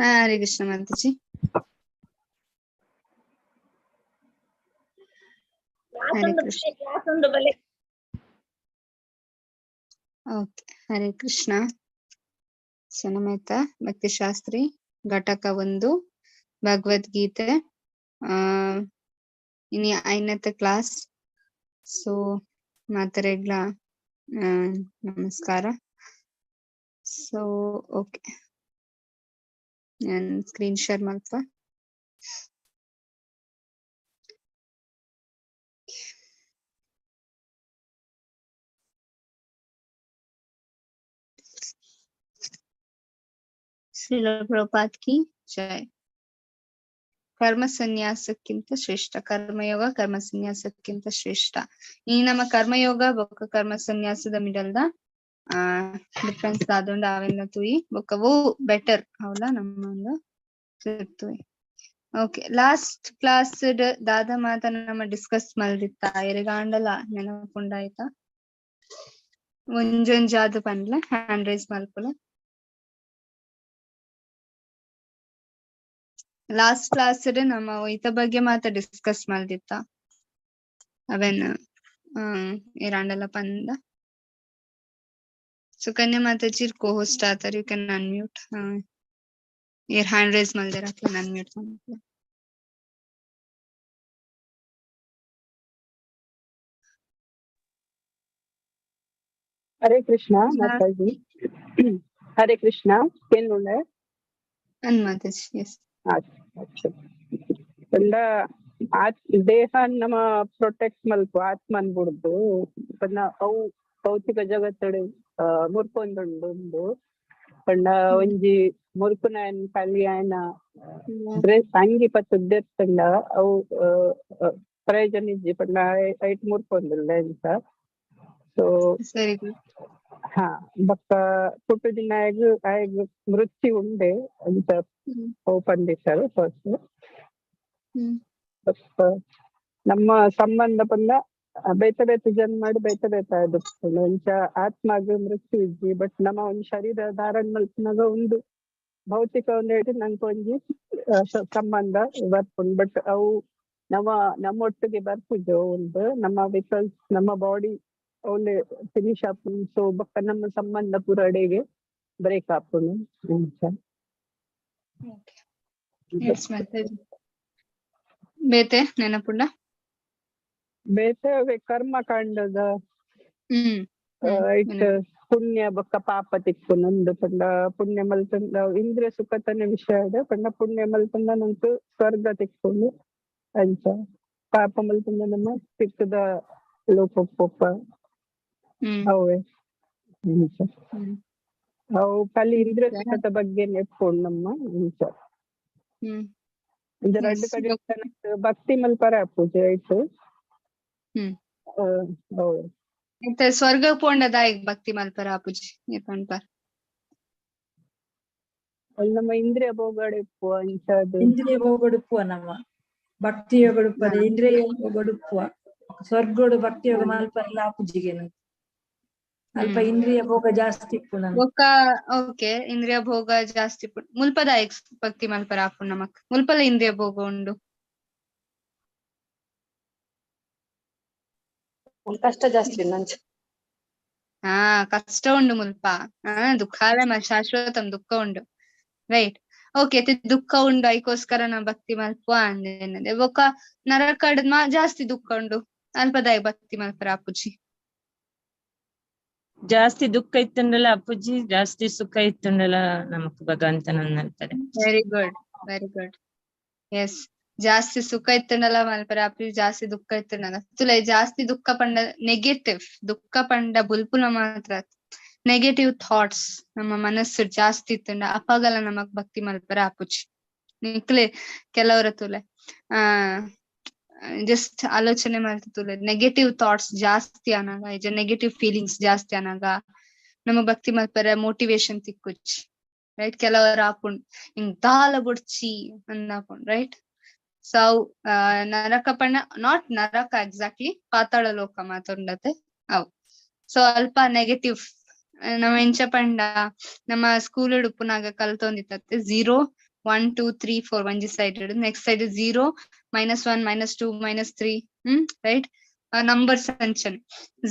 Hare Krishna Mataji. Hare Krishna. Class ಒಂದು ಬಲೆ. Okay, Hare Krishna. ಸೊ ನಮಾಯ್ತ ಭಕ್ತಿಶಾಸ್ತ್ರಿ ಘಟಕ 1 ಭಗವದ್ಗೀತೆ, ಆ ಇನಿ ಐನತ್ತ ಕ್ಲಾಸ್. ಸೊ ಮಾತರೆಗ್ಲ ನಮಸ್ಕಾರ. ಸೊ ಓಕೆ, ನಾನು ಸ್ಕ್ರೀನ್ ಶೇರ್ ಮಲ್ಪ. ಶ್ರೀಲ ಪ್ರಭುಪಾದ್ ಕಿ ಜೈ. ಕರ್ಮ ಸನ್ಯಾಸಕ್ಕಿಂತ ಶ್ರೇಷ್ಠ ಕರ್ಮಯೋಗ, ಕರ್ಮ ಸನ್ಯಾಸಕ್ಕಿಂತ ಶ್ರೇಷ್ಠ. ಈ ನಮ್ಮ ಕರ್ಮಯೋಗ ಬೊಕ್ಕ ಕರ್ಮ ಸನ್ಯಾಸದ ಮಿಡಲ್ದ ಡಿಫ್ರೆನ್ಸ್ ಆದೊಂಡು ಅವೆಲ್ಲ ತೂಯಿ ಬೊಕ್ಕವು ಬೆಟರ್ ಅವಲ್ಲ ನಮ್ಮ ಒಂದು ತೂಯಿ. ಓಕೆ, ಲಾಸ್ಟ್ ಕ್ಲಾಸ್ ದಾದ ಮಾತ ನಮ್ಮ ಡಿಸ್ಕಸ್ ಮಲ್ದಿತ್ತ ಎರೆಗಾಂಡಲ ನೆನಪುಂಡಾಯ್ತಾ? ಒಂಜೊಂಜಾದ್ ಪನ್ಲೆ, ಹ್ಯಾಂಡ್ ರೈಸ್ ಮಲ್ಪುಲೆ. ಲಾಸ್ಟ್ ಕ್ಲಾಸ್ ನಮ್ಮ ಇತ ಬಗ್ಗೆ ಮಾತ ಡಿಸ್ಕಸ್ ಮಲ್ದಿತ್ತ ಅವೇನ್ ಏರಾಂಡಲ ಪಂದ. ಸುಕನ್ಯಾ ಮಾತಾಜಿ ಕೋ ಹೋಸ್ಟ್ ಆತಾರ, you can unmute. Air hand raise ಮಲ್ದೆರ್ ಅಕ್ಲೆನ್ ಅನ್ಮ್ಯೂಟ್ ಮಲ್ಪುಲೆ. ಹರೇ ಕೃಷ್ಣ ಮಾತಾಜಿ. ಹರೇ ಕೃಷ್ಣ. ಏನುಳ್ಳೆ ಅನ್ ಮಾತಾಜಿ. ಎಸ್. ಪಂಡ ಆತ್ ದೇಹ ನಮ ಪ್ರೊಟೆಕ್ಟ್ ಮಲ್ಪ ಆತ್ಮನ್ ಬುಡ್ದು ಪಂಡ ಅವು ಭೌತಿಕ ಜಗತ್ತಡು ಮುರ್ಕೊಂದುಂಡು ಉಂಡು. ಪಂಡ ಒಂಜಿ ಮುರ್ಕುನಾಯನ್ ಕಲಿ ಆಯನ ಡ್ರೆಸ್ ಅಂಗಿ ಪತ್ತು ದೆತ್ತಂಡ ಅವು ಪ್ರಯೋಜನ ಇಜ್ಜಿ. ಪಂಡ ಐಟ್ ಮುರ್ಕೊಂದುಲ್ಲ ಎಂತ. ಸೊ ವೆರಿ ಗುಡ್. ಹಾ, ಬೊಕ್ಕ ಪುಟ್ಟುದಿನಾಯಗ್ ಆಯಗ್ ಮೃತ್ಯು ಉಂಡೆ ಅಂತ ಅವು ಪಂಡಿತರು ಫಸ್ಟ್. ಬೊಕ್ಕ ನಮ್ಮ ಸಂಬಂಧ ಪಂಡ ಬೇತೆ ಬೇತೆ ಜನ್ಮಡ್ ಬೇತೆ ಬೇತೆ ಆದ್ ಒಂಚ ಆತ್ಮಗ್ ಮೃತ್ಯು ಇಜ್ಜಿ. ಬಟ್ ನಮ್ಮ ಒಂಜಿ ಶರೀರ ಧಾರಣ ಮಲ್ಪುನಗ ಒಂದು ಭೌತಿಕ ಒಂದು ಹೇಳಿ ನಂಗೆ ಒಂಜಿ ಸಂಬಂಧ ಬರ್ಪುಂಡು. ಬಟ್ ಅವು ನಮ್ಮ ನಮ್ಮೊಟ್ಟಿಗೆ ಬರ್ಪುಜು ಉಂಡು ನಮ್ಮ, because ನಮ್ಮ ಬಾಡಿ ಅವಳೆ ಫಿನಿಶ್ ಆಪುಂಡು. ಸೊ ಬೊಕ್ಕ ನಮ್ಮ ಸಂಬಂಧ ಪೂರ ಅಡೆಗೆ ಬ್ರೇಕ್ ಆಪುಂಡು ಅಂಚ. ಎಸ್ ಮಾತಾಜಿ. ಬೇತೆ ನೆನಪುಂಡ? ಬೇತೆ ಅವೇ ಕರ್ಮಕಾಂಡದ ಐಟ್ ಪುಣ್ಯ ಬೊಕ್ಕ ಪಾಪ ತಿಕ್ಕುನಂದು. ಪಂಡ ಪುಣ್ಯ ಮಲ್ತಂದ ಇಂದ್ರಿಯ ಸುಖತನ ವಿಷಯ ಇದೆ. ಪಂಡ ಪುಣ್ಯ ಮಲ್ತಂದ ನಂಕ್ ಸ್ವರ್ಗ ತಿಕ್ಕುಂಡು ಅಂಚ. ಪಾಪ ಮಲ್ತಂದ ನಮ್ಮ ತಿಕ್ಕದ ಲೋಕ ಪೋಪ ಅವೇ ಅಂಚ. ಅವು ಕಲಿ ಇಂದ್ರಿಯ ಸುಖದ ಬಗ್ಗೆ ನೆಪ್ಕೊಂಡು ನಮ್ಮ ಅಂಚ. ಇಂಚ ರಡ್ಡ್ ಕಡೆ ಭಕ್ತಿ ಮಲ್ಪರೆ ಆಪುಜಿ ಐಟ್. ಅವೇ. ಇತ್ತೆ ಸ್ವರ್ಗ ಪೋಂಡ ದಾಯೆಗ್ ಭಕ್ತಿ ಮಲ್ಪರ ಆಪುಜಿ ಪನ್ಪರ್? ಅಲ್ಲಿ ನಮ್ಮ ಇಂದ್ರಿಯ ಭೋಗಡ್ ಇಪ್ಪುವ ಅಂಚಾದ್. ಇಂದ್ರಿಯ ಭೋಗಡ್ ಉಪ್ಪುವ ನಮ್ಮ ಭಕ್ತಿ ಯೋಗಡ್ ಉಪ್ಪದೆ ಇಂದ್ರಿಯ ಭೋಗಡ್ ಉಪ್ಪುವ. ಸ್ವರ್ಗೋಡು ಭಕ್ತಿ ಯೋಗ ಮಲ್ಪರೆಲ ಆಪುಜಿಗೆನ ಅಲ್ಪ ಇಂದ್ರಿಯ ಭೋಗ ಜಾಸ್ತಿ ಇಪ್ಪು ನಮ್ಗೆ. ಬೊಕ್ಕ ಓಕೆ, ಇಂದ್ರಿಯ ಭೋಗ ಜಾಸ್ತಿ ಇಪ್ಪು ಮುಲ್ಪದಾಯೆಗ್ ಭಕ್ತಿ ಮಲ್ಪರ ಆಪುಂಡು ನಮಕ್? ಮುಲ್ಪಲ ಇಂದ್ರಿಯ ಭೋಗ ಉಂಡು. ಕಷ್ಟ ಜಾಸ್ತಿ ಉಂಡು. ಹಾ, ಕಷ್ಟ ಉಂಡು ಮುಲ್ಪ. ದುಃಖಾಲಯ ಶಾಶ್ವತಂ ದುಃಖ ಉಂಡು. ರೈಟ್, ಓಕೆ, ದುಃಖ ಉಂಡು ಐಕೋಸ್ಕರ ನಾ ಭಕ್ತಿ ಮಲ್ಪುವ ಅಂದೇನದೆ. ಬೊಕ್ಕ ನರಕಡ್ ಜಾಸ್ತಿ ದುಃಖ ಉಂಡು, ಅಲ್ಪದಾಯ ಭಕ್ತಿ ಮಲ್ಪರ ಆಪುಜಿ. ಜಾಸ್ತಿ ದುಃಖ ಇತ್ತುಂಡಲ ಅಪ್ಪುಜಿ, ಜಾಸ್ತಿ ಸುಖ ಇತ್ತುಂಡಲ ನಮಕ್ ಭಗವಂತನ ಅಂತಾರೆ. Very good, very good. Yes, ಜಾಸ್ತಿ ಸುಖ ಇತ್ತುಂಡಲ ಮಲ್ಪರ ಆಪುಜಿ, ಜಾಸ್ತಿ ದುಃಖ ಇತ್ತುಂಡಲ ತುಲೆ ಜಾಸ್ತಿ ದುಃಖ ಪಂಡ ನೆಗೆಟಿವ್ ದುಃಖ ಪಂಡ ಬುಲ್ಪುನ ಮಾತ್ರ ನೆಗೆಟಿವ್ ಥಾಟ್ಸ್ ನಮ್ಮ ಮನಸ್ಸು ಜಾಸ್ತಿ ಇತ್ತುಂಡ ಅಪಗಲ ನಮಕ್ ಭಕ್ತಿ ಮಲ್ಪರ ಆಪುಜಿ. ನಿಕ್ಲೆ ಕೆಲವರ ತುಲೆ ಜಸ್ಟ್ ಆಲೋಚನೆ ಮಾಡ್ತ ತುಲೆ ನೆಗೆಟಿವ್ ಥಾಟ್ಸ್ ಜಾಸ್ತಿ ಅನಾಗ ಇಜ ನೆಗೆಟಿವ್ ಫೀಲಿಂಗ್ಸ್ ಜಾಸ್ತಿ ಅನಾಗ ನಮ್ಮ ಭಕ್ತಿ ಮಲ್ಪರ ಮೋಟಿವೇಶನ್ ತಿಕ್ಕುಚ್ಚಿ. ರೈಟ್, ಕೆಲವರ ಆಪುಂಡ್ ಹಿಂಗ್ ದಾಲ ಬುಡ್ಚಿ ಅಂದಾಪುಂಡ್. ರೈಟ್, ಸೊ ನರಕ ಪಂಡ not ನರಕ ಎಕ್ಸಾಕ್ಟ್ಲಿ, ಪಾತಾಳ ಲೋಕ ಮಾತುಂಡತೆ ಅವು. ಸೊ ಅಲ್ಪ ನೆಗೆಟಿವ್ ನಮ್ಮ ಎಂಚ ಪಂಡ ನಮ್ಮ ಸ್ಕೂಲ್ ಉಪ್ಪುನಾಗ ಕಲ್ತೊಂದಿತ್ತತ್ತೆ 0 1 2 3 4 ಒಂಜಿ side, next side 0 -1 -2 -3 right numbers ಅಂಚನೆ.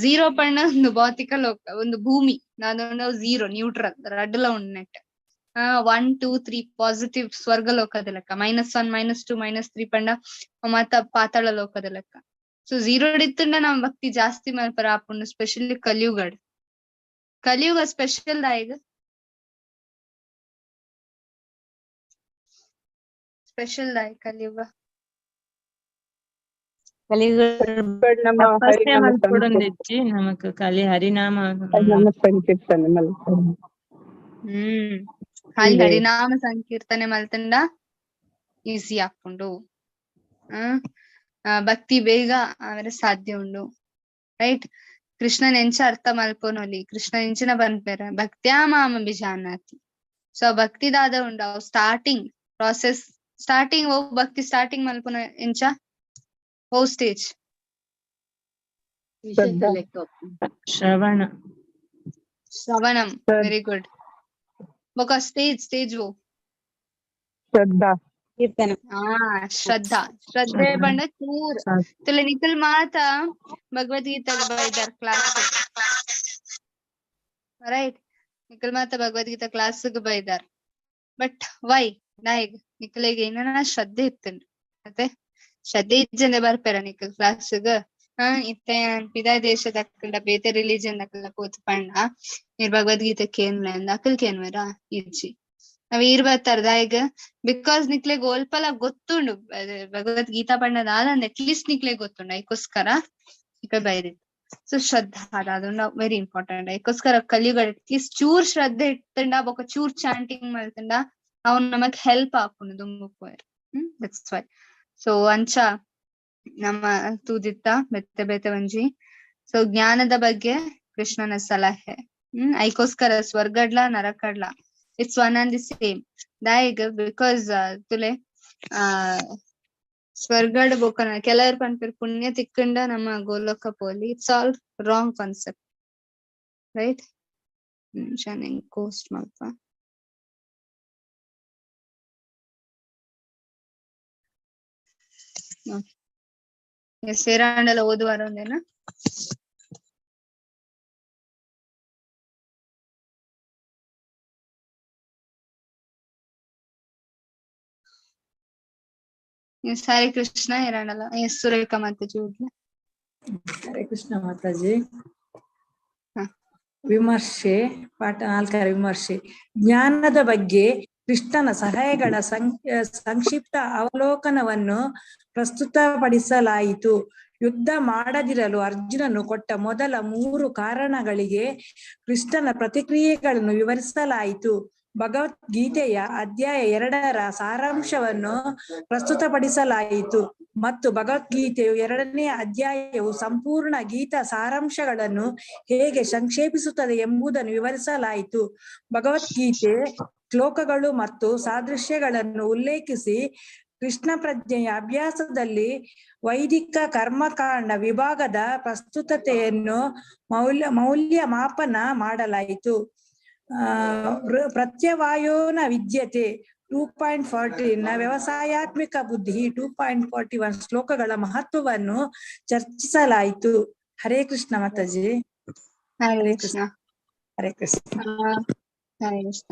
0 ಪಂಡ ಒಂದು ಭೌತಿಕ ಲೋಕ, ಒಂದು ಭೂಮಿ, ನಾನು 0 ನ್ಯೂಟ್ರಲ್ ರಡ್ಡಲ ಉಂಡು ನೆಟ್. 1 2 3 ಪಾಸಿಟಿವ್ ಸ್ವರ್ಗ ಲೋಕದ ಲೆಕ್ಕ, -1 -2 -3 ಪಂಡ ಮಾತ ಪಾತಾಳ ಲೋಕದ ಲೆಕ್ಕ. ಸೊ 0 ಇತ್ತುಂಡ ನಮ್ಮ ಭಕ್ತಿ ಜಾಸ್ತಿ ಮಲ್ಪರ ಆಪುಂಡು, ಸ್ಪೆಷಲಿ ಕಲಿಯುಗಡ್. ಕಲಿಯುಗ ಸ್ಪೆಷಲ್ ದಾಯೆಗ್? ಸ್ಪೆಷಲ್ ದಾಯೆ ಕಲಿಯುಗ? ನಮ್ಮ ತಪಸ್ಸೆ ಹರಿನಾಮ ಮಲ್ಪೊಡೊಂದಿಜ್ಜಿ ನಮಕ್ ಖಾಲಿ ಹರಿನಾಮ. ಹರಿನಾಮ ಸಂಕೀರ್ತನೆ ಮಲ್ಪೊಡು. ಖಾಲಿ ಇದೆ. ಹರಿನಾಮ ಸಂಕೀರ್ತನೆ ಮಲ್ತಂಡ ಈಸಿ ಆಪುಂಡು. ಭಕ್ತಿ ಬೇಗ ಆವರೆ ಸಾಧ್ಯ ಉಂಡು, ರೈಟ್? ಕೃಷ್ಣನ್ ಎಂಚ ಅರ್ಥ ಮಲ್ಪೊನೊಲಿ, ಕೃಷ್ಣ ಎಂಚಿನ ಪನ್ಪೆರ್ ಭಕ್ತ್ಯಾ ಮಾಮ ಬಿಜಾನಾತಿ. ಸೊ ಭಕ್ತಿ ದಾದ ಉಂಡು ಅವು ಸ್ಟಾರ್ಟಿಂಗ್ ಪ್ರಾಸೆಸ್, ಸ್ಟಾರ್ಟಿಂಗ್ ಓ ಭಕ್ತಿ ಸ್ಟಾರ್ಟಿಂಗ್ ಮಲ್ಪುನ ಎಂಚ ಓ ಸ್ಟೇಜ್? ವಿಶೇಷ ಲೆಕ್ಕ. ಶ್ರವಣ. ಶ್ರವಣಂ, ವೆರಿ ಗುಡ್. ಬೊಕ ಸ್ಟೇಜ್ ಸ್ಟೇಜ್ ಓ ಶ್ರದ್ಧಾ. ಕೀರ್ತನ. ಶ್ರದ್ಧಾ. ಶ್ರದ್ಧೆ ಪಂಡ ಚೂರ್ ತುಲೆ ನಿಖಲ್ ಮಾತ ಭಗವದ್ಗೀತಾ ಬೈದಾರ್ ಕ್ಲಾಸ್, ರೈಟ್? ನಿಖಲ್ ಮಾತ ಭಗವದ್ಗೀತಾ ಕ್ಲಾಸ್ ಬೈದಾರ್, ಬಟ್ ವೈ ದಾಯೆಗ್? ನಿಖಲೆಗ್ ಏನನ ಶ್ರದ್ಧೆ ಇತ್ತುಂಡು, ಮತ್ತೆ ಶ್ರದ್ಧೆ ಇಜ್ಜಂದೆ ಬರ್ಪೆರ ನಿಖಲ್ ಕ್ಲಾಸ್ಗ್? ಇತ್ತೆ ಪಿದಾಯ್ ದೇಶದಕ್ಕಂಡ ಬೇತೆ ರಿಲಿಜನ್ ದಕ್ಕಲ್ಲ ಪೋತು ಪಂಡ ನೀರ್ ಭಗವದ್ಗೀತೆ ಕೇನ್ಲೆ ಅಂದ್ ಅಕಲ್ ಕೇನ್ವೆರ? ಇಜ್ಜಿ. ಅವ್ ಈರ್ ಬರ್ತಾರ ದಾಯೆಗ್? Because ನಿಕ್ಲೆಗ್ ಒಲ್ಪಲ ಗೊತ್ತುಂಡು ಭಗವದ್ಗೀತಾ ಪಂಡ ದಾದಂದ್ ಅಟ್ಲೀಸ್ಟ್ ನಿಕ್ಲೆಗ್ ಗೊತ್ತುಂಡು, ಐಕೋಸ್ಕರ ನಿಕಲ್ ಬೈದಿತ್ತು. ಸೊ ಶ್ರದ್ಧಾ ಅದೊಂದು ವೆರಿ ಇಂಪಾರ್ಟೆಂಟ್. ಐಕೋಸ್ಕರ ಕಲಿಯುಗ ಅಟ್ಲೀಸ್ಟ್ ಚೂರ್ ಶ್ರದ್ಧೆ ಇತ್ತುಂಡ ಬೊಕ ಚೂರ್ ಚಾಂಟಿಂಗ್ ಮಲ್ತುಂಡ ಅವ್ ನಮಕ್ ಹೆಲ್ಪ್ ಆಪುಂಡು ದುಂಬು ಪೋಯೆರ್. That's why. So ಅಂಚ ನಮ್ಮ ತೂದಿತ್ತ ಬೇತೆ ಬೇತೆ ಒಂಜಿ. ಸೊ ಜ್ಞಾನದ ಬಗ್ಗೆ ಕೃಷ್ಣನ ಸಲಹೆ. ಐಕೋಸ್ಕರ ಸ್ವರ್ಗಡ್ಲ ನರಕಡ್ಲ it's one and the same ದಾಯೆಗ್? Because ತುಲೆ ಸ್ವರ್ಗಡ್ ಬೊಕ ಕೆಲವರು ಪನ್ಪೆರ್ ಪುಣ್ಯ ತಿಕ್ಕಂಡ ನಮ್ಮ ಗೋಲೋಕ ಪೋಲಿ. It's all wrong concept, right? ನಿಮಿಷ ಕೋಸ್ಟ್ ಮಲ್ಪ. ಸೇರಾಂಡಲ ಓದುವಾರ ಒಂದೇನಾ? ಎಸ್, ಹರೇ ಕೃಷ್ಣ. ಏರಾಂಡಲ ಎಸ್ ಸುರೇಖಾ ಮಾತಾಜಿ ಓದ್ಲೆ. ಹರೇ ಕೃಷ್ಣ ಮಾತಾಜಿ. ವಿಮರ್ಶೆ ಪಾಠ 4 ವಿಮರ್ಶೆ. ಜ್ಞಾನದ ಬಗ್ಗೆ ಕೃಷ್ಣನ ಸಲಹೆಗಳ ಸಂಕ್ಷಿಪ್ತ ಅವಲೋಕನವನ್ನು ಪ್ರಸ್ತುತಪಡಿಸಲಾಯಿತು. ಯುದ್ಧ ಮಾಡದಿರಲು ಅರ್ಜುನನು ಕೊಟ್ಟ ಮೊದಲ 3 ಕಾರಣಗಳಿಗೆ ಕೃಷ್ಣನ ಪ್ರತಿಕ್ರಿಯೆಗಳನ್ನು ವಿವರಿಸಲಾಯಿತು. ಭಗವದ್ಗೀತೆಯ ಅಧ್ಯಾಯ 2ರ ಸಾರಾಂಶವನ್ನು ಪ್ರಸ್ತುತಪಡಿಸಲಾಯಿತು ಮತ್ತು ಭಗವದ್ಗೀತೆಯು 2ನೇ ಅಧ್ಯಾಯವು ಸಂಪೂರ್ಣ ಗೀತಾ ಸಾರಾಂಶಗಳನ್ನು ಹೇಗೆ ಸಂಕ್ಷೇಪಿಸುತ್ತದೆ ಎಂಬುದನ್ನು ವಿವರಿಸಲಾಯಿತು. ಭಗವದ್ಗೀತೆ ಶ್ಲೋಕಗಳು ಮತ್ತು ಸಾದೃಶ್ಯಗಳನ್ನು ಉಲ್ಲೇಖಿಸಿ ಕೃಷ್ಣ ಪ್ರಜ್ಞೆಯ ಅಭ್ಯಾಸದಲ್ಲಿ ವೈದಿಕ ಕರ್ಮಕಾಂಡ ವಿಭಾಗದ ಪ್ರಸ್ತುತತೆಯನ್ನು ಮೌಲ್ಯಮಾಪನ ಮಾಡಲಾಯಿತು. ಪ್ರತ್ಯವಾಯೋನ ವಿದ್ಯತೆ 2.14 ವ್ಯವಸಾಯಾತ್ಮಿಕ ಬುದ್ಧಿ 2.41 ಶ್ಲೋಕಗಳ ಮಹತ್ವವನ್ನು ಚರ್ಚಿಸಲಾಯಿತು. ಹರೇ ಕೃಷ್ಣ ಮಾತಾಜಿ. ಹರೇ ಕೃಷ್ಣ. ಹರೇ ಕೃಷ್ಣ. ಹರೇ ಕೃಷ್ಣ.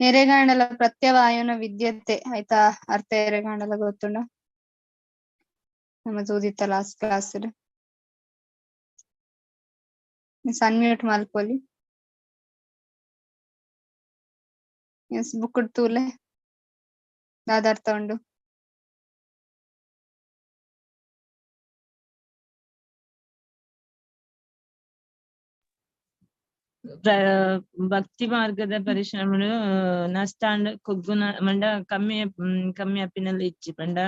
ಎರೆಗಾಂಡಲ ಪ್ರತ್ಯವಾಯೋನ ವಿದ್ಯತೆ ಆಯ್ತಾ? ಅರ್ಥ ಎರೆಗಾಂಡಲ ಗೊತ್ತುಂಡ? ನಮ್ಮ ತೂದಿತ್ತ ಲಾಸ್ಟ್ ಕ್ಲಾಸ್ ಅನ್ಮ್ಯೂಟ್ ಮಲ್ಪೊಲಿ. ಎಸ್ ಬುಕ್ ತೂಲೆ ದಾದ ಅರ್ಥ ಉಂಡು? ಭಕ್ತಿ ಮಾರ್ಗದ ಪರಿಶ್ರಮಡು ನಷ್ಟಾಂಡ ಕುಗ್ಗುನ ಮಂಡ ಕಮ್ಮಿ ಕಮ್ಮಿ ಅಪ್ಪಿನಲ್ಲಿ ಇಚ್ಚಿ ಪಂಡ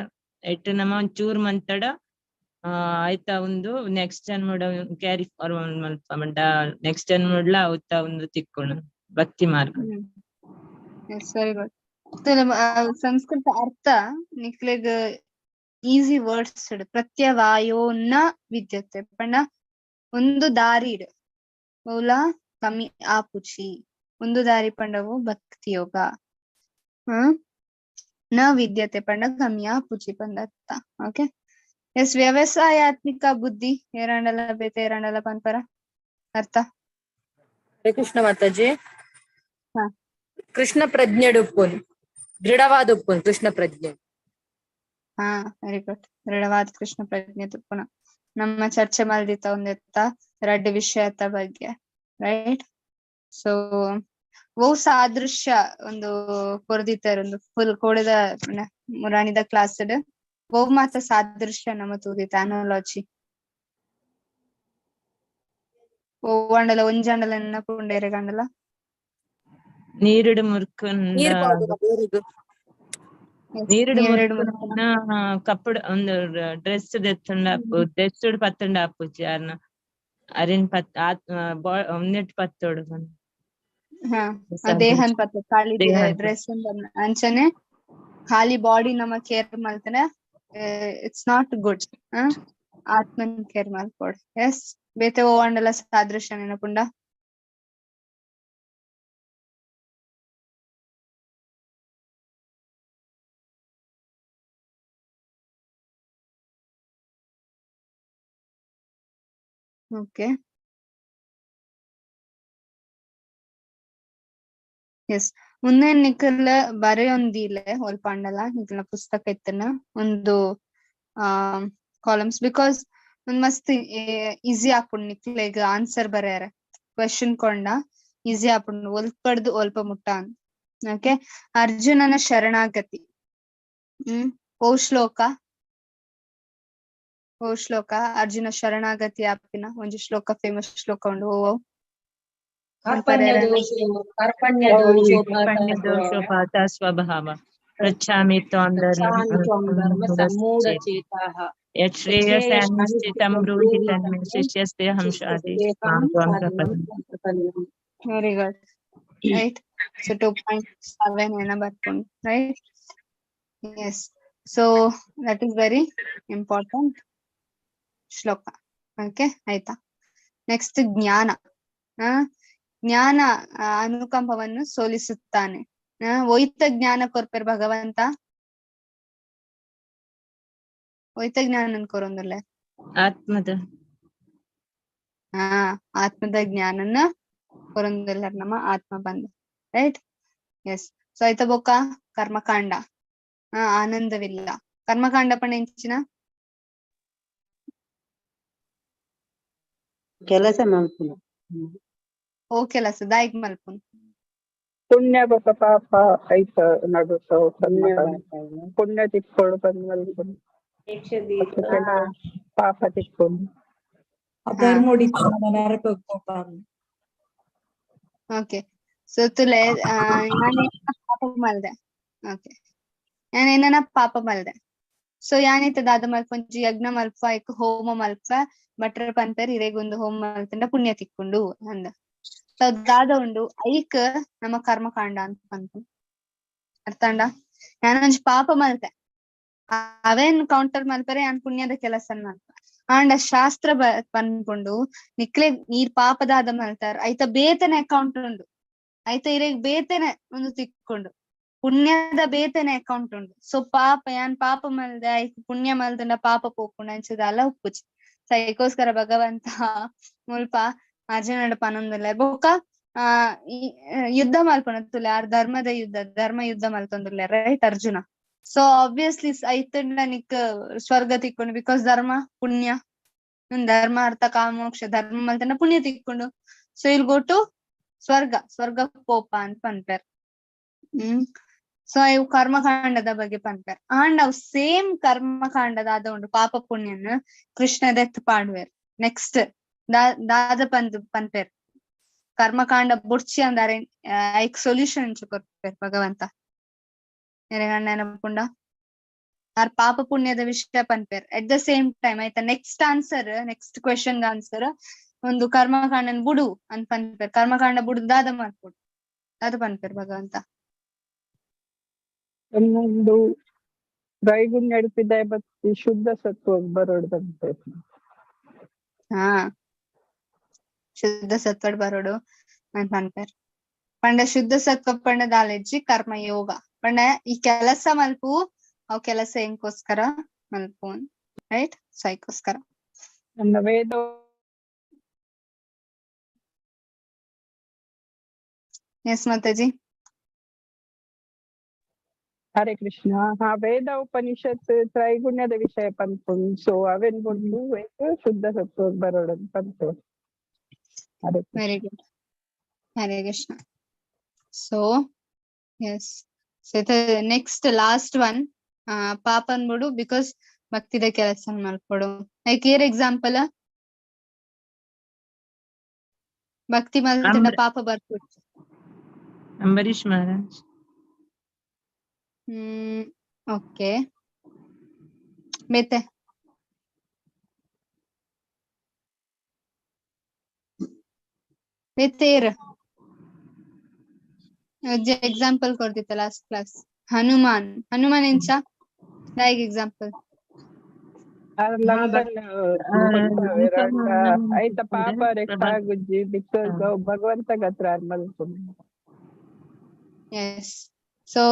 ಎಟ್ಟು ನಮ್ಮ ಒಂಚೂರು ಮಂತಡ ಆಯ್ತಾ ಒಂದು ನೆಕ್ಸ್ಟ್ ಜನ್ಮಡ ಕ್ಯಾರಿ ಫಾರ್ವರ್ಡ್ ಮಲ್ಪ ಮಂಡ ನೆಕ್ಸ್ಟ್ ಜನ್ಮಡ್ಲ ಅವತ್ತ ಒಂದು ತಿಕ್ಕೋಣ ಭಕ್ತಿ ಮಾರ್ಗ. Very good. ಸಂಸ್ಕೃತ ಅರ್ಥ ನಿಕ್ಲೆಗ್ ಈಸಿ ವರ್ಡ್ಸ್ ಪ್ರತ್ಯವಾಯೋ ನ ವಿದ್ಯತೆ ಪಂಡ ಒಂದು ದಾರಿ ಇಡು ಮೌಲ ಕಮ್ಮಿ ಆಪುಚಿ, ಒಂದು ದಾರಿ ಪಂಡವು ಭಕ್ತಿ ಯೋಗ. ನ ವಿದ್ಯತೆ ಪಂಡ ಕಮ್ಮಿ ಆಪುಜಿ ಪಂದರ್ಥ. Okay, S. ವ್ಯವಸಾಯಾತ್ಮಿಕ ಬುದ್ಧಿ ಏರಾಂಡಲ ಬೇತೆ ಏರಾಂಡಲ ಪನ್ಪರ ಅರ್ಥ? ಹರೇ ಕೃಷ್ಣ ಮಾತಾಜಿ. ಹಾ. ಕೃಷ್ಣ ಪ್ರಜ್ಞೆಡುಪ್ಪುನ್ ದೃಢವಾದ ಉಪ್ಪುನ್ ಕೃಷ್ಣ ಪ್ರಜ್ಞೆ. ಹಾ, ವೆರಿ ಗುಡ್. ದೃಢವಾದ ಕೃಷ್ಣ ಪ್ರಜ್ಞೆ ತುಪ್ಪುನ ನಮ್ಮ ಚರ್ಚೆ ಮಲ್ದಿತ್ತ ಒಂದೆತ್ತ ರಡ್ಡ್ ವಿಷಯದ ಬಗ್ಗೆ, ರೈಟ್? ಸೊ ಓ ಸಾದೃಶ್ಯ ಒಂದು ಕೊರ್ದಿತ್ತೆರ್ ಒಂದು ಫುಲ್ ಕೋಡೆದ ಮುರಾನಿದ ಕ್ಲಾಸ್ ಓ ಮಾತ ಸಾದೃಶ್ಯ ನಮ್ಮ ತೂದಿತ್ತ ಅನಾಲಜಿ ಓ ಅಂಡಲ ಒಂಜಾಂಡಲ ನೆನಪುಂಡ ಎರೆಗಂಡಲ? ನೀರುಡು ಮುರ್ಕುಂಡ. ನೀರ್ ಪಾಡುನ ಬೇರುಗು. ನೀರುಡು ನೀರುಡು. ಮುರ್ಕುನ ಕಪ್ಪುಡ್ ಒಂದು ಡ್ರೆಸ್ ದೆತ್ತುಂಡ, ಡ್ರೆಸ್ ಪತ್ತುಂಡ ಆಪುಜಿ ಅರ್ನ ಅರಿನ್ ಪತ್ ಆತ್ ಒಂದೆಟ್ ಪತ್ತೊಡು. ಹಾ, ದೇಹನ್ ಪತ್ತ ಖಾಲಿ ದೇಹನ್. ಡ್ರೆಸ್ ಅಂಚನೆ ಖಾಲಿ ಬಾಡಿ ನಮ್ಮ ಕೇರ್ ಮಲ್ತನೆ it's not good. Atman care ಮಲ್ಪೊಡು. ಎಸ್, ಬೇತೆ ಓ ಅಂಡಲ ಸಾದೃಶ್ಯ ನೆನಪುಂಡ? Okay, S. ಮುಂದೆ ನಿಕಲ್ ಬರೆಯೊಂದಿಲೆ ಒಲ್ಪ ಅಂಡಲ ನಿಕಲ್ನ ಪುಸ್ತಕ ಇತ್ತನ ಒಂದು ಆ ಕಾಲಮ್ಸ್, because ಒಂದ್ ಮಸ್ತ್ ಈಸಿ ಆಪುಂಡು ನಿಕ್ಲೆಗ್ ಆನ್ಸರ್ ಬರೆಯರೆ. ಕ್ವೆಶನ್ ಕೊಂಡ ಈಸಿ ಆಪುಂಡು ಒಲ್ಪಡ್ದು ಒಲ್ಪ ಮುಟ್ಟ ಅಂದ್. ಓಕೆ, ಅರ್ಜುನನ ಶರಣಾಗತಿ. ಓ ಶ್ಲೋಕ, ಓ ಶ್ಲೋಕ ಅರ್ಜುನ ಶರಣಾಗತಿ ಆಪಿನ ಒಂಜಿ ಶ್ಲೋಕ, ಫೇಮಸ್ ಶ್ಲೋಕ ಉಂಡು. ಓ ಕಾರ್ಪಣ್ಯ ದೋಷೋ ಕಾರ್ಪಣ್ಯ ದೋಷೋ ಕಾರ್ಪಣ್ಯ ದೋಷೋಪಾತ ಸ್ವಭಾವ ಪೃಚ್ಛಾಮಿ ತ್ವಾಂ ಪೃಚ್ಛಾಮಿ ತ್ವಾಂ ಧರ್ಮ ಧರ್ಮ ಸಮ್ಮೂಢಚೇತಾಃ ಯಚ್ಛ್ರೇಯಸ್ಯಾನಿಶ್ಚಿತಂ ಬ್ರೂಹಿ ತನ್ಮೇ ಶಿಷ್ಯಸ್ತೆಹಂ ಶಾಧಿ ಮಾಂ ತ್ವಾಂ ಪ್ರಪನ್ನಂ. Very good, right? So 2.7 ಏನ ಬರ್ಕೊಂಡು, right? Yes, so that is very important ಶ್ಲೋಕ. ಓಕೆ, ಆಯ್ತಾ? ನೆಕ್ಸ್ಟ್ ಜ್ಞಾನ. ಜ್ಞಾನ ಅನುಕಂಪವನ್ನು ಸೋಲಿಸುತ್ತಾನೆ. ಒಯ್ತ ಜ್ಞಾನ ಕೊರ್ಪೆರ್ ಭಗವಂತ? ಒಯ್ತ ಜ್ಞಾನನ್ ಕೊರೊಂದುಲ್ಲೆ? ಆತ್ಮದ. ಹಾ, ಆತ್ಮದ ಜ್ಞಾನನ ಕೊರೊಂದುಲ್ಲೆರ್ ನಮ್ಮ ಆತ್ಮ ಬಂದ, ರೈಟ್? ಎಸ್. ಸೊ ಆಯ್ತ ಬೊಕ್ಕ ಕರ್ಮಕಾಂಡ. ಆನಂದವಿಲ್ಲ ಕರ್ಮಕಾಂಡ ಪಂಡ ಎಂಚಿನ? ಕೆಲಸ ಮಲ್ಪುನ. ಓ ಕೆಲಸ ದಾಯಿಗ್ ಮಲ್ಪುನ್? ಪುಣ್ಯ ಬೊಕ ಪಾಪ ಐತ ನಡುತ ಪುಣ್ಯ. ಪುಣ್ಯ ತಿಕ್ಕೊಡು ಬಂದ್ ಮಲ್ಪುನು, ಬೊಕ್ಕ ಕೆಲವು ಪಾಪ ತಿಕ್ಕೊಡು. ಅಧರ್ಮೋಡಿ ನರಕಕ್ಕೆ ಪೋಪಾಂದ್. ಓಕೆ, ಸೊ ತುಲೆ ಯಾನ್ ಪಾಪ ಮಲ್ದೆ. ಓಕೆ, ಯಾನ್ ಏನನ ಪಾಪ ಮಲ್ದೆ. ಸೊ ಯಾನಿತ್ತ ದಾದ ಮಲ್ಪ? ಒಂಜಿ ಯಜ್ಞ ಮಲ್ಪ, ಐಕ್ ಹೋಮ ಮಲ್ಪ. ಭಟ್ರ ಪನ್ಪೆರ್ ಇರೆಗೊಂದು ಹೋಮ ಮಲ್ತಂಡ ಪುಣ್ಯ ತಿಕ್ಕೊಂಡು ಅಂದ. ಸೊ ದಾದ ಉಂಡು ಐಕ್ ನಮ್ಮ ಕರ್ಮಕಾಂಡ ಅಂತ ಪನ್ಪುನು. ಅರ್ಥಾಂಡ? ಯಾನೊಂಜಿ ಪಾಪ ಮಲ್ತೆ, ಅವೇನ್ ಕೌಂಟರ್ ಮಲ್ಪರೆ ಯಾನ್ ಪುಣ್ಯದ ಕೆಲಸ ಮಲ್ಪ. ಆಂಡ ಶಾಸ್ತ್ರ ಪನ್ಪುಂಡು ನಿಕ್ಲೆ ನೀರ್ ಪಾಪದಾದ ಮಲ್ತಾರ ಐತ ಬೇತನೆ ಅಕೌಂಟ್ ಉಂಡು. ಐತ ಇರೆಗ್ ಬೇತನೆ ಒಂದು ತಿಕ್ಕೊಂಡು, ಪುಣ್ಯದ ಬೇತನೆ ಅಕೌಂಟ್ ಉಂಡು. ಸೊ ಪಾಪ ಯಾನ್ ಪಾಪ ಮಲ್ದೆ, ಐಕ್ ಪುಣ್ಯ ಮಲ್ತಂಡ ಪಾಪ ಪೋಪುಂಡು ಅಂಚದಲ್ಲ ಉಪ್ಪುಜಿ. ಸೊ ಐಕೋಸ್ಕರ ಭಗವಂತ ಮುಲ್ಪ ಅರ್ಜುನಡ ಪನೊಂದುಲ್ಲೆ. ಬೊಕ್ಕ ಆ ಯುದ್ಧ ಮಲ್ಪುನ ತುಲೆ ಆರ್ ಧರ್ಮದ ಯುದ್ಧ, ಧರ್ಮ ಯುದ್ಧ ಮಲ್ತೊಂದುಲ್ಲೆ, ರೈಟ್ ಅರ್ಜುನ? ಸೊ ಆಬ್ವಿಯಸ್ಲಿ ಐತಂಡ ನಿಕ್ ಸ್ವರ್ಗ ತಿಕ್ಕೊಂಡು, because ಧರ್ಮ ಪುಣ್ಯ, ಧರ್ಮ ಅರ್ಥ ಕಾಮ ಮೋಕ್ಷ, ಧರ್ಮ ಮಲ್ತಂಡ ಪುಣ್ಯ ತಿಕ್ಕೊಂಡು. ಸೊ ಇಲ್ ಗೋ ಟು ಸ್ವರ್ಗ, ಸ್ವರ್ಗ ಪೋಪ ಅಂತ ಪನ್ಪೆರ್. ಸೊ ಇವು ಕರ್ಮಕಾಂಡದ ಬಗ್ಗೆ ಪನ್ಪೆರ್. ಆಂಡ ಅವು ಸೇಮ್ ಕರ್ಮಕಾಂಡದ ಉಂಡು ಪಾಪ ಪುಣ್ಯನ್ ಕೃಷ್ಣ ದೆತ್ ಪಾಡ್ವೆರ್. ನೆಕ್ಸ್ಟ್ ದಾದ ಪಂದ್ ಪನ್ಪೆರ್? ಕರ್ಮಕಾಂಡ ಬುಡ್ಚಿ ಅಂದಾರೆ ಐಕ್ ಸೊಲ್ಯೂಷನ್ ಕೊರ್ಪೆರ್ ಭಗವಂತ. ನೆನಪುಂಡ? ಆರ್ ಪಾಪ ಪುಣ್ಯದ ವಿಷಯ ಪನ್ಪೆರ್. ಅಟ್ the same time ಆಯ್ತಾ next answer, next question answer ಒಂದು ಕರ್ಮಕಾಂಡನ್ ಬುಡು ಅಂತ ಪನ್ಪೆರ್. ಕರ್ಮಕಾಂಡ ಬುಡು ದಾದ ಮಲ್ಪೊಡು ದಾದ ಪನ್ಪೆರ್ ಭಗವಂತ? ಒಂದೊಂದು ರೈಗುಣ್ಯ ಭಕ್ತಿ ಶುದ್ಧ ಸತ್ವ ಬರೋಡು ಪನ್ಪೆರ್. ಹಾ, ಶುದ್ಧ ಸತ್ವಡ್ ಬರೋಡು ಅಂತ ಪನ್ಪೆರ್. ಪಂಡ ಶುದ್ಧ ಸತ್ವ ಪಂಡ ದಾಲೆಜ್ಜಿ ಕರ್ಮ ಯೋಗ. ಪಂಡ ಈ ಕೆಲಸ ಮಲ್ಪು, ಅವ್ ಕೆಲಸ ಎಂಕೋಸ್ಕರ ಮಲ್ಪು, ರೈಟ್? ಸೊ ಐಕೋಸ್ಕರ. ನನ್ನ ವೇದ ಎಸ್ ಮಾತಾಜಿ. ಹರೇ ಕೃಷ್ಣ. ಹಾ, ವೇದ ಉಪನಿಷತ್ ತ್ರೈಗುಣ್ಯದ ವಿಷಯ ಪನ್ಪುಂಡು. ಸೊ ಅವೆನ್ ಬುಡ್ದು ಶುದ್ಧ ಸತ್ವ ಬರೋಡು ಪನ್ಪು. Hare Krishna. Very good. Hare Krishna. So yes, so next last one, ಪಾಪನ್ ಬಿಡು because ಭಕ್ತಿದ ಕೆಲಸ ಮಲ್ಪೊಡು. ಲೈಕ್ ಏರ್ ಎಕ್ಸಾಂಪಲ್? ಭಕ್ತಿ ಮಲ್ತಂಡ ಪಾಪ ಬರ್ಪುಜಿ. ಅಂಬರೀಶ್ ಮಹಾರಾಜ್. ಓಕೆ, ಬೇತೆ? ಬೇತೆ ಏರ್ ಎಕ್ಸಾಂಪಲ್ ಕೊಡ್ತಿತ್ತ ಲಾಸ್ಟ್ ಕ್ಲಾಸ್? ಹನುಮಾನ್. ಹನುಮಾನ್ ಎಂಚ? Like example. ಐತ ಪಾಪ ರೆಕ್ಕಾಗುಜ್ಜಿ because ಭಗವಂತ ಗತ್ರ ಮಲ್ಪುಂಡು. ಎಸ್, ಸೊ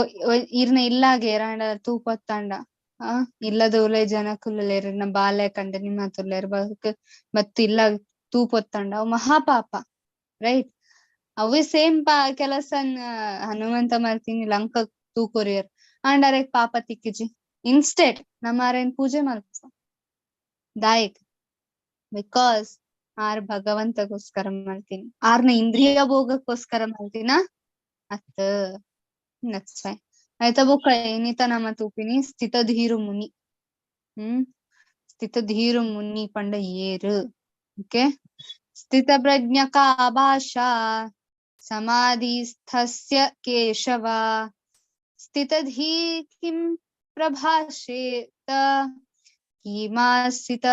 ಇರ್ನ ಇಲ್ಲಾಗೆ ಏರಾಂಡ ತೂಪತ್ತಾಂಡ, ಆ ಇಲ್ಲದ ಉಲೆ ಜನಕುಲ್ಲೇರ್ ಬಾಲೆ ಕಂಡ ನಿಮ್ಮ ತುಲ್ಲೇರ್ ಬತ್ತು ಇಲ್ಲ ತೂಪೊತ್ತಂಡ ಅವು ಮಹಾಪಾಪ, ರೈಟ್? ಅವೇ ಸೇಮ್ ಪಾ ಕೆಲಸ ಹನುಮಂತ ಮಲ್ತೀನಿ ಲಂಕ ತೂಕೊರಿಯರ್ ಅಂಡ್ ಅರೆಗ್ ಪಾಪ ತಿಕ್ಕಿಜಿ. ಇನ್ಸ್ಟೆಡ್ ನಮ್ಮ ಅರೇನ್ ಪೂಜೆ ಮಲ್ಪ ದಾಯಕ್ because R ಭಗವಂತಗೋಸ್ಕರ ಮಲ್ತೀನಿ, ಆರ್ನ ಇಂದ್ರಿಯ ಭೋಗಕ್ಕೋಸ್ಕರ ಮಲ್ತಿನ ಅತ್ತ. That's why. ಆಯ್ತಾ? ಬೊಕ್ಕ ಏನಿತ ನಮ್ಮ ತೂಪಿನಿ ಸ್ಥಿತಧೀರು ಮುನಿ. ಸ್ಥಿತಧೀರು ಮುನಿ ಪಂಡ ಏರು? ಓಕೆ, ಸ್ಥಿತ ಪ್ರಜ್ಞ ಕಾ ಭಾಷಾ ಸಮಾಧಿಸ್ಥಸ್ಯ ಕೇಶವ ಸ್ಥಿತಧೀ ಕಿಂ ಪ್ರಭಾಷೇತ ಕಿಮಾಸಿತ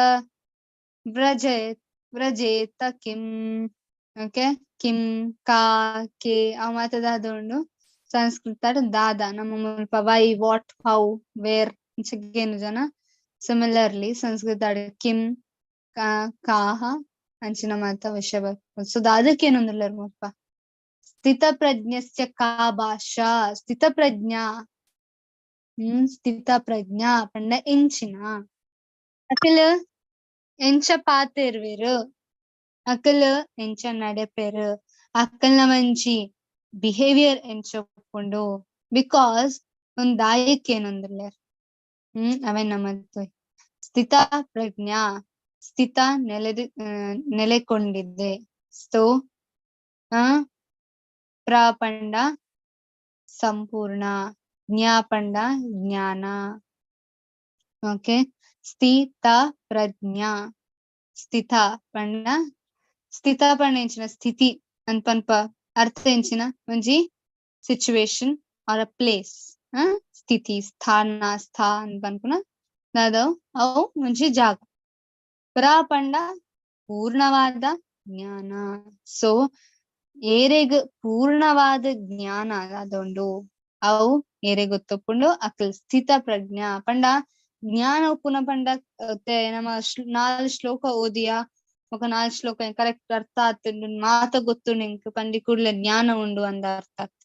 ವ್ರಜೇತ ವ್ರಜೇತ ಕಿಂ. ಓಕೆ, ಕಿಂ ಕಾ ಕೆ ಅವ ಮಾತದಾದ ಉಂಡು ಸಂಸ್ಕೃತ ದಾದ ನಮ್ಮ ಮುಲ್ಪ why, what, how, wear ಏನು ಜನ. ಸಿಮಿಲರ್ಲಿ ಸಂಸ್ಕೃತ ಕಿಂ ಕಾಹ ಅಂಚಿನ ಮಾತ ವಿಷಯ ಬರ್ಪುಂಡು. ಸೊ ದಾದಕ್ಕೇನೊಂದುಲ್ಲೆರ್ ಮುಲ್ಪ ಸ್ಥಿತ ಪ್ರಜ್ಞಸ್ಯ ಕಾ ಭಾಷಾ ಸ್ಥಿತ ಪ್ರಜ್ಞಾ. ಸ್ಥಿತ ಪ್ರಜ್ಞಾ ಪಂಡ ಎಂಚಿನ? ಅಕಲ್ ಎಂಚ ಪಾತೆರ್ವೆರ್, ಅಕಲ್ ಎಂಚ ನಡೆಪೆರ್, ಅಕಲ್ನ ಒಂಜಿ ಬಿಹೇವಿಯರ್ ಎಂಚ ಉಪ್ಪುಂಡು because ಒಂದ್ ದಾಯಕ್ ಏನೊಂದುಲ್ಲೆರ್. ಅವೆನ್ ನಮತ್ ಸ್ಥಿತ ಪ್ರಜ್ಞಾ ಸ್ಥಿತ ನೆಲೆದು ನೆಲೆಕೊಂಡಿದ್ದೆ. ಸೊ ಪ್ರಾಪಂಡ ಸಂಪೂರ್ಣ, ಜ್ಞಾಪಂಡ ಜ್ಞಾನ. ಓಕೆ, ಸ್ಥಿತ ಪ್ರಜ್ಞಾ ಸ್ಥಿತ ಪಂಡ ಸ್ಥಿತ ಪಂಡ ಎಂಚಿನ? ಸ್ಥಿತಿ ಅನ್ಪನ್ಪ ಅರ್ಥ ಎಂಚಿನ? ಒಂಜಿ ಸಿಚುವೇಶನ್ ಆರ್ ಅ ಪ್ಲೇಸ್. ಸ್ಥಿತಿ ಸ್ಥಾನ ಸ್ಥಾ ಅನ್ಪನ್ಪುನ ದಾದವು ಅವು ಒಂಜಿ ಜಾಗ. ಪ್ರಾಪಂಡ ಪೂರ್ಣವಾದ ಜ್ಞಾನ. ಸೊ ಏರೆಗ್ ಪೂರ್ಣವಾದ ಜ್ಞಾನ ಅದೊಂಡು ಅವು ಏರೆಗ್ ಗೊತ್ತುಪ್ಪುಂಡು ಅಕಲ್ ಸ್ಥಿತ ಪ್ರಜ್ಞಾ ಪಂಡ ಜ್ಞಾನ ಉಪ್ಪುನ ಪಂಡ ನಮ್ಮ ನಾಲ್ ಶ್ಲೋಕ ಓದಿಯಾ ఒక ನಾಲ್ ಶ್ಲೋಕ ಕರೆಕ್ಟ್ ಅರ್ಥ ಆತುಂಡು ಮಾತ ಗೊತ್ತುಂಡು ಎಂಕ್ ಪಂಡಿ ಕೂಡ್ಲೆ ಜ್ಞಾನ ಉಂಡು ಅಂದ ಅರ್ಥ ಆತ್.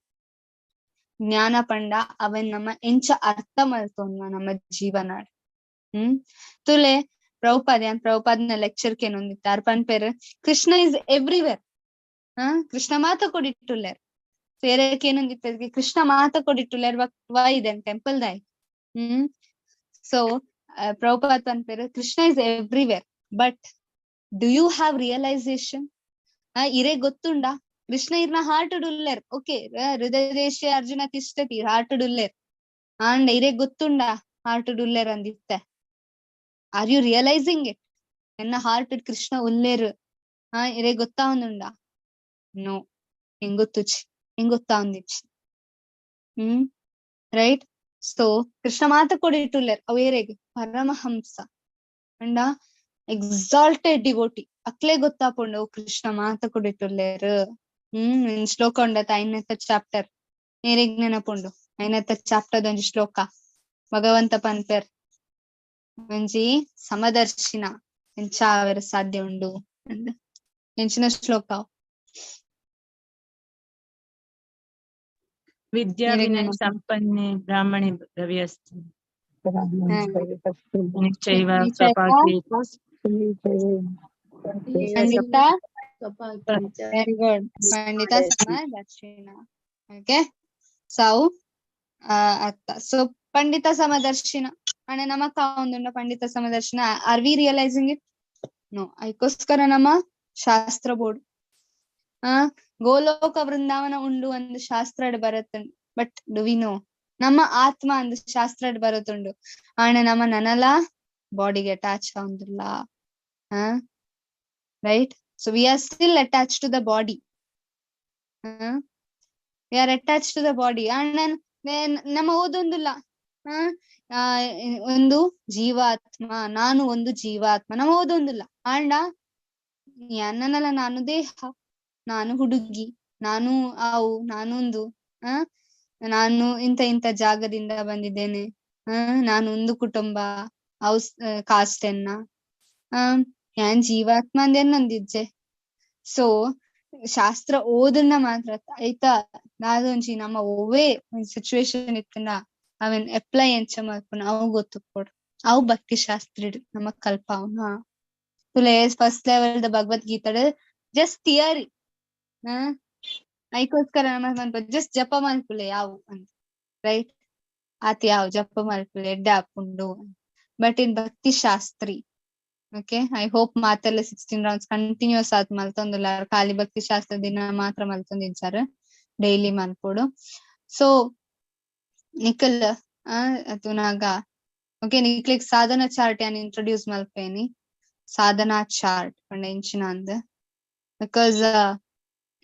ಜ್ಞಾನ ಪಂಡ ಅವನ್ ನಮ್ಮ ಎಂಚ ಅರ್ಥ ಮಲ್ತೊನ್ನ ನಮ್ಮ ಜೀವನ. ತುಲೆ ಪ್ರಭುಪಾದ ಯಾನ್ ಪ್ರಭುಪಾದನ ಲೆಕ್ಚರ್ ಕೇನೊಂದಿತ್ತ ಅರ್ ಪನ್ಪೆರ್ ಕೃಷ್ಣ is everywhere. Krishna ಮಾತ ಕೊಡಿಟ್ಟುಲ್ಲೆರ್ ಸೇರಕ್ಕೆ ಕೃಷ್ಣ ಮಾತ ಕೊಡಿಟ್ಟುಲ್ಲೆರ್ why then temple ದಾಯ್. ಸೊ ಪ್ರಭುಪಾದ್ ಪನ್ಪೆರ್ Krishna is everywhere but do you have realisation? ಇರೆ ಗೊತ್ತುಂಡಾ ಕೃಷ್ಣ ಇರ್ನ ಹಾರ್ಟ್ ಡುಲ್ಲೆರ್? ಓಕೆ, ಹೃದಯ ದೇಶ ಅರ್ಜುನ ತಿಷ್ಟತಿ ಹಾರ್ಟ್ ಡುಲ್ಲೆರ್ ಆಂಡ ಇರೆ ಗೊತ್ತುಂಡಾ ಹಾರ್ಟ್ ಡುಲ್ಲೆರ್ ಅಂದಿತ್ತೆ? Are you realising it? ಎನ್ನ ಹಾರ್ಟ್ ಕೃಷ್ಣ ಉಲ್ಲೇರ್ ಇರೆ ಗೊತ್ತಾ ಒಂದುಂಡಾ? ನೋ, ಹೆಂಗ್ ಗೊತ್ತುಚಿ ಹೆಂಗ್ ಗೊತ್ತಾ ಒಂದಿಚ್ಚಿ. ರೈಟ್. ಸೊ ಕೃಷ್ಣ ಮಾತ ಕೊಡಿಟ್ಟುಲ್ಲೆರ್ ಅವು ಏರೆಗ್? ಪರಮಹಂಸ ಅಂಡ ಎಕ್ಸಾಲ್ಟೆಡ್ ಡಿವೋಟಿ ಅಕ್ಲೆ ಗೊತ್ತಾಪುಂಡು ಕೃಷ್ಣ ಮಾತ ಕೊಡಿಟ್ಟುಲ್ಲೆರ್. ಶ್ಲೋಕ ಉಂಡತ ಐನತ್ತ ಚಾಪ್ಟರ್ ಏರೆಗ್ ನೆನಪುಂಡು? ಐನತ್ತ ಚಾಪ್ಟರ್ ಒಂಜಿ ಶ್ಲೋಕ ಭಗವಂತ ಪನ್ಪೆರ್ ಒಂಜಿ ಸಮದರ್ಶಿನ ಎಂಚ ಆವೆರೆ ಸಾಧ್ಯ ಉಂಡು ಅಂದ್ ಎಂಚಿನ ಶ್ಲೋಕ? ವಿದ್ಯಾ ವಿನಯ ಸಂಪನ್ನೆ ಬ್ರಾಹ್ಮಣಿ ಭವ್ಯಸ್ತು ನಿಶ್ಚೈವ ಸ್ವಪಾಕಿ ಪಂಡಿತ. ವೆರಿ ಗುಡ್, ಪಂಡಿತ ಸಮದರ್ಶಿನ. ಓಕೆ, ಸೌ ಅತ್ತ. ಸೊ ಪಂಡಿತ ಸಮದರ್ಶಿನ ಅಣ್ಣ ನಮಕ ಒಂದುಂಡ ಪಂಡಿತ ಸಮದರ್ಶಿನ. Are we realising it? No. ಅದಕ್ಕೋಸ್ಕರ ನಮ್ಮ ಶಾಸ್ತ್ರ ಬೋರ್ಡ್ ಗೋಲೋಕ ವೃಂದಾವನ ಉಂಡು ಒಂದು ಶಾಸ್ತ್ರ ಬರತ್ತುಂಡು. ಬಟ್ do we know ನಮ್ಮ ಆತ್ಮ ಅಂದ್ ಶಾಸ್ತ್ರ ಬರತ್ತುಂಡು. ಆಣ ನಮ್ಮ ನನಲ ಬಾಡಿಗೆ attach ಆವಂದಿಲ್ಲ. Right? So we are still attach to the body. We are attach to the body. ಅಣ್ಣ ನಮ್ಮ ಓದೊಂದಿಲ್ಲ. ಒಂದು ಜೀವಾತ್ಮ, ನಾನು ಒಂದು ಜೀವಾತ್ಮ, ನಮ್ಮ ಓದೊಂದಿಲ್ಲ. ಆಂಡ ನನ್ನಲ್ಲ ನಾನು ದೇಹ, ನಾನು ಹುಡುಗಿ, ನಾನು ಅವು, ನಾನೊಂದು, ನಾನು ಇಂತ ಇಂತ ಜಾಗದಿಂದ ಬಂದಿದ್ದೇನೆ, ನಾನು ಒಂದು ಕುಟುಂಬ, ಹೌಸ್ ಕಾಸ್ಟ್ ಎನ್ನ, ಯಾನ್ ಜೀವಾತ್ಮ ಅಂದೇನೊಂದಿಜ್ಜೆ. ಸೊ ಶಾಸ್ತ್ರ ಓದನ್ನ ಮಾತ್ರ ಆಯ್ತಾ ದಾದೊಂಜಿ ನಮ್ಮ ಒವ್ವೇ ಸಿಚುವೇಶನ್ ಇತ್ತನ ಅವನ್ ಅಪ್ಲೈ ಎಂಚ ಮಲ್ಪುನ ಅವು ಗೊತ್ತುಪ್ಪೊಡು. ಅವು ಭಕ್ತಿ ಶಾಸ್ತ್ರ ನಮ್ಮ ಕಲ್ಪಾವುನ. ತುಲೆ first level the Bhagavad Gita just theory. ಐಕೋಸ್ಕರ ನಮ್ಮ ಜಸ್ಟ್ ಜಪ ಮಲ್ಪುಲೆ ಯಾವು ಅಂತ, ರೈಟ್? ಆತ ಯಾವ ಜಪ ಮಲ್ಪುಲೆ ಎಡ್ಡೆ ಆಪುಂಡು. But in Bhakti Shastri, okay, I hope ಮಾತೆಲ್ಲ 16 ರೌಂಡ್ಸ್ ಕಂಟಿನ್ಯೂಸ್ ಆತ್ ಮಲ್ತೊಂದುಲ್ಲ. ಖಾಲಿ ಭಕ್ತಿ ಶಾಸ್ತ್ರ ದಿನ ಮಾತ್ರ ಮಲ್ತೊಂದಿಜ್ಜಾರ್, ಡೈಲಿ ಮಲ್ಪೊಡು. ಸೊ ನಿಖಲ್ ತುನಾಗ ಓಕೆ, ನಿಕ್ಲಿಗ್ ಸಾಧನಾ ಚಾರ್ಟ್ ಯಾನ್ ಇಂಟ್ರೊಡ್ಯೂಸ್ ಮಲ್ಪೇನಿ. ಸಾಧನಾ ಚಾರ್ಟ್ ಪಂಡ ಎಂಚಿನ ಅಂದ್, because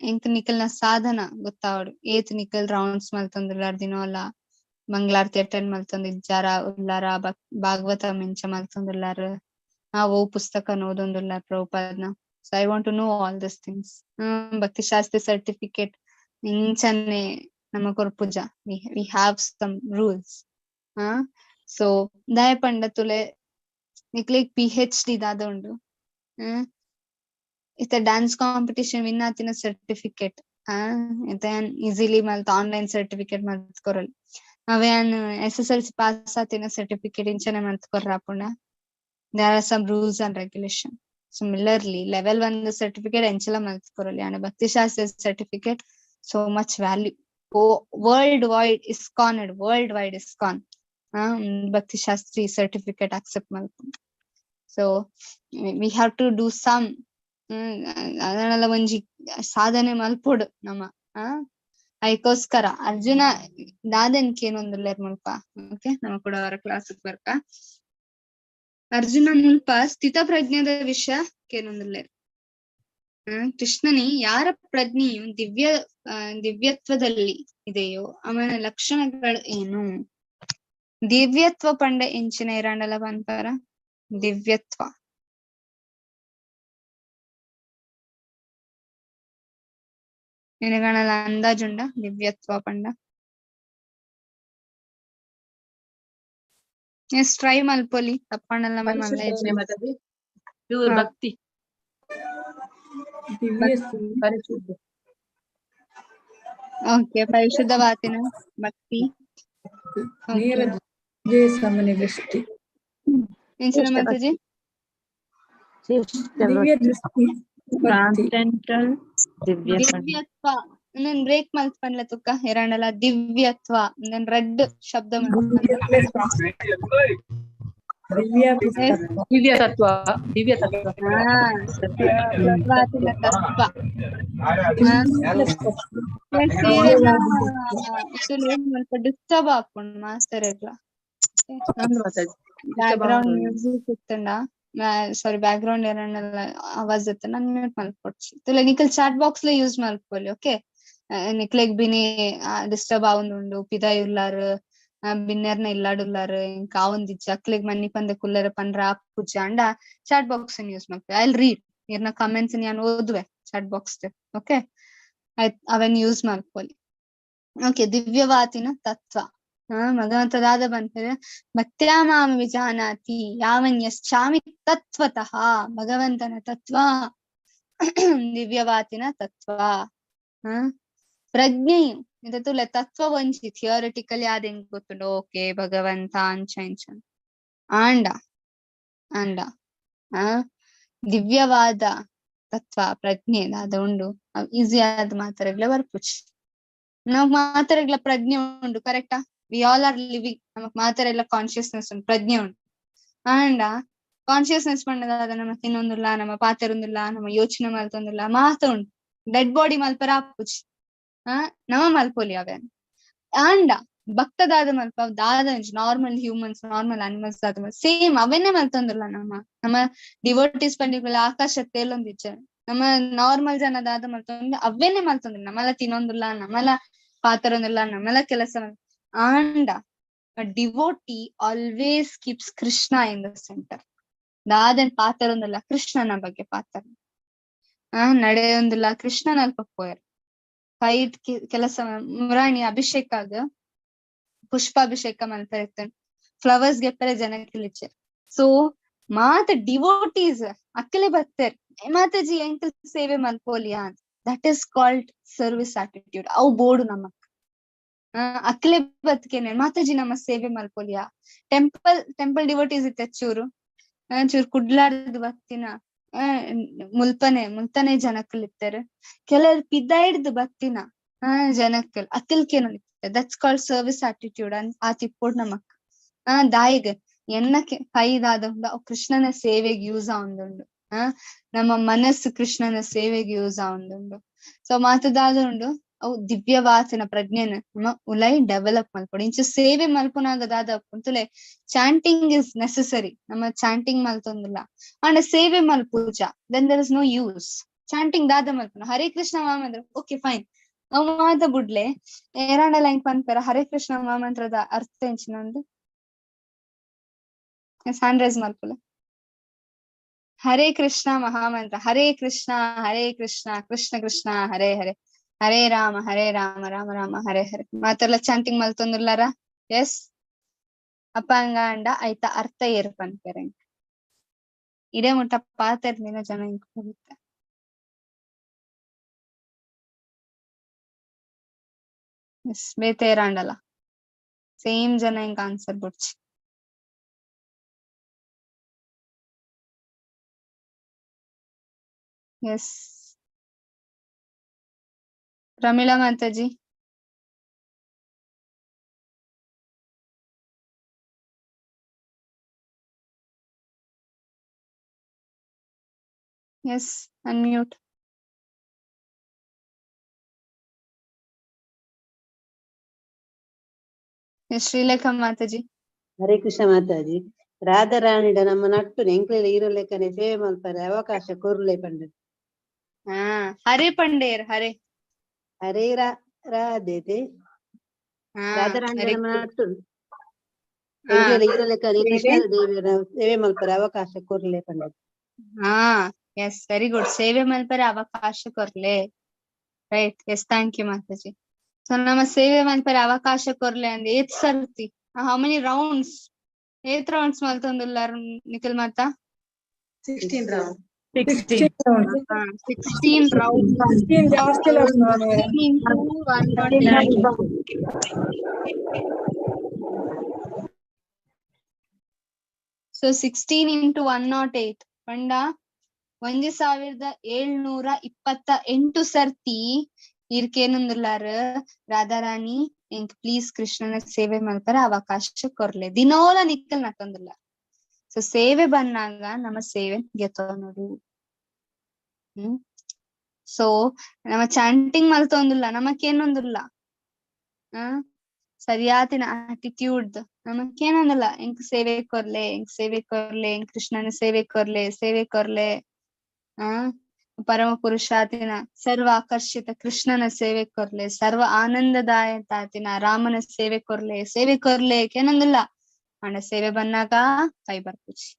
ಎಂಕ್ ನಿಕಲ್ನ ಸಾಧನ ಗೊತ್ತಾವಡು. ಏತ್ ನಿಕಲ್ ರೌಂಡ್ಸ್ ಮಲ್ತೊಂದುಲ್ಲಾರ್ ದಿನೋಲ, ಮಂಗಳಾರತಿ ಅಟೆಂಡ್ ಮಲ್ತೊಂದಿಜ್ಜಾರ ಉಲ್ಲಾರ, ಭಾಗವತ ಮೆಂಚ ಮಲ್ತೊಂದುಲ್ಲಾರ್, ಓ ಪುಸ್ತಕ ಓದೊಂದುಲ್ಲಾರ್ ಪ್ರಭುಪಾದ್ನ. So I want to know all this things. Bhakti Shastri certificate ಇಂಚನೆ ನಮ್ಮ ಕೊರ್ಪುಜ. We have some rules. So ದಾಯ ಪಂಡ ತುಲೆ ನಿಕ್ಲೆಗ್ PhD ದಾದ ಉಂಡು. ಇತ್ತ ಡ್ಯಾನ್ಸ್ ಕಾಂಪಿಟಿಷನ್ ವಿನ್ ಆತಿನ ಸರ್ಟಿಫಿಕೇಟ್ ಇತ್ತೆ ಈಸಿಲಿ ಮಲ್ತ್ ಆನ್ಲೈನ್ ಸರ್ಟಿಫಿಕೇಟ್ ಮಲ್ತ್ ಕೊರೊಲಿ. ಅವೇ ಯಾನ್ SSLC pass ಆತಿನ ಸರ್ಟಿಫಿಕೇಟ್ ಇಂಚನೆ ಮಲ್ತ್ ಕೊರ್ರಾಪುಂಡ. There are some rules and regulation. Similarly level 1 certificate ಎಂಚಲ ಮಲ್ತ್ ಕೊರೊಲಿ. And Bhakti Shastra certificate so much value. World wide ISKCON, world wide ISKCON Bhakti Shastri certificate accept ಮಲ್ಪುಂಡು. So we have to do some ಅದನ್ನೆಲ್ಲ ಒಂಜಿ ಸಾಧನೆ ಮಲ್ಪೊಡು ನಮ್ಮ. ಐಕೋಸ್ಕರ ಅರ್ಜುನ ದಾದೆನ್ಕೆ ಏನೊಂದುಲ್ಲೆರ್ ಮುಲ್ಪ. Okay, ನಮ್ಮ ಕೂಡ ಅವರ ಕ್ಲಾಸ್ ಬರ್ಕ. ಅರ್ಜುನ ಮುಲ್ಪ ಸ್ಥಿತ ಪ್ರಜ್ಞದ ವಿಷಯ ಕೇನೊಂದುಲ್ಲೆರ್. ಕೃಷ್ಣನಿ ಯಾರ ಪ್ರಜ್ಞೆಯು ದಿವ್ಯತ್ವದಲ್ಲಿ ಇದೆಯೋ ಅವನ ಲಕ್ಷಣಗಳು ಏನು? ದಿವ್ಯತ್ವ ಪಂಡ ಎಂಚಿನ ಇರಾಂಡಲ ಪನ್ಪರ? ದಿವ್ಯತ್ವ ನಿನಗಣಲ ಅಂದಾಜುಂಡ ದಿವ್ಯತ್ವ ಪಂಡ? ಎಸ್, ಟ್ರೈ ಮಲ್ಪೊಲಿ, ತಪ್ಪಣ್ಣಲ್ಲ. ಪ್ಯೂರ್ ಭಕ್ತಿ, ಪರಿಶುದ್ಧ. ಓಕೆ, ಪರಿಶುದ್ಧವಾತಿನ ಭಕ್ತಿ. ಸಾಮಾನ್ಯ ದೃಷ್ಟಿ. ಎಂಚಿನ ಮಾತಾಜಿ? ದಿವ್ಯ ದೃಷ್ಟಿ. ಟ್ರಾನ್ಸೆಂಡೆಂಟಲ್ ದಿವ್ಯತ್ವ. ನನ್ ಬ್ರೇಕ್ ಮಲ್ತ್ ಪನ್ಲೆ ತುಕ್ಕ ಎರಡಲ್ಲ ದಿವ್ಯತ್ವ ನನ್ ರೆಡ್ ಶಬ್ದ. ದಿವ್ಯ ತತ್ವ, ದಿವ್ಯ ತತ್ವ. ತತ್ವ ಡಿಸ್ಟರ್ಬ್ ಆಪುಂಡು ಮಾಸ್ಟರ್ ಎಗ್ಲ. ಬ್ಯಾಕ್ ಗ್ರೌಂಡ್ ಮ್ಯೂಸಿಕ್ ಇತ್ತಂಡ, ಸಾರಿ, ಬ್ಯಾಕ್ ಗ್ರೌಂಡ್ ಏರಣ್ಣಲ್ಲ ಆವಾಜ್ ಇತ್ತ, ನಾನ್ ಮ್ಯೂಟ್ ಮಲ್ಪೊಡ್ಚಿ. ತುಲೆ ನಿಕಲ್ ಚಾಟ್ ಬಾಕ್ಸ್ ಲ ಯೂಸ್ ಮಲ್ಪೊಲಿ. ಓಕೆ, ನಿಕ್ಲೆಗ್ ಬಿನಿ ಡಿಸ್ಟರ್ಬ್ ಆವೊಂದುಂಡು, ಪಿದಾಯಿ ಉಲ್ಲಾರ್, ಬಿನ್ನೆರ್ನ ಇಲ್ಲಾಡುಲ್ಲಾರ್, ಇಂಕ ಆವೊಂದಿಜ್ಜಿ, ಅಕ್ಲೆಗ್ ಮನ್ನಿ ಪಂದೆ ಕುಲ್ಲೆರೆ ಪಂಡ್ರ ಆಪುಜಿ ಅಂಡ ಚಾಟ್ ಬಾಕ್ಸ್ ಯೂಸ್ ಮಲ್ಪೆ. I read ಇರ್ನ ಕಮೆಂಟ್ಸ್ ಯಾನ್ ಓದುವೆ ಚಾಟ್ ಬಾಕ್ಸ್. ಓಕೆ, ಆಯ್ತ್, ಅವೆನ್ ಯೂಸ್ ಮಲ್ಪೊಲಿ. ಓಕೆ, ದಿವ್ಯವಾತಿನ ತತ್ವ. ಭಗವಂತದಾದ ಬಂತಾರೆ ಭಕ್ತ್ಯಾ ಮಾಂ ವಿಜಾನಾತಿ ಯಾವನ್ಯಶ್ಚಾಮಿ ತತ್ವತಃ. ಭಗವಂತನ ತತ್ವ ದಿವ್ಯವಾತಿನ ತತ್ವ. ಪ್ರಜ್ಞೆಯು ಇಂತ ತುಲೆ ತತ್ವ ಒಂಜಿ ಥಿಯೋರಿಟಿಕಲಿ ಆದ್ ಎಂಕ್ ಗೊತ್ತುಂಡು, ಓಕೆ ಭಗವಂತ ಅಂಚ ಇಂಚ. ಆಂಡ ಆಂಡ ಆ ದಿವ್ಯವಾದ ತತ್ವ ಪ್ರಜ್ಞೆ ದಾದ ಉಂಡು, ಅವ್ ಈಸಿ ಆದ್ ಮಾತರೆಗ್ಲ ಬರ್ಪುಜಿ. ನಮಕ್ ಮಾತರೆಗ್ಲ ಪ್ರಜ್ಞೆ ಉಂಡು, ಕರೆಕ್ಟಾ? We all are living, ನಮಕ್ ಮಾತರೆಗ್ಲ ಕಾನ್ಶಿಯಸ್ನೆಸ್ ಉಂಡು, ಪ್ರಜ್ಞೆ ಉಂಡು. ಆಂಡ ಕಾನ್ಶಿಯಸ್ನೆಸ್ ಪಂಡದಾದ ನಮಕ್ ಇನ್ನೊಂದುಲ್ಲ, ನಮ್ಮ ಪಾತೆರೊಂದುಲ್ಲ, ನಮ್ಮ ಯೋಚನೆ ಮಲ್ತೊಂದುಲ್ಲ, ಮಾತ ಉಂಡು. ಡೆಡ್ ಬಾಡಿ ಮಲ್ಪರ ಆಪುಜಿ, ನಮ ಮಲ್ಪೊಲಿ ಅವೇನ್. ಆಂಡ ಭಕ್ತದಾದ ಮಲ್ಪ ದಾದ ನಾರ್ಮಲ್ ಹ್ಯೂಮನ್ಸ್ ನಾರ್ಮಲ್ ಅನಿಮಲ್ಸ್ ದಾದ ಸೇಮ್ ಅವೆನ್ನೇ ಮಲ್ತೊಂದುಲ್ಲ. ನಮ್ಮ ನಮ್ಮ ಡಿವೋಟೀಸ್ ಪಂಡಿಗಳ ಆಕಾಶ ತೇಲೊಂದಿಜ್ಜ, ನಮ್ಮ ನಾರ್ಮಲ್ ಜನ ದಾದ ಮಲ್ತೊಂದು ಅವೆನ್ನೇ ಮಲ್ತೊಂದಿಲ್ಲ, ನಮ್ಮಲ ತಿನ್ನೊಂದುಲ್ಲ, ನಮ್ಮಲ ಪಾತರೊಂದಿಲ್ಲ, ನಮ್ಮಲ ಕೆಲಸ. ಆಂಡ devotee always keeps Krishna in the center. ದಾದನ್ ಪಾತರೊಂದಿಲ್ಲ, ಕೃಷ್ಣನ ಬಗ್ಗೆ ಪಾತರ, ನಡೆಯೊಂದಿಲ್ಲ, ಕೃಷ್ಣನ ಅಲ್ಪ ಪೋಯರ್ ಕೈಟ್ ಕೆಲಸ. ಮುರಾಣಿ ಅಭಿಷೇಕ ಆಗ ಪುಷ್ಪಾಭಿಷೇಕ ಮಲ್ಪೆರೆ ಫ್ಲವರ್ಸ್ ಗೆಪ್ಪರೆ ಜನಕ್ಕೆ. ಸೊ ಮಾತ ಡಿವೋಟೀಸ್ ಅಕ್ಕಲೆ ಬರ್ತಾರೆ, ಮಾತಾಜಿ ಎಂಕಲ್ ಸೇವೆ ಮಲ್ಪೋಲಿಯಾ ಅಂತ. That is called service attitude. ಅವು ಬೋಡು ನಮಕ್. ಅಕ್ಕಲೆ ಬತ್ಕೇನೆ ಮಾತಾಜಿ ನಮ್ಮ ಸೇವೆ ಮಲ್ಪೋಲಿಯಾ. ಟೆಂಪಲ್ ಟೆಂಪಲ್ ಡಿವೋಟೀಸ್ ಇತ್ತೆ ಚೂರು ಚೂರು ಕುಡ್ಲಾರ್ದು ಬತ್ತಿನ ಮುಲ್ಪನೆ ಮುಲ್ತನೆ ಜನಕ್ಕಲ್ ಇತ್ತಾರೆ. ಕೆಲವರು ಪಿದಾಯ್ಡ್ದು ಬತ್ತಿನ ಜನಕ್ಕಲ್ ಅಕ್ಕಲ್ಕೇನೋ that's called service attitude. ಆ ತಿಪ್ಪೋಡ್ ನಮಕ್ ದಾಯಿಗ್ ಎನ್ನ ಕೈದಾದ ಕೃಷ್ಣನ ಸೇವೆಗೆ ಯೂಸ್ ಆವೊಂದುಂಡು, ನಮ್ಮ ಮನಸ್ಸು ಕೃಷ್ಣನ ಸೇವೆಗೆ ಯೂಸ್ ಆವೊಂದುಂಡು. ಸೊ ಮಾತದಾದ ಉಂಡು ಅವು ದಿವ್ಯವಾತನ ಪ್ರಜ್ಞೆನ ನಮ್ಮ ಉಲೈ ಡೆವಲಪ್ ಮಲ್ಪೊಡು. ಇಂಚ ಸೇವೆ ಮಲ್ಪುನಾಗ ದಾದ ತುಲೆ ಚಾಂಟಿಂಗ್ is necessary, ನಮ್ಮ ಚಾಂಟಿಂಗ್ ಮಲ್ತೊಂದಿಲ್ಲ ಆಂಡ ಸೇವೆ ಮಲ್ಪೂಜ then there is no use. Chanting ದಾದ ಮಲ್ಪುನ ಹರೇ ಕೃಷ್ಣ ಮಹಾಮಂತ್ರ ಓಕೆ ಫೈನ್, ಅವು ಮಾತ ಬುಡ್ಲೆ ಏರಾಂಡ ಲೈನ್ ಪನ್ಪೆರ ಹರೇ ಕೃಷ್ಣ ಮಹಾಮಂತ್ರದ ಅರ್ಥ ಎಂಚಿನಂದು ಹ್ಯಾಂಡ್ ರೈಸ್ ಮಲ್ಪುಲೆ. ಹರೇ ಕೃಷ್ಣ ಮಹಾಮಂತ್ರ, ಹರೇ ಕೃಷ್ಣ ಹರೇ ಕೃಷ್ಣ ಕೃಷ್ಣ ಕೃಷ್ಣ ಹರೇ ಹರೇ, ಹರೇ ರಾಮ ಹರೇ ರಾಮ ರಾಮ ರಾಮ ಹರೇ ಹರೇ. ಮಾತೆಲ್ಲ ಚಾಂಟಿಂಗ್ ಮಲ್ತೊಂದುಲ್ಲಾರ? ಎಸ್ ಅಪ್ಪಂಗಾಂಡ ಐತ ಅರ್ಥ ಏರ್ ಪನ್ಪೆರೆ ಇಡೇ ಮುಟ್ಟ ಪಾತೆರ್ದಿನ ಜನ ಇಂಕ್ ಹೋಗುತ್ತೆ. ಎಸ್ ಬೇತೆ ಏರಾಂಡಲ ಸೇಮ್ ಜನ ಇಂಕ್ ಆನ್ಸರ್ ಬುಡ್ಚಿ. Yes Pramila Mataji. Yes unmute. S Srilekha Mataji. Hare Krishna Mataji. ರಾಧಾರಾಣಿಡ ನಮ್ಮ ನಟ್ಟು ಎಂಕ್ಲೆಲ ಇರಲೆಕ್ಕನೆ ಸೇವೆ ಮಲ್ಪರೆ ಅವಕಾಶ ಕೊರ್ಲೆ ಪಂಡ. ಹರೇ ಪಂಡೇರ್ ಹರೇ ಹರೇ ರಾಧೆ ರಾಧಾರಾಣಿ ನಮ್ಮ ನಟ್ಟು ಎಂಕ್ಲೆಲ ಇರಲೆಕ್ಕನೆ ಕೃಷ್ಣ ದೇವರ ಸೇವೆ ಮಲ್ಪರೆ ಅವಕಾಶ ಕೊರ್ಲೆ ಪಂಡ. ಎಸ್ ವೆರಿ ಗುಡ್, ಸೇವೆ ಮಲ್ಪರೆ ಅವಕಾಶ ಕೊರ್ಲೆ. Right, yes thank you Mataji. So ನಮ್ಮ ಸೇವೆ ಮಲ್ಪರೆ ಅವಕಾಶ ಕೊರ್ಲೆ ಅಂದ್ ಏತ್ ಸರ್ತಿ how many rounds ಏತ್ ರೌಂಡ್ಸ್ ಮಲ್ತೊಂದುಲ್ಲಾರ್ ನಿಖಿಲ್ ಮಾತಾ? 16 round. 16. 16 round. 16 ಜಾಸ್ತಿ ಇಲ್ಲ. 16 into 129. So 16 into 108 ಪಂಡ 1728 ಸರ್ತಿ ಇರ್ಕೇನಂದುಲ್ಲಾರ್ ರಾಧಾರಾಣಿ ಎಂಕ್ ಪ್ಲೀಸ್ ಕೃಷ್ಣನ ಸೇವೆ ಮಲ್ಪರೆ ಅವಕಾಶ ಕೊರ್ಲೆ, ದಿನೋಲ ನಿಕ್ಕಲ್ ನಟ್ಟೊಂದುಲ್ಲ. ಸೊ ಸೇವೆ ಬನ್ನಾಗ ನಮ್ಮ ಸೇವೆ ಗೆತ್ತೊನೋಡು. ಸೊ ನಮ್ಮ ಚಾಂಟಿಂಗ್ ಮಲ್ತೊಂದುಲ್ಲ, ನಮಕೇನೊಂದುಲ್ಲ ಸರಿಯಾತಿನ ಆಟಿಟ್ಯೂಡ್ ನಮಕೇನೊಂದುಲ್ಲ, ಎಂಕ್ ಸೇವೆ ಕೊರ್ಲೆ ಎಂಕ್ ಸೇವೆ ಕೊರ್ಲೆ ಎಂಕ್ ಕೃಷ್ಣನ ಸೇವೆ ಕೊರ್ಲೆ ಸೇವೆ ಕೊರ್ಲೆ, ಪರಮ ಪುರುಷಾತಿನ ಸರ್ವ ಆಕರ್ಷಿತ ಕೃಷ್ಣನ ಸೇವೆ ಕೊರ್ಲೆ, ಸರ್ವ ಆನಂದದಾಯತಾತಿನ ರಾಮನ ಸೇವೆ ಕೊರ್ಲೆ ಸೇವೆ ಕೊರ್ಲೆ ಏನೊಂದಿಲ್ಲ. ಅಂಡ ಸೇವೆ ಬನ್ನಾಗ ಕೈ ಬರ್ಪುಜಿ.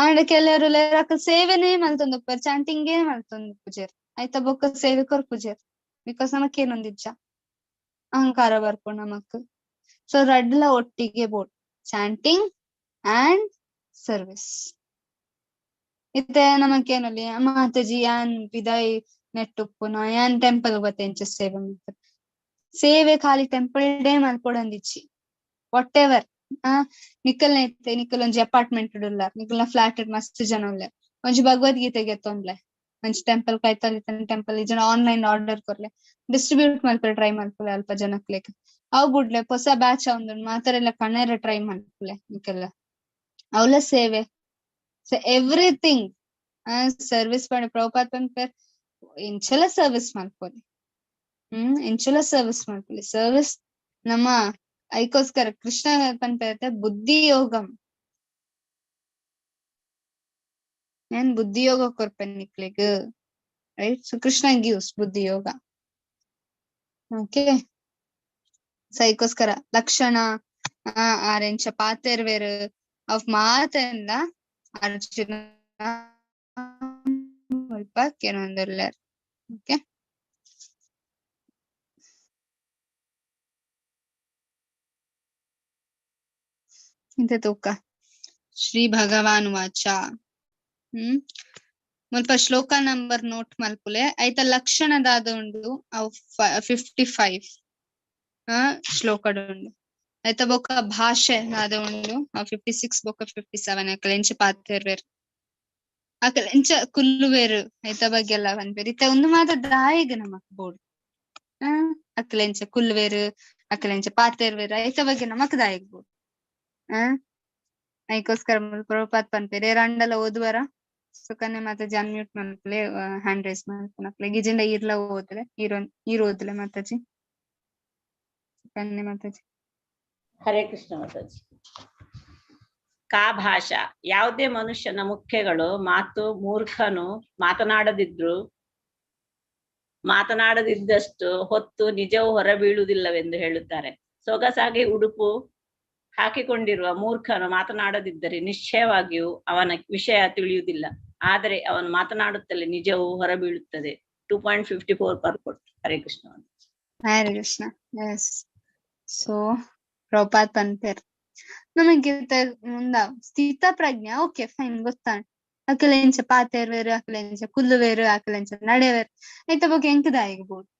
ಆಂಡ ಕೆಲವರು ಸೇವೆನೇ ಮಲ್ತೊಂದು ಚಾಂಟಿಂಗೇ ಮಲ್ತೊಂದು ಪೂಜೆರ್ ಆಯ್ತಾ ಬೊಕ್ಕ ಸೇವೆ ಕೊರ್ ಪೂಜೆರ್, because ನಮಕೇನೊಂದಿಜ್ಜ ಅಹಂಕಾರ ಬರ್ಪು ನಮಕ್. ಸೊ ರಡ್ಲ ಒಟ್ಟಿಗೆ ಬೋಟ್ ಚಾಂಟಿಂಗ್ ಅಂಡ್ ಸರ್ವಿಸ್. ಇತ್ತೆ ನಮಕೇನಲ್ಲಿ ಮಾತಾಜಿ ಯಾನ್ ಪಿದಾಯಿ ನೆಟ್ ಉಪ್ಪುನ ಯಾನ್ ಟೆಂಪಲ್ ಬತ್ತೆ ಎಂಚ ಸೇವೆ ಮಲ್ಪುವೆ. ಸೇವೆ ಖಾಲಿ ಟೆಂಪಲ್ ಡೇ ಮಲ್ಪೊಡಂದಿಚ್ಚಿ what ever ಆ ನಿಕಲ್ನ ಇತ್ತೆ ನಿಕಲ್ ಒಂಜಿ ಅಪಾರ್ಟ್ಮೆಂಟ್ ಉಲ್ಲಾರ್, ನಿಕಲ್ನ ಫ್ಲಾಟ್ ಮಸ್ತ್ ಜನ ಉಲ್ಲೆರ್, ಒಂಜಿ ಭಗವದ್ಗೀತೆ ಗೆತ್ತೊನ್ಲೆ, ಒಂಜಿ ಟೆಂಪಲ್ ಕೈತಲ್ ಟೆಂಪಲ್ ಇಜ್ಜಂಡ ಆನ್ಲೈನ್ ಆರ್ಡರ್ ಕೊರ್ಲೆ, ಡಿಸ್ಟ್ರಿಬ್ಯೂಟ್ ಮಲ್ಪೆರೆ ಟ್ರೈ ಮಲ್ಪುಲೆ ಅಲ್ಪ ಜನಕ್ಲೆಗ್. ಅವು ಬುಡ್ಲೆ ಪೊಸ ಬ್ಯಾಚ್ ಆವೊಂದುಂಡು ಮಾತೆರೆಲ ಕಣೆರೆ ಟ್ರೈ ಮಲ್ಪುಲೆ ನಿಕಲ್ಲ ಅವ್ಲ ಸೇವೆ. ಸೊ ಎವ್ರಿಥಿಂಗ್ ಸರ್ವಿಸ್ ಪಂಡ ಪ್ರಭುಪಾದ್ ಪನ್ಪೆರ್ ಎಂಚಲ ಸರ್ವಿಸ್ ಮಲ್ಪೊಲಿ. ಎಂಚಲ ಸರ್ವಿಸ್ ಮಲ್ಪೊಲಿ. ಸರ್ವಿಸ್ ನಮ್ಮ ಐಕೋಸ್ಕರ ಕೃಷ್ಣ ಪನ್ಪೆರ್ ಬುದ್ಧಿ ಯೋಗಂ. ಏನ್ ಬುದ್ಧಿ ಯೋಗ ಕೊರ್ಪೆ ನಿಕ್ಲೆಗ್, ರೈಟ್? ಸೊ ಕೃಷ್ಣ ಗಿವ್ಸ್ ಬುದ್ಧಿ ಯೋಗ. ಓಕೆ, ಸೊ ಐಕೋಸ್ಕರ ಲಕ್ಷಣ ಆರೆಂಚ ಪಾತೆರ್ವೆರ್ ಅವ್ ಮಾತೆಲ್ಲ ಅರ್ಜುನ ಮುಲ್ಪ ಕೇನೊಂದುಲ್ಲೆರ್. ಓಕೆ, ಇಂತ ತೂಕ ಶ್ರೀ ಭಗವಾನ್ ವಾಚ. ಮುಲ್ಪ ಶ್ಲೋಕ ನಂಬರ್ ನೋಟ್ ಮಲ್ಪುಲೆ. ಐತ ಲಕ್ಷಣ ದಾದ ಉಂಡು ಅವು 55 ಶ್ಲೋಕಡ್ ಉಂಡು. ಐತ ಬೊಕ್ಕ ಭಾಷೆ ದಾದ ಉಂಡು ಅವು 56 ಬೊಕ್ಕ 57. ಅಕಲ್ ಎಂಚ ಪಾತೆರ್ವೆರ್, ಅಕಲ್ ಎಂಚ ಕುಲ್ಲುವೆರ್ ಐತ ಬಗ್ಗೆ ಎಲ್ಲ ಪನ್ಪೆರ್. ಇತ್ತೆ ಉಂದು ಮಾತ ದಾಯೆಗ್ ನಮಕ್ ಬೋಡು? ಅಕಲ್ ಎಂಚ ಕುಲ್ಲುವೆರ್, ಅಕಲ್ ಎಂಚ ಪಾತೆರ್ವೆರ್ ಐತ ಬಗ್ಗೆ ನಮಕ್ ದಾಯೆಗ್ ಬೋಡು? ಐಕೋಸ್ಕರ ಪ್ರಭುಪಾದ್ ಪನ್ಪೆರ್ ಏರಾಂಡಲ ಓದುವರ ಸುಕನ್ಯಾ ಮಾತಾಜಿ ಅನ್ಮ್ಯೂಟ್ ಮಲ್ಪುಲೆ, ಹ್ಯಾಂಡ್ ರೈಸ್ ಮಲ್ಪುನಕ್ಲೆ ಗಿಜಿಂಡ ಈರ್ಲ ಓದ್ಲೆ, ಈರ್ ಓದ್ಲೆ ಮಾತಾಜಿ. ಸುಕನ್ಯಾ ಮಾತಾಜಿ. ಹರೇ ಕೃಷ್ಣ ಮಾತಾಜಿ. ಕಾ ಭಾಷಾ, ಯಾವುದೇ ಮನುಷ್ಯನ ಮುಖ್ಯಗಳು ಮಾತು ಮೂರ್ಖನು ಮಾತನಾಡದಿದ್ದಷ್ಟು ಹೊತ್ತು ನಿಜವೂ ಹೊರಬೀಳುವುದಿಲ್ಲವೆಂದು ಹೇಳುತ್ತಾರೆ. ಸೊಗಸಾಗಿ ಉಡುಪು ಹಾಕಿಕೊಂಡಿರುವ ಮೂರ್ಖನು ಮಾತನಾಡದಿದ್ದರೆ ನಿಶ್ಚಯವಾಗಿಯೂ ಅವನ ವಿಷಯ ತಿಳಿಯುವುದಿಲ್ಲ, ಆದರೆ ಅವನು ಮಾತನಾಡುತ್ತಲೇ ನಿಜವೂ ಹೊರಬೀಳುತ್ತದೆ. 2.54 ಪರ್ಪೋರ್ಟ್. ಹರೇ ಕೃಷ್ಣ. ಹರೇ ಕೃಷ್ಣ. ಎಸ್, ಸೊ ಪ್ರಭುಪಾದ್ ಪನ್ಪೆರ್ ನಮಗೆ ಮುಂದ ಸ್ಥಿತ ಪ್ರಜ್ಞೆ. Okay fine, ಗೊತ್ತಾಂಡ್. ಅಕಲ್ ಎಂಚ ಪಾತೆರ್ವೆರ್, ಅಕಲ್ ಎಂಚ ಕುಲ್ಲುವೆರ್, ಅಕಲ್ ಎಂಚ ನಡೆವೆರ್ ಐತ ಬಗ್ಗೆ ಎಂಕ್ ದಾಯೆಗ್ ಬೋಡು?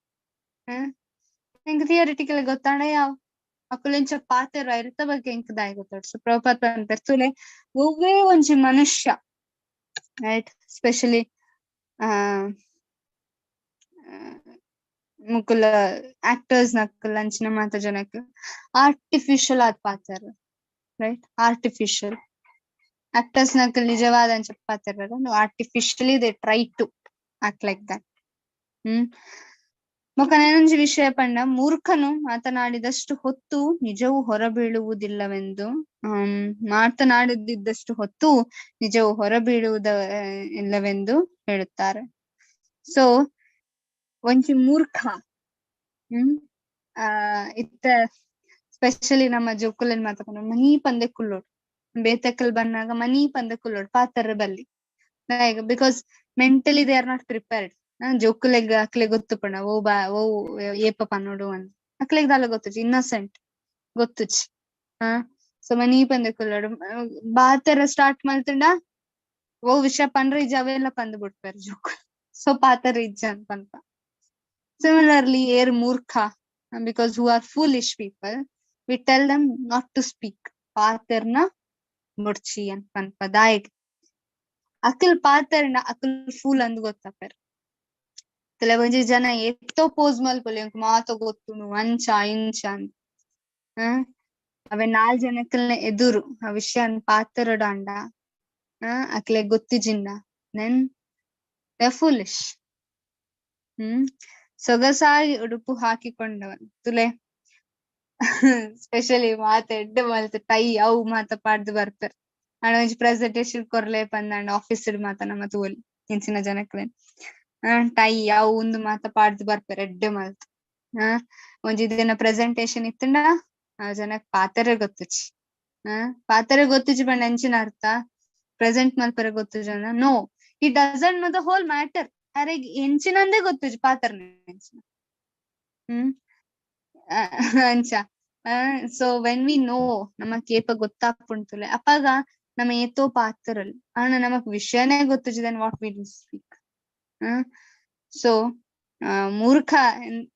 ಎಂಕ್ ಥಿಯರಿಟಿಕಲ್ ಗೊತ್ತಾಂಡ ಯಾವ ಅಕುಲ್ ಎಂಚ ಪಾತೆರ್ವ ಐತ ಬಗ್ಗೆ ಎಂಕ್ ದಾಯೆಗ್ ಗೊತ್ತಾಂಡ್? ಸೊ ಪ್ರಭುಪಾದ್ ಪನ್ಪೆರ್ ತುಲೆ ಒವ್ವೇ ಒಂಜಿ ಮನುಷ್ಯ, right, specially Mukul actors Nakul ಅಂಚಿನ ಮಾತ ಜನಕ್ ಆರ್ಟಿಫಿಷಿಯಲ್ ಆದ್ ಪಾತೆರ್, ರೈಟ್? ಆರ್ಟಿಫಿಷಿಯಲ್ ಆಕ್ಟರ್ಸ್ ನಕುಲ್ ನಿಜವಾದ ಅಂಚ ಪಾತೆರ್, artificially they try to act like that. ಮೊಕ ಏನೊಂಜಿ ವಿಷಯ ಪಂಡ ಮೂರ್ಖನು ಮಾತನಾಡಿದಷ್ಟು ಹೊತ್ತು ನಿಜವೂ ಹೊರಬೀಳುವುದಿಲ್ಲವೆಂದು, ಮಾತನಾಡದಿದ್ದಷ್ಟು ಹೊತ್ತು ನಿಜವೂ ಹೊರಬೀಳುವುದ ಇಲ್ಲವೆಂದು ಹೇಳುತ್ತಾರೆ. ಸೊ ಒಂಜಿ ಮೂರ್ಖ ಇತ್ತ ಸ್ಪೆಷಲಿ ನಮ್ಮ ಜೋಕುಲನ್ ಮಾತಾಕೊಂಡು ಮನಿ ಪಂದೆ ಕುಲ್ಲೋಡು, ಬೇತಕ್ಕಲ್ ಬಂದಾಗ ಮನಿ ಪಂದೆ ಕುಲ್ಲೋಡು ಪಾತರ ಬಲ್ಲಿ, because mentally they are not prepared. ಜೋಕುಲೆಗ್ ಅಕ್ಲೆ ಗೊತ್ತು ಪಂಡ ಓ ಬಾ ಓ ಏಪ ಪನ್ನೋಡು ಅಂದ್ ಅಕ್ಲೆಗ್ ದಾಲ ಗೊತ್ತುಜಿ, ಇನ್ನಸೆಂಟ್ ಗೊತ್ತುಜಿ. ಸೊ ಮನಿ ಪಂದೆ ಕುಲ್ಲೋಡು ಬಾತರ ಸ್ಟಾರ್ಟ್ ಮಲ್ತುಂಡ ಓ ವಿಷಯ ಪಂಡ್ರೆ ಇಜ್ಜ ಅವೆಲ್ಲ ಪಂದ್ ಬಿಡ್ಪಾರ ಜೋಕುಲು. ಸೊ ಪಾತರ ಇಜ್ಜ ಅಂತ ಪನ್ಪ. ಸಿಮಿಲರ್ಲಿ ಏರ್ ಮೂರ್ಖ, because who are foolish people, we tell them not to speak. ಪಾತೆರ್ನ ಮುಡ್ಚಿ ಅಂತ ಪನ್ಪ. ದಾಯೆಗ್ ಅಕಲ್ ಪಾತೆರ್ನ ಅಕಲ್ ಫೂಲ್ ಅಂದ್ ಗೊತ್ತಾಪೆರ್. ಕೆಲವೊಂಜಿ ಜನ ಏತೋ ಪೋಸ್ ಮಲ್ಪೊಲಿ ಅಂಕ್ ಮಾತ ಗೊತ್ತುಂಡು ಅಂಚ ಇಂಚ ಅಂದ್. ಅವೇ ನಾಲ್ ಜನಕ್ಕಲ್ನ ಎದುರು ಆ ವಿಷಯ ಪಾತೆರೊಡಾಂಡ ಅಕ್ಲೆಗ್ ಗೊತ್ತಿಜಿಂಡ then they foolish. ಸೊಗಸಾಗಿ ಉಡುಪು ಹಾಕಿಕೊಂಡವನ್ ತುಲೆ ಸ್ಪೆಷಲಿ ಮಾತ ಎಡ್ಡೆ ಮಲ್ತ್ ಟೈ ಅವು ಮಾತ ಪಾಡ್ದು ಬರ್ಪೆರ್. ಆಂಡ ಒಂಜಿ ಪ್ರೆಸೆಂಟೇಶನ್ ಕೊರ್ಲೆ ಪಂದಾಂಡ ಆಫೀಸ್ ಮಾತ ನಮ ತೂವೊಲಿ ಇಂಚಿನ ಜನಕ್ಲೆನ್ ಟೈ ಅವು ಉಂದು ಮಾತ ಪಾಡ್ದು ಬರ್ಪೆರ್ ಎಡ್ಡೆ ಮಲ್ತ್. ಒಂಜಿ ದಿನ ಪ್ರೆಸೆಂಟೇಶನ್ ಇತ್ತುಂಡ ಆ ಜನಕ್ ಪಾತೆರೆ ಗೊತ್ತುಜಿ. ಪಾತೆರೆ ಗೊತ್ತುಜಿ ಪಂಡ ಎಂಚಿನ ಅರ್ಥ? ಪ್ರೆಸೆಂಟ್ ಮಲ್ಪೆರೆ ಗೊತ್ತುಜಿ ಅಂಡ no, he doesn't know the whole matter. ಅರೆಗ್ ಎಂಚಿನಂದೇ ಗೊತ್ತುಜಿ ಪಾತೆರ್ನ ಎಂಚಿನ. ಅಂಚ ಸೊ when we know ನಮಕ್ ಏಪ ಗೊತ್ತಾಪುಂಟುಲೆ ಅಪಗ ನಮ ಏತೋ ಪಾತೆರೊಲಿ, ಆಂಡ ನಮಕ್ ವಿಷಯನೇ ಗೊತ್ತುಜಿ then what we do speak. ಸೊ ಮೂರ್ಖ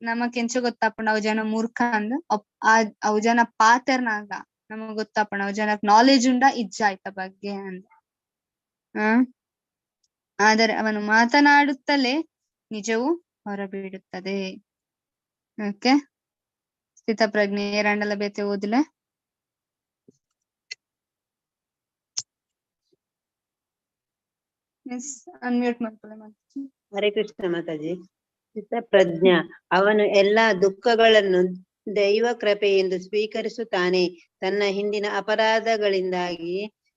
ನಮಕ್ ಎಂಚ ಗೊತ್ತಾಪುಂಡು ಅವು ಜನ ಮೂರ್ಖ ಅಂದ್. ಅವು ಜನ ಪಾತೆರ್ನಾಗ ನಮಗ್ ಗೊತ್ತಾಪುಂಡು ಅವು ಜನಕ್ ನಾಲೆಜ್ ಉಂಡ ಇಜ್ಜ ಆಯ್ತ ಬಗ್ಗೆ ಅಂದ್. ಆದರೆ ಅವನು ಮಾತನಾಡುತ್ತಲೇ ನಿಜವು ಹೊರಬೀಳುತ್ತದೆ. ಓಕೆ, ಸ್ಥಿತಪ್ರಜ್ಞೆ ಏರಾಂಡಲ ಬೇತೆ ಓದಿಲ್ಲ. ಎಸ್, ಅನ್ಮ್ಯೂಟ್ ಮಾಡ್ಕೊಳ್ಳಿ ಮಾತಾಜಿ. ಹರೇ ಕೃಷ್ಣ ಮಾತಾಜಿ. ಸ್ಥಿತಪ್ರಜ್ಞ ಅವನು ಎಲ್ಲಾ ದುಃಖಗಳನ್ನು ದೈವ ಕೃಪೆ ಎಂದು ಸ್ವೀಕರಿಸುತ್ತಾನೆ. ತನ್ನ ಹಿಂದಿನ ಅಪರಾಧಗಳಿಂದಾಗಿ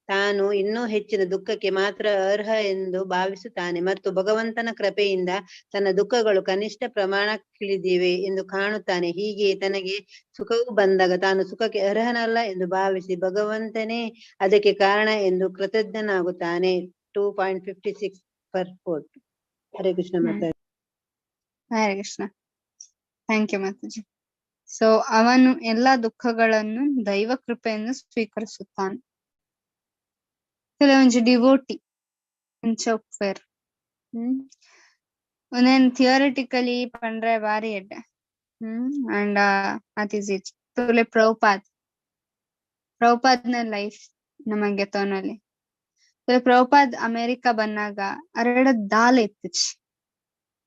ತಾನು ಇನ್ನೂ ಹೆಚ್ಚಿನ ದುಃಖಕ್ಕೆ ಮಾತ್ರ ಅರ್ಹ ಎಂದು ಭಾವಿಸುತ್ತಾನೆ ಮತ್ತು ಭಗವಂತನ ಕೃಪೆಯಿಂದ ತನ್ನ ದುಃಖಗಳು ಕನಿಷ್ಠ ಪ್ರಮಾಣಕ್ಕಿಳಿದಿವೆ ಎಂದು ಕಾಣುತ್ತಾನೆ. ಹೀಗೆ ತನಗೆ ಸುಖವು ಬಂದಾಗ ತಾನು ಸುಖಕ್ಕೆ ಅರ್ಹನಲ್ಲ ಎಂದು ಭಾವಿಸಿ ಭಗವಂತನೇ ಅದಕ್ಕೆ ಕಾರಣ ಎಂದು ಕೃತಜ್ಞನಾಗುತ್ತಾನೆ. 2.56 purport. Hare Krishna Mataji. Hare Krishna, thank you Mataji. So ಅವನು ಎಲ್ಲಾ ದುಃಖಗಳನ್ನು ದೈವ ಕೃಪೆಯನ್ನು ಸ್ವೀಕರಿಸುತ್ತಾನೆ. ಕೆಲವೊಂಜಿ ಡಿವೋಟಿ ಇಂಚ ಉಪ್ಪುವೆರ್. ಉಂದೆನ್ ಥಿಯರಿಟಿಕಲಿ ಪಂಡ್ರೆ ಬಾರಿ ಎಡ್ಡೆ. ಅಂಡ್ ಆತ್ ಈಸಿ ತುಲೆ ಪ್ರಭುಪಾದ್, ಪ್ರಭುಪಾದ್ನ ಲೈಫ್ ನಮಗೆ ತೋನಲ್ಲಿ. ಪ್ರಭುಪಾದ್ ಅಮೆರಿಕ ಬನ್ನಾಗ ಅರೆಡ ದಾಲ ಇತ್ತಿಚಿ,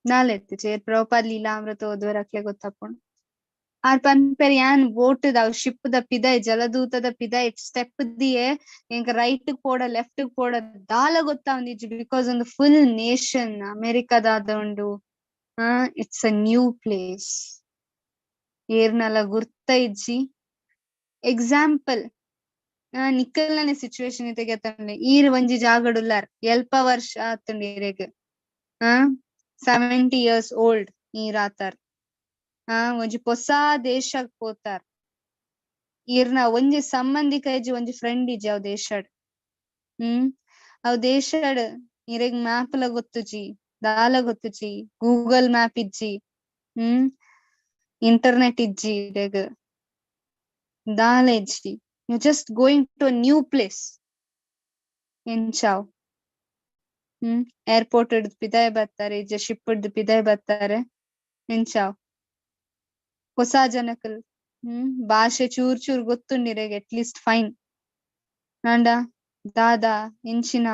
ದಾಲ ಇತ್ತಿಚಿ. ಪ್ರಭುಪಾದ್ ಲೀಲಾಮೃತ ಓದುವರ ಅಕ್ಲೆ ಗೊತ್ತಪ್ಪುಂಡು. ಆರ್ ಪನ್ಪೆರ್ ಯಾನ್ ಬೋಟುದ ಅವು ಶಿಪ್ ದ ಪಿದೈ, ಜಲದೂತದ ಪಿದೈ ಸ್ಟೆಪ್ ದಿಯೆ ಎಂಕ್ ರೈಟ್ ಪೋಡ ಲೆಫ್ಟ್ ಪೋಡ ದಾಲ ಗೊತ್ತಾವಂದಿಜ್ಜಿ, because ಒಂದು ಫುಲ್ ನೇಷನ್ ಅಮೆರಿಕದಾದ ಉಂಡು. It's a new place, ಏರ್ನಲ ಗುರ್ತ ಇಜ್ಜಿ. ಎಕ್ಸಾಂಪಲ್ ನಿಕ್ಕಲ್ನೇ ಸಿಚುವೇಶನ್ ಇತ್ತೆ ಈರ್ ಒಂಜಿ ಜಾಗಡುಲ್ಲಾರ್ ಎಲ್ಪ ವರ್ಷ ಆತುಂಡು ಇರೆಗ್, 70 ಇಯರ್ಸ್ ಓಲ್ಡ್ ಈರ್ ಆತಾರ್. ಒಂಜಿ ಪೊಸ ದೇಶಕ್ ಪೋತಾರ್, ಈರ್ನ ಒಂಜಿ ಸಂಬಂಧಿಕ ಇಜ್ಜಿ, ಒಂಜಿ ಫ್ರೆಂಡ್ ಇಜ್ಜಿ ಅವ್ ದೇಶಡ್. ಅವ್ ದೇಶಡ್ ಇರೆಗ್ ಮ್ಯಾಪ್ ಲ ಗೊತ್ತುಜಿ, ದಾಲ ಗೊತ್ತುಜಿ, ಗೂಗಲ್ ಮ್ಯಾಪ್ ಇಜ್ಜಿ, ಇಂಟರ್ನೆಟ್ ಇಜ್ಜಿ, ಇರೆಗ್ ದಾಲ ಇಜ್ಜಿ. You just going to a new place. ಎಂಚಾವ್ airport ಹಿಡ್ದು ಪಿದಾಯ್ ಬರ್ತಾರೆ, ಇಜ್ಜ ಶಿಪ್ ಹಿಡ್ದು ಪಿದಾಯ್ ಬರ್ತಾರೆ. ಎಂಚಾವ್ ಹೊಸ ಜನಕಲ್, ಭಾಷೆ ಚೂರ್ ಚೂರ್ ಗೊತ್ತುಂಡಿರೆಗ್ ಅಟ್ಲೀಸ್ಟ್ ಫೈನ್. ಆಂಡ ದಾದಾ ಎಂಚಿನ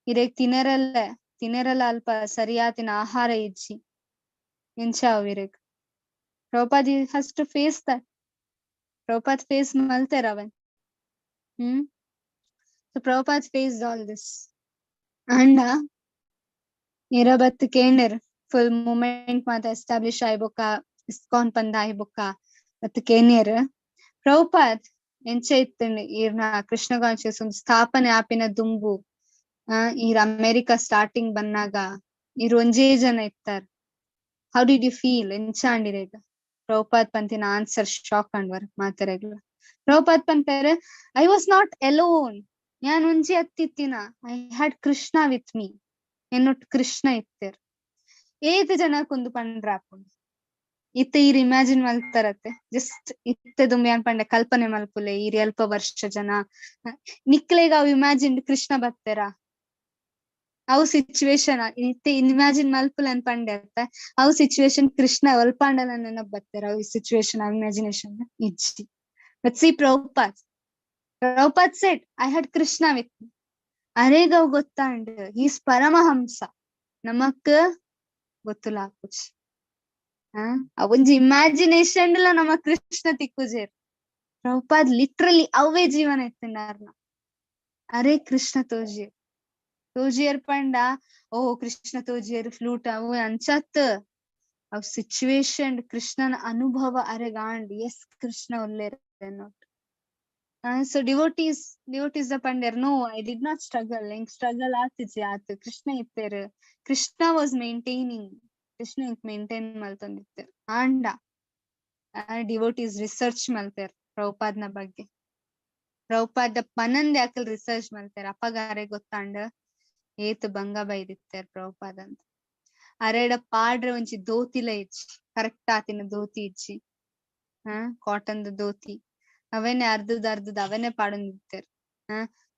ಇರೆಗ್ ತಿನೆರಲ್ಲ ತಿನೆರಲ್ಲ ಅಲ್ಪ ಸರಿಯಾತಿನ ಆಹಾರ ಇಜ್ಜಿ. ಎಂಚಾವ್ ಇರೆಗ್? Prabhupada has to face that. Prabhupada face ಮಲ್ತೆರ್ ಅವನ್. So Prabhupada faced all this. ಅಂಡ ಇರಬತ್ ಕೇಂಡರ್ ಫುಲ್ ಮೂಮೆಂಟ್ ಮಾತ ಎಸ್ಟಾಬ್ಲಿಷ್ ಆಯ್ಬೊಕ್ಕ, ಇಸ್ಕಾನ್ ಪಂದ ಆಯ್ಬೊಕ್ಕ ಬತ್ ಕೇನ್ಯರ್ ಪ್ರಭುಪಾದ್ ಎಂಚ ಇತ್ತಂಡ್ ಈರ್ನ ಕೃಷ್ಣ ಕಾನ್ಶಿಯಸ್ ಒಂದು ಸ್ಥಾಪನೆ ಆಪಿನ ದುಂಬು. ಈರ್ ಅಮೆರಿಕ ಸ್ಟಾರ್ಟಿಂಗ್ ಬನ್ನಾಗ ಈರ್ ಒಂಜೇ ಜನ ಇತ್ತಾರ್. How did you feel? ಎಂಚ ಅಂಡಿರೇಗ? ಪ್ರಭುಪಾದ್ ಪಂತಿನ ಆನ್ಸರ್ ಶಾಕ್ ಅಂಡ್ವರ್ ಮಾತೆರೆಗ್ಲ. ಪ್ರಭುಪಾದ್ ಪನ್ಪೆರ್, I was not alone, ಯಾನ್ ಒಂಜಿ ಅತ್ತಿತ್ತಿನ, I had Krishna with me, ಎನ್ನೊಟ್ಟು Krishna ಇತ್ತೆರ್. ಏತ್ ಜನಕ್ಕೊಂದು ಪಂಡ್ರ ಆಪುಂಡು ಇತ್ತೆ ಈರ್ ಇಮ್ಯಾಜಿನ್ ಮಲ್ತಾರತ್ತೆ, ಜಸ್ಟ್ ಇತ್ತೆ ದುಂಬು ಯಾನ್ ಪಂಡೆ ಕಲ್ಪನೆ ಮಲ್ಪುಲೆ, ಈರ್ ಅಲ್ಪ ವರ್ಷ ಜನ ನಿಕ್ಲೆಗ್ ಅವು ಇಮ್ಯಾಜಿನ್ ಕೃಷ್ಣ ಬತ್ತೆರಾ ಅವು ಸಿಚುವೇಶನ್ ಇತ್ತೆ ಇಮ್ಯಾಜಿನ್ ಮಲ್ಪುಲೆ ಅನ್ ಪಂಡೆ ಅತ್ತ, ಅವು ಸಿಚುವೇಶನ್ ಕೃಷ್ಣ ಒಲ್ಪಾಂಡಲ ನೆನಪ್ ಬತ್ತೆರ ಅವು ಸಿಚುವೇಶನ್ ಇಮ್ಯಾಜಿನೇಷನ್ ಇಜ್ಜಿ. But see Prabhupada, Prabhupada said I had Krishna with me. ಅರೇಗ ಅವು ಗೊತ್ತಾಂಡ್ is Paramahamsa, ನಮಕ್ ಗೊತ್ತುಲ ಆಪುಜಿ. ಅವೊಂಜಿ ಇಮ್ಯಾಜಿನೇಷನ್ ನಮ್ಮ ಕೃಷ್ಣ ತಿಕ್ಕುಜೇರ್. ಪ್ರಭುಪಾದ್ ಲಿಟ್ರಲಿ ಅವೇ ಜೀವನ ಇತ್ತಿನಾರ್ನ. ಅರೆ ಕೃಷ್ಣ ತೋಜಿಯರ್ ತೋಜಿಯರ್ ಪಂಡ ಓ ಕೃಷ್ಣ ತೋಜಿಯರ್ ಫ್ಲೂಟ್ ಅವು ಅಂಚತ್ ಅವ್ ಸಿಚುವೇಶನ್ ಕೃಷ್ಣನ ಅನುಭವ ಅರೆಗಾಂಡ್ ಎಸ್ ಕೃಷ್ಣ ಒಲ್ಲೆರ್ not. So devotees the ಪಂಡೆರ್ no I did not struggle, ಎಂಕ್ ಸ್ಟ್ರಗಲ್ ಆತಿಜಿ ಆತ್ ಕೃಷ್ಣ ಇತ್ತೆರ್, ಕೃಷ್ಣ ವಾಸ್ ಮೇಂಟೈನಿಂಗ್, ಕೃಷ್ಣ ಎಂಕ್ ಮೇಂಟೈನ್ ಮಲ್ತೊಂದಿತ್ತೆರ್. ಆಂಡ ಡಿವೋಟೀಸ್ ರಿಸರ್ಚ್ ಮಲ್ತೆರ್ ಪ್ರಭುಪಾದ್ನ ಬಗ್ಗೆ, ಪ್ರಭುಪಾದ ಪನಂದೆ ಅಕಲ್ ರಿಸರ್ಚ್ ಮಲ್ತೆರ್. ಅಪಗಾರೆ ಗೊತ್ತಾಂಡ ಏತ್ ಬಂಗ ಬೈದಿತ್ತೆರ್ ಪ್ರಭುಪಾದ ಅಂತ. ಅರೆಡ ಪಾಡ್ರೆ ಒಂಜಿ ಧೋತಿಲ ಇಜ್ಜಿ, ಕರೆಕ್ಟ್ ಆತಿನ ಧೋತಿ ಇಜ್ಜಿ, ಕಾಟನ್ the dhoti ಅವೇನೆ ಅರ್ಧದ ಅರ್ಧದ ಅವನೇ ಪಾಡೊಂದಿತ್ತೆರ್.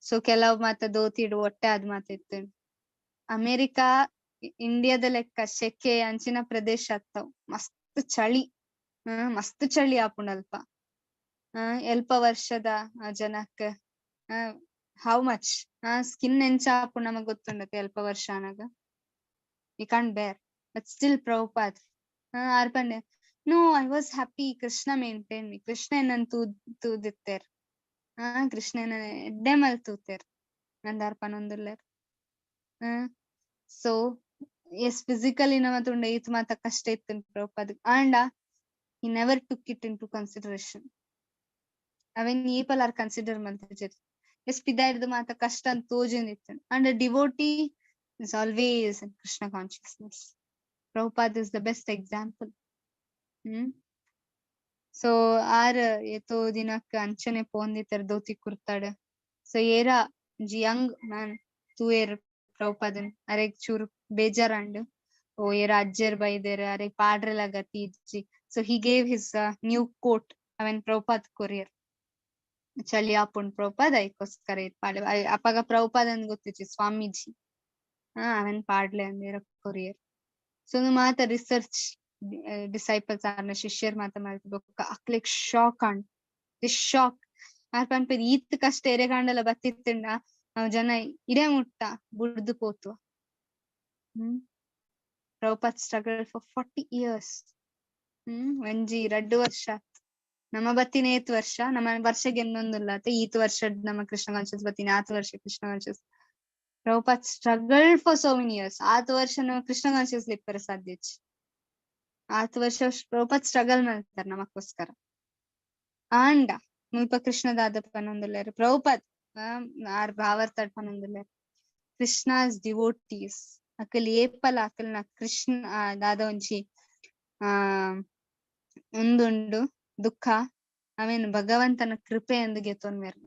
ಸೊ ಕೆಲವು ಮಾತ ಧೋತಿ ಇಡು ಒಟ್ಟೆ ಆದ್ ಮಾತ ಇತ್ತು. ಅಮೇರಿಕಾ ಇಂಡಿಯಾದ ಲೆಕ್ಕ ಶೆಕೆ ಅಂಚಿನ ಪ್ರದೇಶ ಅತ್ತವ್ ಮಸ್ತ್ ಚಳಿ. ಮಸ್ತ್ ಚಳಿ ಆಪುಂಡು ಅಲ್ಪ. ಎಲ್ಪ ವರ್ಷದ ಜನಕ್ how much skin ಎಂಚ ಆಪುಂಡು ನಮಗ್ ಗೊತ್ತುಂಡತೆ ಎಲ್ಪ ವರ್ಷ ಆನಗ. You can't bear. But still Prabhupada are Pande no, I was happy, Krishna maintain me, Krishna ಎನ್ನನ್ ತೂದಿತ್ತೆರ್, Krishna ಎನ್ನನ್ ಎಡ್ಡೆ ಮಲ್ ತೂತೆರ್ ಅಂದ್ ಆರ್ ಪನೊಂದುಲ್ಲೆರ್. ಸೊ ಎಸ್ ಫಿಸಿಕಲಿ ನಮ ತೂಂಡ ಈತ್ ಮಾತ ಕಷ್ಟ ಇತ್ತುಂಡು ಪ್ರಭುಪಾದ್, ಆಂಡ he never took it into consideration. ಅವೆನ್ ಏಪಲ್ ಆರ್ ಕನ್ಸಿಡರ್ ಮಲ್ತಿಜೆರ್. ಎಸ್ ಪಿದಾಯ್ರ್ದ್ ಮಾತ ಕಷ್ಟ ಅಂದ್ ತೋಜೊಂದಿತ್ತುಂಡು, ಆಂಡ devotee is always in Krishna consciousness. Prabhupada is the best example. So are ಏತೋ ದಿನಕ್ ಅಂಚನೆ ಪೋಂದಿತ್ತೆರ್ ಧೋತಿ ಕುರ್ತಾಡ್. ಸೊ ಏರ ಒಂಜಿ ಯಂಗ್ ಮ್ಯಾನ್ ತೂಯೆರ್ ಪ್ರಭುಪಾದನ್, ಅರೆಗ್ ಚೂರು ಬೇಜಾರಾಂಡ್, ಓ ಏರ ಅಜ್ಜೆರ್ ಬೈದೆರ್ ಅರೆಗ್ ಪಾಡ್ರೆಲ ಗತಿ ಇಜ್ಜಿ. So he gave his new coat ಅವೆನ್ ಪ್ರಭುಪಾದ್ ಕೊರಿಯರ್. ಚಳಿ ಆಪುಂಡು ಪ್ರಭುಪಾದ್ ಐಕೋಸ್ಕರ ಇತ್ ಪಾಡ್ಲೆ. ಅಪಗ ಪ್ರಭುಪಾದನ್ ಗೊತ್ತಿಜ್ಜಿ ಸ್ವಾಮೀಜಿ, ಅವೆನ್ ಪಾಡ್ಲೆ ಅಂದೇರ ಕೊರಿಯರ್. ಸೊ ಉಂದು ಮಾತ ರಿಸರ್ಚ್ ಡಿಸೈಪಲ್ಸ್ ಆರ್ನ ಶಿಷ್ಯರ್ ಮಾತ ಮಲ್ತ್ ಬೊಕ್ಕ ಅಕ್ಲೆಗ್ ಶಾಕ್ ಆಂಡ್. This shock ಆರ್ ಪನ್ಪೆರ್ ಈತ್ ಕಷ್ಟ ಎರೆಗಾಂಡಲ ಬತ್ತಿತ್ತುಂಡ ಅವ್ ಜನ ಇಡೆ ಮುಟ್ಟ ಬುಡ್ದು ಪೋತುವ. Prabhupada struggle for 40 years. ಒಂಜಿ ರಡ್ಡ್ ವರ್ಷ ನಮ್ಮ ಬತ್ತಿನ ಏತ್ ವರ್ಷ, ನಮ್ಮ ವರ್ಷಗೆ ಇನ್ನೊಂದುಲ್ಲ ಅತ್ತೆ ಈತ್ ವರ್ಷ ನಮ್ಮ ಕೃಷ್ಣ ಕಾನ್ಶಿಯಸ್ ಬತ್ತಿನ ಆತ್ ವರ್ಷ Krishna conscious. Prabhupada struggle for so many years. ಆತ್ ವರ್ಷ ನಮ್ಮ ಕೃಷ್ಣ ಕಾನ್ಶಿಯಸ್ ಇಪ್ಪರೆ ಸಾಧ್ಯ ಇಜ್ಜಿ. ಆತ್ ವರ್ಷ ಪ್ರಭುಪಾದ್ ಸ್ಟ್ರಗಲ್ ಮಾಡ್ತಾರೆ ನಮಕ್ಕೋಸ್ಕರ. ಆಂಡ ಮುಲ್ಪ ಕೃಷ್ಣದಾದ ಪನೊಂದುಲ್ಲೆರ್ ಪ್ರಭುಪಾದ್ ಆರ್ ಭಾವರ್ತಾಡ್ ಪನೊಂದುಲ್ಲೆರ್ ಕೃಷ್ಣಾಸ್ ಡಿವೋಟೀಸ್ ಅಕಲ್ ಏಪಲ ಅಕಲ್ನ ಕೃಷ್ಣ ದಾದ ಒಂಜಿ ಉಂದುಂಡು ದುಃಖ ಅವೇನ್ ಭಗವಂತನ ಕೃಪೆ ಎಂದು ಗೆತೊನ್ವೆರ್.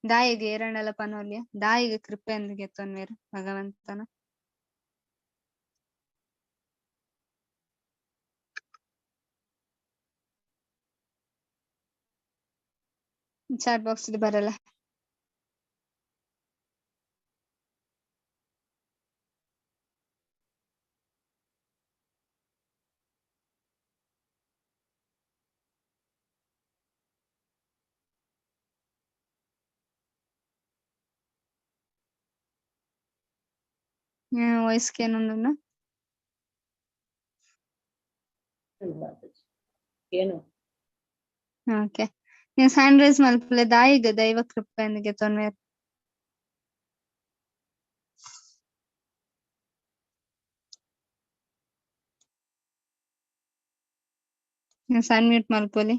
ದಾಯಿಗ್ ಏರಣಲ ಪನೊಲ್ಯ ದಾಯಿಗ್ ಕೃಪೆ ಎಂದು ಗೆತೊನ್ವೆರ್ ಭಗವಂತನ. ಚಾಟ್ ಬಾಕ್ಸ್ ಬರಲ್ಲ. ವಾಯ್ಸ್ ಏನೊಂದುಂಡು ಏನು? ಓಕೆ, ನೀವು ಹ್ಯಾಂಡ್ ರೈಸ್ ಮಲ್ಪುಲೆ. ದಾಯಿಗ್ ದೈವ ಕೃಪೆ ಎಂದು ಗೆತೊನ್ವೆರ್. ಅನ್ಮ್ಯೂಟ್ ಮಲ್ಪೊಲಿ.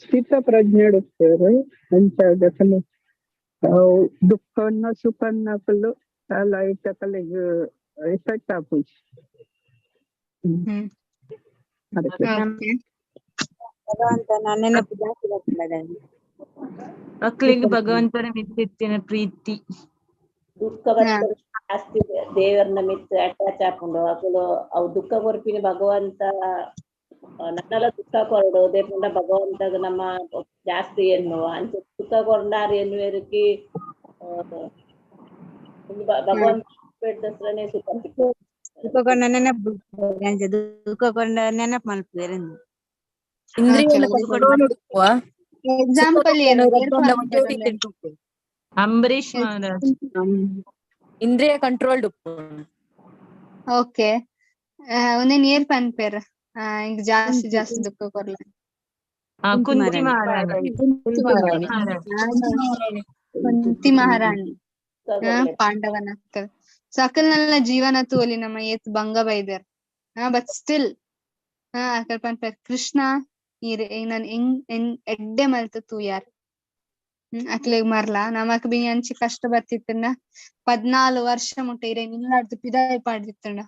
ಸ್ಥಿತ ಪ್ರಜ್ಞೆಡುಪ್ಪೆರ್ ಅಂಚಾದ್ ಅಕುಲು ದುಃಖನ್ನ ಸುಖನ್ನ ಅಕುಲು ಲೈಟ್ ಅಕಲೆಗ್ ಎಫೆಕ್ಟ್ ಆಪುಜಿ. ಭಗವಂತನ ನೆನಪು ಜಾಸ್ತಿ ಬರ್ತದೆ. ಅಕ್ಲೆಗ್ ಭಗವಂತನ ಮಿತ್ತಿತ್ತಿನ ಪ್ರೀತಿ. ದುಃಖ ಬರ್ತದೆ ಜಾಸ್ತಿ ದೇವರನ ಮಿತ್ತು ಅಟ್ಯಾಚ್ ಆಪುಂಡು ಅಕುಲು. ಅವು ದುಃಖ ಕೊರ್ಪಿನ ಭಗವಂತ ನನ್ನಲ ದುಃಖ ಕೊರಡು ದೇಪುಂಡ ಭಗವಂತಗ ನಮ್ಮ ಜಾಸ್ತಿ ಎನ್ನುವ ಅಂಚ ದುಃಖ ಕೊರಂಡಾರ್ ಎನ್ನುವರಿಗೆ ಭಗವಂತ ದಸರನೇ ಸುಖ ತಿಕ್ಕು. ದುಃಖ ಕೊಂಡ ನೆನಪು ಅಂಚ ದುಃಖ ಕೊಂಡ ನೆನಪು ಮಲ್ಪುವೆರ್. ಇಂದ್ರಿಯನ ಕಂಟ್ರೋಲ್ ಉಪ್ಪುವ ಎಕ್ಸಾಂಪಲ್ ಏನು? ಅಂಬರೀಷ್ ಮಹಾರಾಜ್. ಇಂದ್ರಿಯ ಕಂಟ್ರೋಲ್ಡ್ ಉಪ್ಪು. ಓಕೆ, ಒಂದೇ ಏರ್ ಪನ್ಪೆರ್ ಈಗ ಜಾಸ್ತಿ ಜಾಸ್ತಿ ದುಃಖ ಕೊರ್ಲ. ಕುಂತಿ ಮಹಾರಾಣಿ. ಕುಂತಿ ಮಹಾರಾಣಿ ಪಾಂಡವನ ಸೊ ಅಕಲ್ನೆಲ್ಲ ಜೀವನ ತೋಲಿ ನಮ್ಮ ಏತ್ ಭಂಗ ಬೈದೆರ್. ಬಟ್ ಸ್ಟಿಲ್ ಅಕಲ್ ಪನ್ಪೆರ್ ಕೃಷ್ಣ ಈರ್ ನನ್ ಎಂಗ್ ಎಡ್ಡೆ ಮಲ್ತ್ ತೂಯಾರ್. ಅಕ್ಲೆಗ್ ಮರ್ಲ ನಮಕ್ ಬಿ ಅಂಚಿ ಕಷ್ಟ ಬತ್ತಿತ್ತುಂಡ 14 ವರ್ಷ ಮುಟ್ಟ ಇರೇನ್ ಇಲ್ಲಾಡ್ದು ಪಿದಾಯಿ ಪಾಡ್ದಿತ್ತುಂಡ.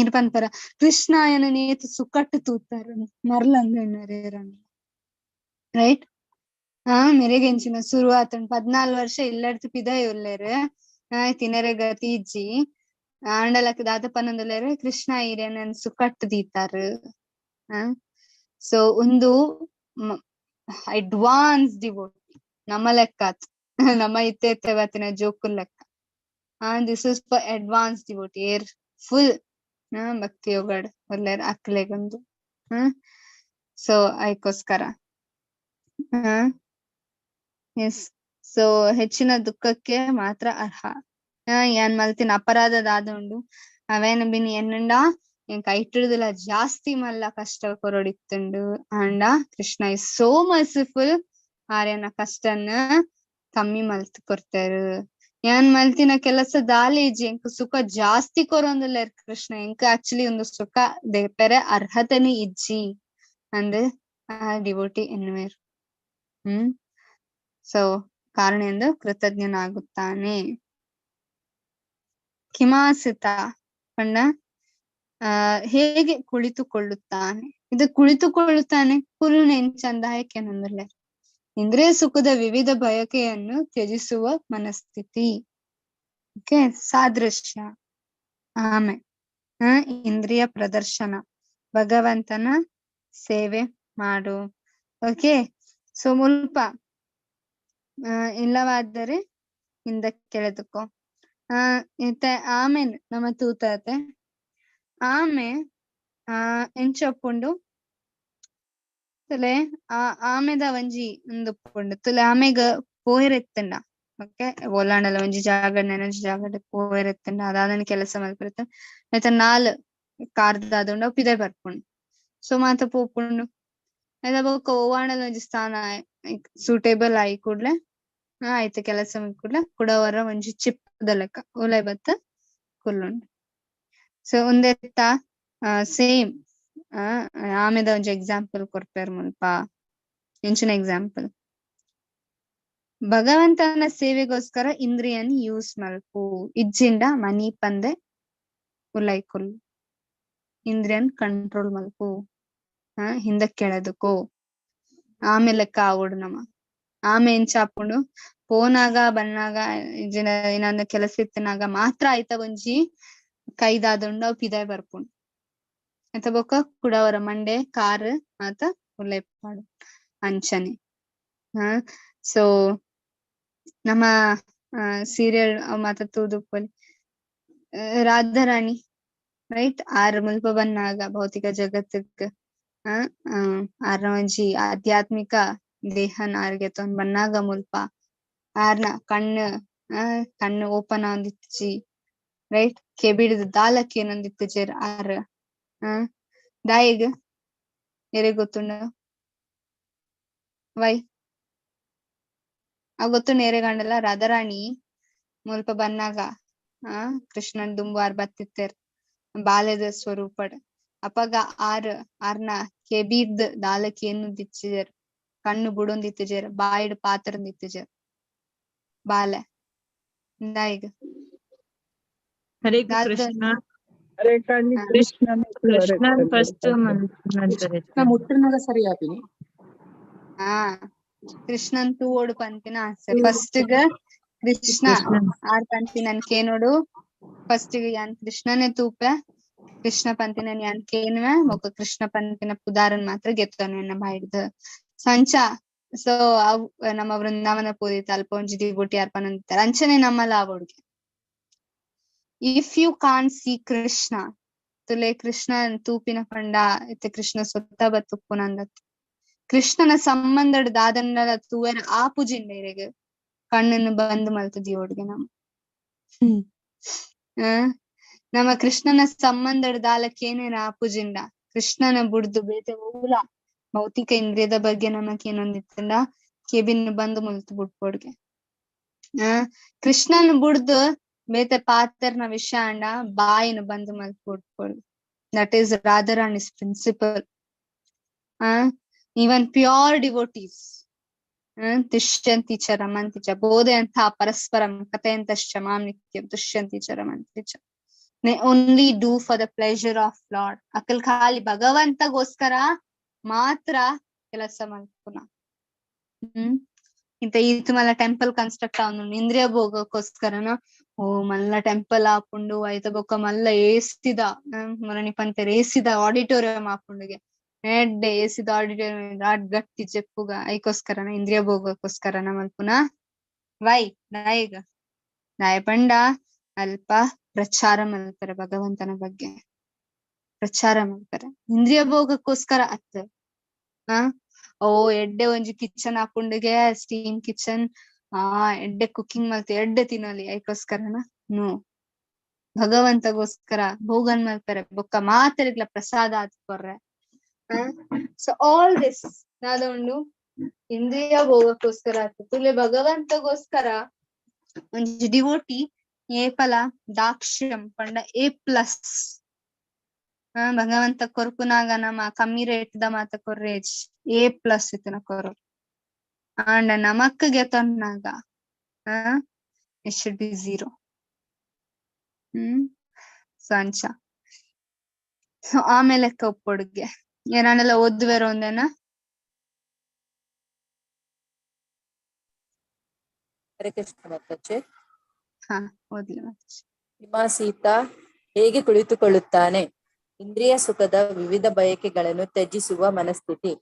ಇರ್ ಪನ್ಪರ ಕೃಷ್ಣ ಎನನ್ ಏತ್ ಸುಖಟ್ ತೂತಾರ್ ಮರ್ಲಂದ್ ರೈಟ್. ಮೆರೆಗ್ ಎಂಚಿನ ಸುರು ಆತುಂಡ್ 14 ವರ್ಷ ಇಲ್ಲಡ್ದು ಪಿದಾಯಿ ಉಲ್ಲೆರ್. ತಿನರೆ ಗತಿ ಇಜ್ಜಿ. ಆಂಡಲಕ್ ದಾದ ಪನೊಂದುಲ್ಲೆರ್ ಕೃಷ್ಣ ಇರೆನನ್ ಸುಖಟ್ ದೀತಾರ್. ಸೊ ಉಂದು ಅಡ್ವಾನ್ಸ್ ಡಿವೋಟಿ ನಮ್ಮ ಲೆಕ್ಕಾತ್. ನಮ್ಮ ಇತ್ತೆ ಇತ್ತೆ ಬತ್ತಿನ ಜೋಕುಲ್ ಲೆಕ್ಕ. This is for advance devotee ಏರ್ ಫುಲ್ ಭಕ್ತಿ ಯೋಗಡ್ ಒಲ್ಲೆರ್ ಅಕ್ಲೆಗೊಂದು. ಸೊ ಅದಕ್ಕೋಸ್ಕರ ಎಸ್ ಸೊ ಹೆಚ್ಚಿನ ದುಃಖಕ್ಕೆ ಮಾತ್ರ ಅರ್ಹ. ಏನ್ ಮಲ್ತಿನ ಅಪರಾಧದ ಆದುಂಡು ಅವೇನ ಬಿನ್ ಎನ್ನುಂಡ ಎಂಕ್ ಐಟಿಡ್ದುಲ ಜಾಸ್ತಿ ಮಲ್ಲ ಕಷ್ಟ ಕೊರೊಡಿತ್ತುಂಡು. ಆಂಡ ಕೃಷ್ಣ is so merciful, ಆರ್ಯನ ಕಷ್ಟನ ಕಮ್ಮಿ ಮಲ್ತ್ ಕೊರ್ತೆರ್. ಯಾನ್ ಮಲ್ತಿನ ಕೆಲಸ ದಾಲೇಜಿ ಎಂಕ್ ಸುಖ ಜಾಸ್ತಿ ಕೊರೊಂದುಲ್ಲೆರ್ ಕೃಷ್ಣ, ಎಂಕ್ ಆಕ್ಚುಲಿ ಒಂದು ಸುಖ ದೇಪೆರೆ ಅರ್ಹತೆನೆ ಇಜ್ಜಿ ಅಂದ್ ಆ ಡಿವೋಟಿ ಎನ್ನುವೆರ್. ಸೊ ಕಾರಣ ಎಂದು ಕೃತಜ್ಞನಾಗುತ್ತಾನೆ. ಕಿಮಾಸಿತ ಪಂಡ ಹೇಗೆ ಕುಳಿತುಕೊಳ್ಳುತ್ತಾನೆ, ಇದು ಕುಳಿತುಕೊಳ್ಳುತ್ತಾನೆ ಕುರುನೆ ಎಂಚಂದ ಏಕೆಂದರೆ ಇಂದ್ರಿಯ ಸುಖದ ವಿವಿಧ ಬಯಕೆಯನ್ನು ತ್ಯಜಿಸುವ ಮನಸ್ಥಿತಿ. ಓಕೆ, ಸಾದೃಶ್ಯ, ಆಮೆ ಇಂದ್ರಿಯ ಪ್ರದರ್ಶನ, ಭಗವಂತನ ಸೇವೆ ಮಾಡು. ಓಕೆ, ಸೊ ಮುಲ್ಪ ಇಲ್ಲವಾದರೆ ಹಿಂದಕ್ಕೆ ಕೆಳೆದುಕೋ. ಇತ್ತೆ ಆಮೇನ್ ನಮ್ಮ ತೂತಾತೆ ಆಮೆ ಎಂಚೊಪ್ಪುಂಡು ತುಲೆ ಆ ಆಮೆದ ಒಂಜಿ ಉಂದುಪ್ಪುಂಡು ತುಲೆ ಆಮೆಗ್ ಪೋಯೆರೆತ್ತುಂಡ. ಓಕೆ, ಓಲಾಂಡಲ ಒಂಜಿ ಜಾಗ ನೆನೊಂಜಿ ಜಾಗಡ್ ಪೋಯೆರೆತ್ತುಂಡ ಅದಾದನ ಕೆಲಸ ಮಲ್ಪೆರೆತ್ತ ಐತ ನಾಲ್ ಕಾರ್ದಾದುಂಡು ಪಿದೈ ಬರ್ಪುಂಡು. ಸೊ ಮಾತ ಪೋಪುಂಡು ಐತ ಬೊಕ್ಕ ಓವಾಂಡಲ ಒಂಜಿ ಸ್ಥಾನ ಸೂಟೇಬಲ್ ಆಯಿ ಕೂಡ್ಲೆ ಆಯ್ತು ಕೆಲಸ ಕೂಡ್ಲೆ ಕುಡವರ ಒಂಜಿ ಚಿಪ್ಪದ ಲೆಕ್ಕ ಉಲೈ ಬತ್ತ ಕುಲ್ಲುಂಡು. ಸೊ ಉಂದೆತ್ತ ಸೇಮ್ ಆಮೆದ ಒಂಜಿ ಎಕ್ಸಾಂಪಲ್ ಕೊರ್ಪೆರ್ ಮುಲ್ಪ. ಎಂಚಿನ ಎಕ್ಸಾಂಪಲ್? ಭಗವಂತನ ಸೇವೆಗೋಸ್ಕರ ಇಂದ್ರಿಯನ್ ಯೂಸ್ ಮಲ್ಪು, ಇಜ್ಜಿಂಡ ಮನಿ ಪಂದೆ ಉಲೈ ಕುಲ್ಲು, ಇಂದ್ರಿಯನ್ ಕಂಟ್ರೋಲ್ ಮಲ್ಪು, ಹಿಂದಕ್ಕೆ ಕೆಳದಕ್ಕೋ. ಆಮೇಲೆ ಕಾವಡು ನಮ ಆಮೆ ಎಂಚಾಪುಂಡು ಪೋನಾಗ ಬನ್ನಾಗ ಇಜ್ಜಿಂಡ ಏನಂದ ಕೆಲಸ ಇತ್ತನಾಗ ಮಾತ್ರ ಆಯ್ತ ಒಂಜಿ ಕೈದಾದುಂಡು ಅವು ಪಿದಾಯ್ ಬರ್ಪುಂಡು. ಐತ ಬೊಕ್ಕ ಕುಡವರ ಮಂಡೆ ಕಾರ್ ಮಾತ ಉಲೈ ಪಾಡು ಅಂಚನೆ. ಸೊ ನಮ್ಮ ಸೀರಿಯಲ್ ಮಾತ ತೂದುಪ್ಪೊಲಿ ರಾಧಾರಾಣಿ ರೈಟ್ ಆರ್ ಮುಲ್ಪ ಬನ್ನಾಗ ಭೌತಿಕ ಜಗತ್ತಕ್ ಆರ್ನ ಒಂಜಿ ಆಧ್ಯಾತ್ಮಿಕ ದೇಹನ ಆರ್ಗೆ ತೊಂದ್ ಬನ್ನಾಗ ಮುಲ್ಪ ಆರ್ನ ಕಣ್ಣು ಕಣ್ಣು ಓಪನ್ ಆವೊಂದಿತ್ತಿಜಿ ರೈಟ್, ಕೆಬಿಡ್ದ್ ದಾಲಕ್ ಏನೊಂದಿತ್ತಿಜೆರ್ ಆರ್. ದಾಯೆಗ್ ಎರೆಗ್ ಗೊತ್ತುಂಡು? ವೈ ಆ ಗೊತ್ತುಂಡು ಎರೆಗಂಡಲ ರಾಧಾರಾಣಿ ಮುಲ್ಪ ಬನ್ನಾಗ ಕೃಷ್ಣನ್ ದುಂಬು ಆರ್ ಬತ್ತಿತ್ತೆರ್ ಬಾಲ್ಯದ ಸ್ವರೂಪಡ್. ಅಪಗ ಆರ್ ಆರ್ನ ಕೆಬಿರ್ದ್ ದಾಲಕ್ ಏನೊಂದಿತ್ತಿಜೆರ್, ಕಣ್ಣು ಬುಡೊಂದಿತ್ತಿಜೆರ್, ಬಾಯಿಡ್ ಪಾತರೊಂದಿತ್ತಿಜೆರ್ ಬಾಲೆ. ದಾಯೆಗ್? ಹರೇ ಕೃಷ್ಣ. ಹರೇ ಕೃಷ್ಣ ಕೃಷ್ಣನ್ ಫಸ್ಟ್ ಮುಟ್ಟುನಗ ಸರಿ ಆಪಿನಿ. ಕೃಷ್ಣನ್ ತೂವೊಡು ಪನ್ಪಿನ ಆಸೆ ಫಸ್ಟ್ ಗ ಕೃಷ್ಣ ಆರ್ ಪನ್ಪಿನನ್ ಕೇನೋಡು. ಫಸ್ಟ್ ಗ್ ಯಾನ್ ಕೃಷ್ಣನೇ ತೂಪೆ, ಕೃಷ್ಣ ಪನ್ಪಿನನ್ ಯಾನ್ ಕೇನುವೆ, ಬೊಕ್ಕ ಕೃಷ್ಣ ಪನ್ಪಿನ ಪುದಾರನ್ ಮಾತ್ರ ಗೆತ್ತೊನೆ ಎನ್ನ ಬಾಯಿಡ್ದ್ ಸಂಚ. ಸೊ ಅವ್ ನಮ್ಮ ವೃಂದಾವನ ಪೋದಿತ್ತ ಅಲ್ಪ ಒಂಜಿ ದಿಬೋಟಿ ಯಾರ್ ಪನೊಂದಿತ್ತಾರೆ ಅಂಚನೆ ನಮ್ಮಲ ಆವೊಡ್ಗೆ. If you can't see Krishna, ತುಲೆ Krishna ತೂಪಿನ ಪಂಡ ಇತ್ತೆ ಕೃಷ್ಣ ಸೊತ್ತ ಬತ್ತುಪ್ಪುನಂದತ್ ಕೃಷ್ಣನ ಸಂಬಂಧಡ್ ದಾದನ್ನಲ ತೂವೆರ ಆಪುಜಿಂಡ ಇರೆಗ್ ಕಣ್ಣನ್ನು ಬಂದ್ ಮಲ್ತ್ ದಿಯೋಡ್ಗೆ ನಮ. ನಮ್ಮ ಕೃಷ್ಣನ ಸಂಬಂಧಡ್ ದಾಲಕ್ ಏನೇನ ಆಪುಜಿಂಡ ಕೃಷ್ಣನ ಬುಡ್ದು ಬೇತೆ ಓಲ ಭೌತಿಕ ಇಂದ್ರಿಯದ ಬಗ್ಗೆ ನಮಕ್ ಏನೊಂದಿತ್ತಂಡ ಕೆಬಿನ್ ಬಂದ್ ಮುಲ್ತು ಬುಡ್ಪೊಡ್ಗೆ. ಕೃಷ್ಣನ ಬುಡ್ದು ಬೇತೆ ಪಾತೆರ್ನ ವಿಷಯ ಅಂಡ ಬಾಯಿನ ಬಂದ್ ಮಲ್ತ್ ಬುಡ್ಪೊಡ್ಗೆ. That is Radharani's principle. Even pure devotees ತುಷ್ಯಂತಿ ಚ ರಮಂತಿ ಚ ಬೋಧಯಂಥ ಪರಸ್ಪರಂ ಕಥಯಂತಶ್ಚ ಮಾಂ ನಿತ್ಯಂ ತುಷ್ಯಂತಿ ಚ ರಮಂತಿ ಚ. They only do for the pleasure of Lord. Akal ಖಾಲಿ ಭಗವಂತಗೋಸ್ಕರ ಮಾತ್ರ ಕೆಲಸ ಮಲ್ಪುನ. ಇಂತ ಈತ್ ಮಲ್ಲ ಟೆಂಪಲ್ ಕನ್ಸ್ಟ್ರಕ್ಟ್ ಆವೊಂದುಂಡು ಇಂದ್ರಿಯ ಭೋಗಕ್ಕೋಸ್ಕರನ. ಓ ಮಲ್ಲ ಟೆಂಪಲ್ ಆಪುಂಡು ಐತ ಬೊಕ್ಕ ಮಲ್ಲ ಏಸಿದ ಮೊರನಿ ಪಂತೆರ್ ಏಸಿದ ಆಡಿಟೋರಿಯಂ ಆಪುಂಡುಗೆ ಎಡ್ಡೆ ಏಸಿದ ಆಡಿಟೋರಿಯಂ ರಾಡ್ ಗಟ್ಟಿ ಜೆಪ್ಪುಗ ಐಕೋಸ್ಕರನ ಇಂದ್ರಿಯ ಭೋಗಕ್ಕೋಸ್ಕರನ ಮಲ್ಪುನ. ವೈ ನಾಯಿಗ ನಾಯ ಪಂಡ ಅಲ್ಪ ಪ್ರಚಾರ ಮಾಡ್ತಾರೆ, ಭಗವಂತನ ಬಗ್ಗೆ ಪ್ರಚಾರ ಮಾಡ್ತಾರೆ. ಇಂದ್ರಿಯ ಭೋಗಕ್ಕೋಸ್ಕರ ಅತ್ತ. ಓ ಎಡ್ಡೆ ಒಂಜಿ ಕಿಚನ್ ಹಾಕೊಂಡಿಗೆ, ಸ್ಟೀಮ್ ಕಿಚನ್, ಎಡ್ಡೆ ಕುಕಿಂಗ್ ಮಲ್ತೆ ಎಡ್ಡೆ ತಿನ್ನಲಿ ಐಕೋಸ್ಕರನ? ನೋ, ಭಗವಂತಗೋಸ್ಕರ ಭೋಗನ್ ಮಲ್ಪರೆ, ಬೊಕ್ಕ ಮಾತರಿಗ್ಲ ಪ್ರಸಾದ ಆತ್ಕೊರ್ರೆ. ಸೊ ಆಲ್ this ನಾದೊಂಡು ಇಂದ್ರಿಯ ಭೋಗಕ್ಕೋಸ್ಕರ ಆತ. ತುಲೆ ಭಗವಂತಗೋಸ್ಕರ ಒಂಜಿ ಡಿವೋಟಿ ಏಪಲ ದಾಕ್ಷ್ಯಂ ಪಂಡ ಎ ಪ್ಲಸ್. ಭಗವಂತ ಕೊರ್ಪುನಾಗ ನಮ್ಮ ಕಮ್ಮಿ ರೇಟ್ the ಮಾತ ಕೊರ್ರೇಜ್ ಎ ಪ್ಲಸ್ ಇತ್ತನ ಕೊರು. ಆಂಡ ನಮಕ್ ಗೆತೊನ್ನಾಗ it should be zero. So ಅಂಚ. ಸೊ ಆಮೇಲೆ ಕಪ್ಪೊಡುಗೆ ಏನಾನೆಲ್ಲ ಓದುವೆರ ಒಂದೇನ? ಹರೇ ಕೃಷ್ಣ ಮಾತಾಜಿ. ಹಾ, ಓದ್ಲಿ ಮಾತಾಜಿ. ಹಿಮಾಸೀತ ಹೇಗೆ ಕುಳಿತುಕೊಳ್ಳುತ್ತಾನೆ? ಇಂದ್ರಿಯ ಸುಖದ ವಿವಿಧ ಬಯಕೆಗಳನ್ನು ತ್ಯಜಿಸುವ ಮನಸ್ಥಿತಿ.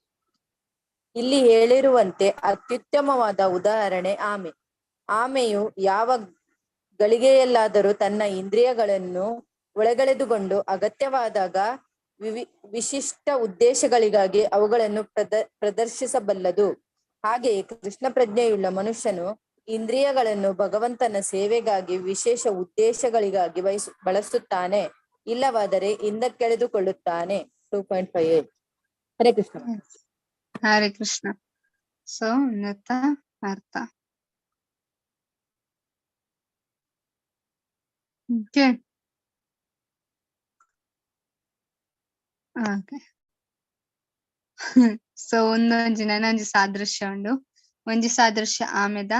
ಇಲ್ಲಿ ಹೇಳಿರುವಂತೆ ಅತ್ಯುತ್ತಮವಾದ ಉದಾಹರಣೆ ಆಮೆ. ಆಮೆಯು ಯಾವ ಗಳಿಗೆಯಲ್ಲಾದರೂ ತನ್ನ ಇಂದ್ರಿಯಗಳನ್ನು ಒಳಗೆಳೆದುಕೊಂಡು ಅಗತ್ಯವಾದಾಗ ವಿಶಿಷ್ಟ ಉದ್ದೇಶಗಳಿಗಾಗಿ ಅವುಗಳನ್ನು ಪ್ರದರ್ಶಿಸಬಲ್ಲದು. ಹಾಗೆಯೇ ಕೃಷ್ಣ ಪ್ರಜ್ಞೆಯುಳ್ಳ ಮನುಷ್ಯನು ಇಂದ್ರಿಯಗಳನ್ನು ಭಗವಂತನ ಸೇವೆಗಾಗಿ ವಿಶೇಷ ಉದ್ದೇಶಗಳಿಗಾಗಿ ಬಳಸುತ್ತಾನೆ, ಇಲ್ಲವಾದರೆ ಹಿಂದಕ್ಕೆಳೆದುಕೊಳ್ಳುತ್ತಾನೆ. 2.58. ಹರೇ ಕೃಷ್ಣ. ಹರೇ ಕೃಷ್ಣ. ಸೊ ಅರ್ಥ. Okay okay. ಸೊ ಒಂದೊಂಜಿ ನನೊಂಜಿ ಸಾದೃಶ್ಯ ಉಂಡು. ಒಂಜಿ ಸಾದೃಶ್ಯ ಆಮೆದ,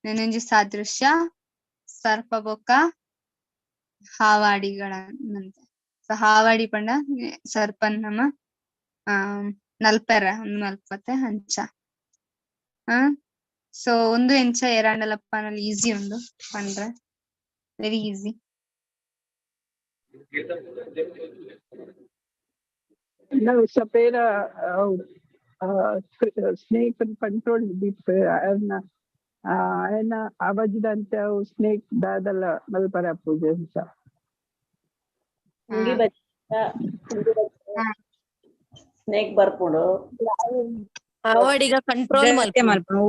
ನನೊಂಜಿ ಸಾದೃಶ್ಯ ಸರ್ಪ ಬೊಕ್ಕ ಹಾವಾಡಿಗಳಂತೆ. ಸೊ ಹಾವಾಡಿ ಪಂಡ ಸರ್ಪನ್ ನಮ್ಮ ನಲ್ಪೆರ ಒಂದು ಮಲ್ಪತೆ ಅಂಚ. ಸೊ ಒಂದು ಎಂಚ ಏರಾಂಡಲಪ್ಪನಲ್ಲಿ ಈಸಿ ಉಂಡು ಪಂಡ್ರೆ, ವೆರಿ ಈಸಿ. ನಾವು ಸಪೇರ ಸ್ನೇಕ್ ಕಂಟ್ರೋಲ್ ದೀಪ್ ಅವನ ಆಯನ ಅವಜಿದಂತೆ ಅವು ಸ್ನೇಕ್ ದಾದಲ ಮಲ್ಪರ ಪೂಜೆ ಅಂತ. ಸ್ನೇಕ್ ಬರ್ಪುಂಡು ಹಾವಾಡಿಗ ಕಂಟ್ರೋಲ್ ಮಲ್ಪುಂಡು.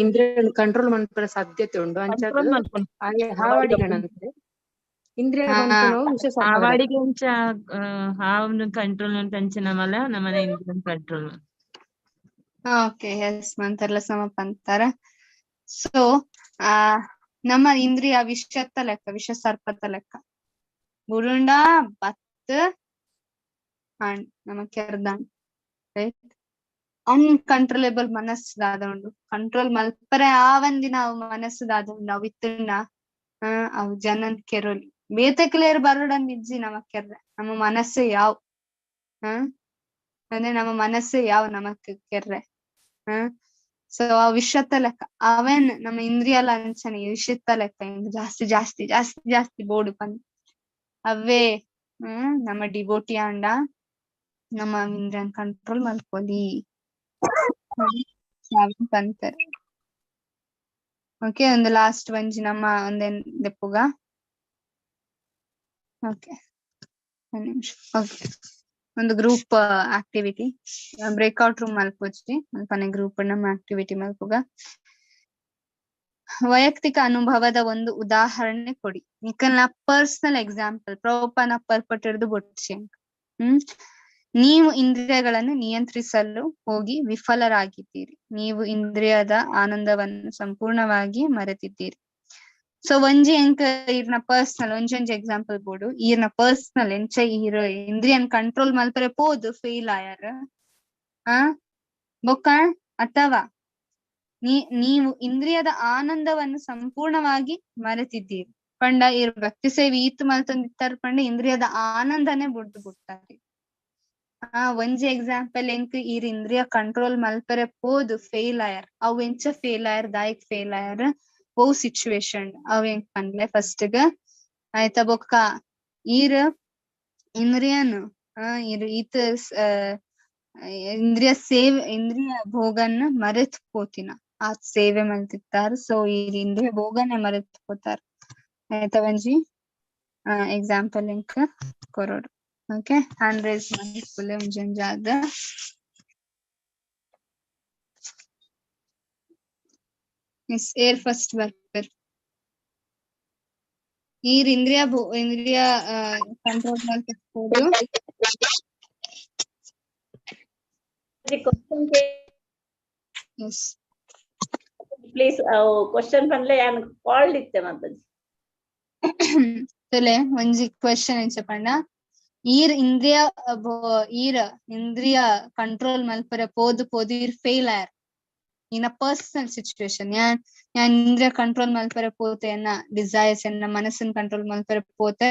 ಇಂದ್ರಿಯ ಕಂಟ್ರೋಲ್ ಮನ್ಪುನ ಸಾಧ್ಯತೆ ಉಂಡು ಅಂಚ ಹಾವಾಡಿಗಣಂತೆ ಇಂದ್ರಿಯ ಹಾವಾಡಿಗೆ ಅಂಚ ಹಾವನ್ನು ಕಂಟ್ರೋಲ್ ಅಂತ ಅಂಚ ನಮಲ ನಮ್ಮನೆ ಇಂದ್ರಿಯ ಕಂಟ್ರೋಲ್. ಓಕೆ, ಎಸ್ ಮಂತೆಲ್ಲ ಸಮಪ್ ಅಂತಾರ. ಸೊ ನಮ್ಮ ಇಂದ್ರಿಯ ವಿಷತ್ತ ಲೆಕ್ಕ, ವಿಷ ಸರ್ಪದ ಲೆಕ್ಕ. ಬುರುಂಡ ಬತ್ ಅಂಡ್ ನಮ್ಮ ಕೆರ್ದಾನ್, ರೈಟ್? ಅನ್ಕಂಟ್ರೋಲೇಬಲ್ ಮನಸ್ಸು ದಾದ ಉಂಡು. ಕಂಟ್ರೋಲ್ ಮಲ್ಪರೆ ಆ ಒಂದಿನ ಅವು ಮನಸ್ಸು ದಾದ ಉಂಡು. ಅವು ಇತ್ತುಂಡ ಅವು ಜನನ್ ಕೆರೋಲಿ ಬೇತಕ್ಲೇರ್ ಬರೋಡನ್ ಇಜ್ಜಿ ನಮ್ಮ ಕೆರ್ರೆ. ನಮ್ಮ ಮನಸ್ಸು ಯಾವ ಅಂದ್ರೆ ನಮ್ಮ ಮನಸ್ಸು ಯಾವ ನಮಕ್ ಕೆರ್ರೆ. ಸೊ ಆ ವಿಷತ್ತ ಲೆಕ್ಕ ಅವೇನ್ ನಮ್ಮ ಇಂದ್ರಿಯಲ ಅಂಚನೆ ವಿಷತ್ತ ಲೆಕ್ಕ ಜಾಸ್ತಿ ಜಾಸ್ತಿ ಜಾಸ್ತಿ ಜಾಸ್ತಿ ಬೋಡು ಪಂದ್ ಅವೇ ನಮ್ಮ ಡಿವೋಟಿ ಅಂಡ ನಮ್ಮ ಇಂದ್ರಿಯನ್ ಕಂಟ್ರೋಲ್ ಮಲ್ಕೊಲಿ ಅಂತಾರೆ. ಓಕೆ, ಒಂದು ಲಾಸ್ಟ್ ಒಂಜಿ ನಮ್ಮ ಒಂದೇನ್ ದೆಪ್ಪುಗ. ಓಕೆ, ಒಂದ್ ನಿಮಿಷ. ಓಕೆ, ಒಂದು ಗ್ರೂಪ್ ಆಕ್ಟಿವಿಟಿ, ಬ್ರೇಕ್ಔಟ್ ರೂಮ್ ಮಲ್ಪೊಚ್ಚಿ ಅಲ್ಪನೆ ಗ್ರೂಪ್ ನಮ್ಮ ಆಕ್ಟಿವಿಟಿ ಮಲ್ಪುಗ. ವೈಯಕ್ತಿಕ ಅನುಭವದ ಒಂದು ಉದಾಹರಣೆ ಕೊಡಿ. ನಿಕಲ್ನ ಪರ್ಸನಲ್ ಎಕ್ಸಾಂಪಲ್ ಪ್ರಭುಪಾನ ಪರ್ಪಟ್ಟಿರ್ದು ಬೊಟ್ಟಿ. ನೀವು ಇಂದ್ರಿಯಗಳನ್ನು ನಿಯಂತ್ರಿಸಲು ಹೋಗಿ ವಿಫಲರಾಗಿದ್ದೀರಿ. ನೀವು ಇಂದ್ರಿಯದ ಆನಂದವನ್ನು ಸಂಪೂರ್ಣವಾಗಿ ಮರೆತಿದ್ದೀರಿ. ಸೊ ಒಂಜಿ ಎಂಕ್ ಈರ್ನ ಪರ್ಸನಲ್ ಒಂಜೊಂಜಿ ಎಕ್ಸಾಂಪಲ್ ಬೋಡು. ಈರ್ನ ಪರ್ಸನಲ್ ಎಂಚ ಈರ್ ಇಂದ್ರಿಯನ್ ಕಂಟ್ರೋಲ್ ಮಲ್ಪರೆ ಪೋದು ಫೇಲ್ ಆಯಾರ ಬೊಕ್ಕ, ಅಥವಾ ನೀವು ಇಂದ್ರಿಯದ ಆನಂದವನ್ನು ಸಂಪೂರ್ಣವಾಗಿ ಮರೆತಿದ್ದೀರಿ. ಪಂಡ ಈರ್ ಭಕ್ತಿ ಸೇವೆ ಈತ್ ಮಲ್ತೊಂದಿತ್ತಾರ ಪಂಡ ಇಂದ್ರಿಯದ ಆನಂದನೇ ಬುಡ್ದು ಬಿಡ್ತಾರೆ. ಒಂಜಿ ಎಕ್ಸಾಂಪಲ್ ಎಂಕ್ ಈರ್ ಇಂದ್ರಿಯ ಕಂಟ್ರೋಲ್ ಮಲ್ಪರೆ ಪೋದು ಫೇಲ್ ಆಯಾರ್. ಅವ್ ಎಂಚ ಫೇಲ್ ಆಯಾರ್, ದಾಯಕ್ ಫೇಲ್ ಆಯಾರ್, ಓ ಸಿಚುವೇಶನ್ ಅವ್ ಎಂಕ್ ಪನ್ಲೆ ಫಸ್ಟ್ ಗ ಆಯ್ತಾ. ಬೊಕ್ಕ ಈರ್ ಇಂದ್ರಿಯನ್ ಈರ್ ಈತ ಇಂದ್ರಿಯ ಸೇವೆ ಇಂದ್ರಿಯ ಭೋಗನ್ ಮರೆತ್ ಪೋತಿನ ಆತ್ ಸೇವೆ ಮಲ್ತಿತ್ತಾರ್. ಸೊ ಈರ್ ಇಂದ್ರಿಯ ಭೋಗನೆ ಮರೆತ್ ಪೋತಾರ್. ಐತ ಒಂಜಿ ಎಕ್ಸಾಂಪಲ್ ಎಂಕ್ ಕೊರೊಡು. ಓಕೆ, ಹ್ಯಾಂಡ್ ರೈಸ್ ಮಲ್ಪುಲೆ ಒಂಜೊಂಜಾದ್. ಎಸ್, ಏರ್ ಫಸ್ಟ್ ಬರ್ಪೆರ್? ಈರ್ ಇಂದ್ರಿಯ ಕಂಟ್ರೋಲ್ ಮಲ್ಪೋದು. ಎಸ್. ಪ್ಲೀಸ್ ಕ್ವಶನ್ ಪನ್ಲೆ, ಯಾನ್ ಕಾಲ್ ಇತ್ತೆ ಮಾತಾಜಿ. ತುಲೆ, ಒಂಜಿ ಕ್ವಶನ್ ಎಂಚ ಪಂಡ, ಈರ್ ಇಂದ್ರಿಯ ಈರ್ ಇಂದ್ರಿಯ ಕಂಟ್ರೋಲ್ ಮಲ್ಪರೆ ಪೋದು ಪೋದು ಈರ್ ಫೇಲ್ ಆಯರ್ ಇನ್ ಅ ಪರ್ಸನಲ್ ಸಿಚುವೇಶನ್. ಯಾನ್ ಯಾನ್ ಇಂದ್ರಿಯ ಕಂಟ್ರೋಲ್ ಮಲ್ಪರೆ ಪೋತೆ, ಎನ್ನ ಡಿಸೈರ್ಸ್ ಎನ್ನ ಮನಸ್ಸನ್ ಕಂಟ್ರೋಲ್ ಮಲ್ಪರೆ ಪೋತೆ,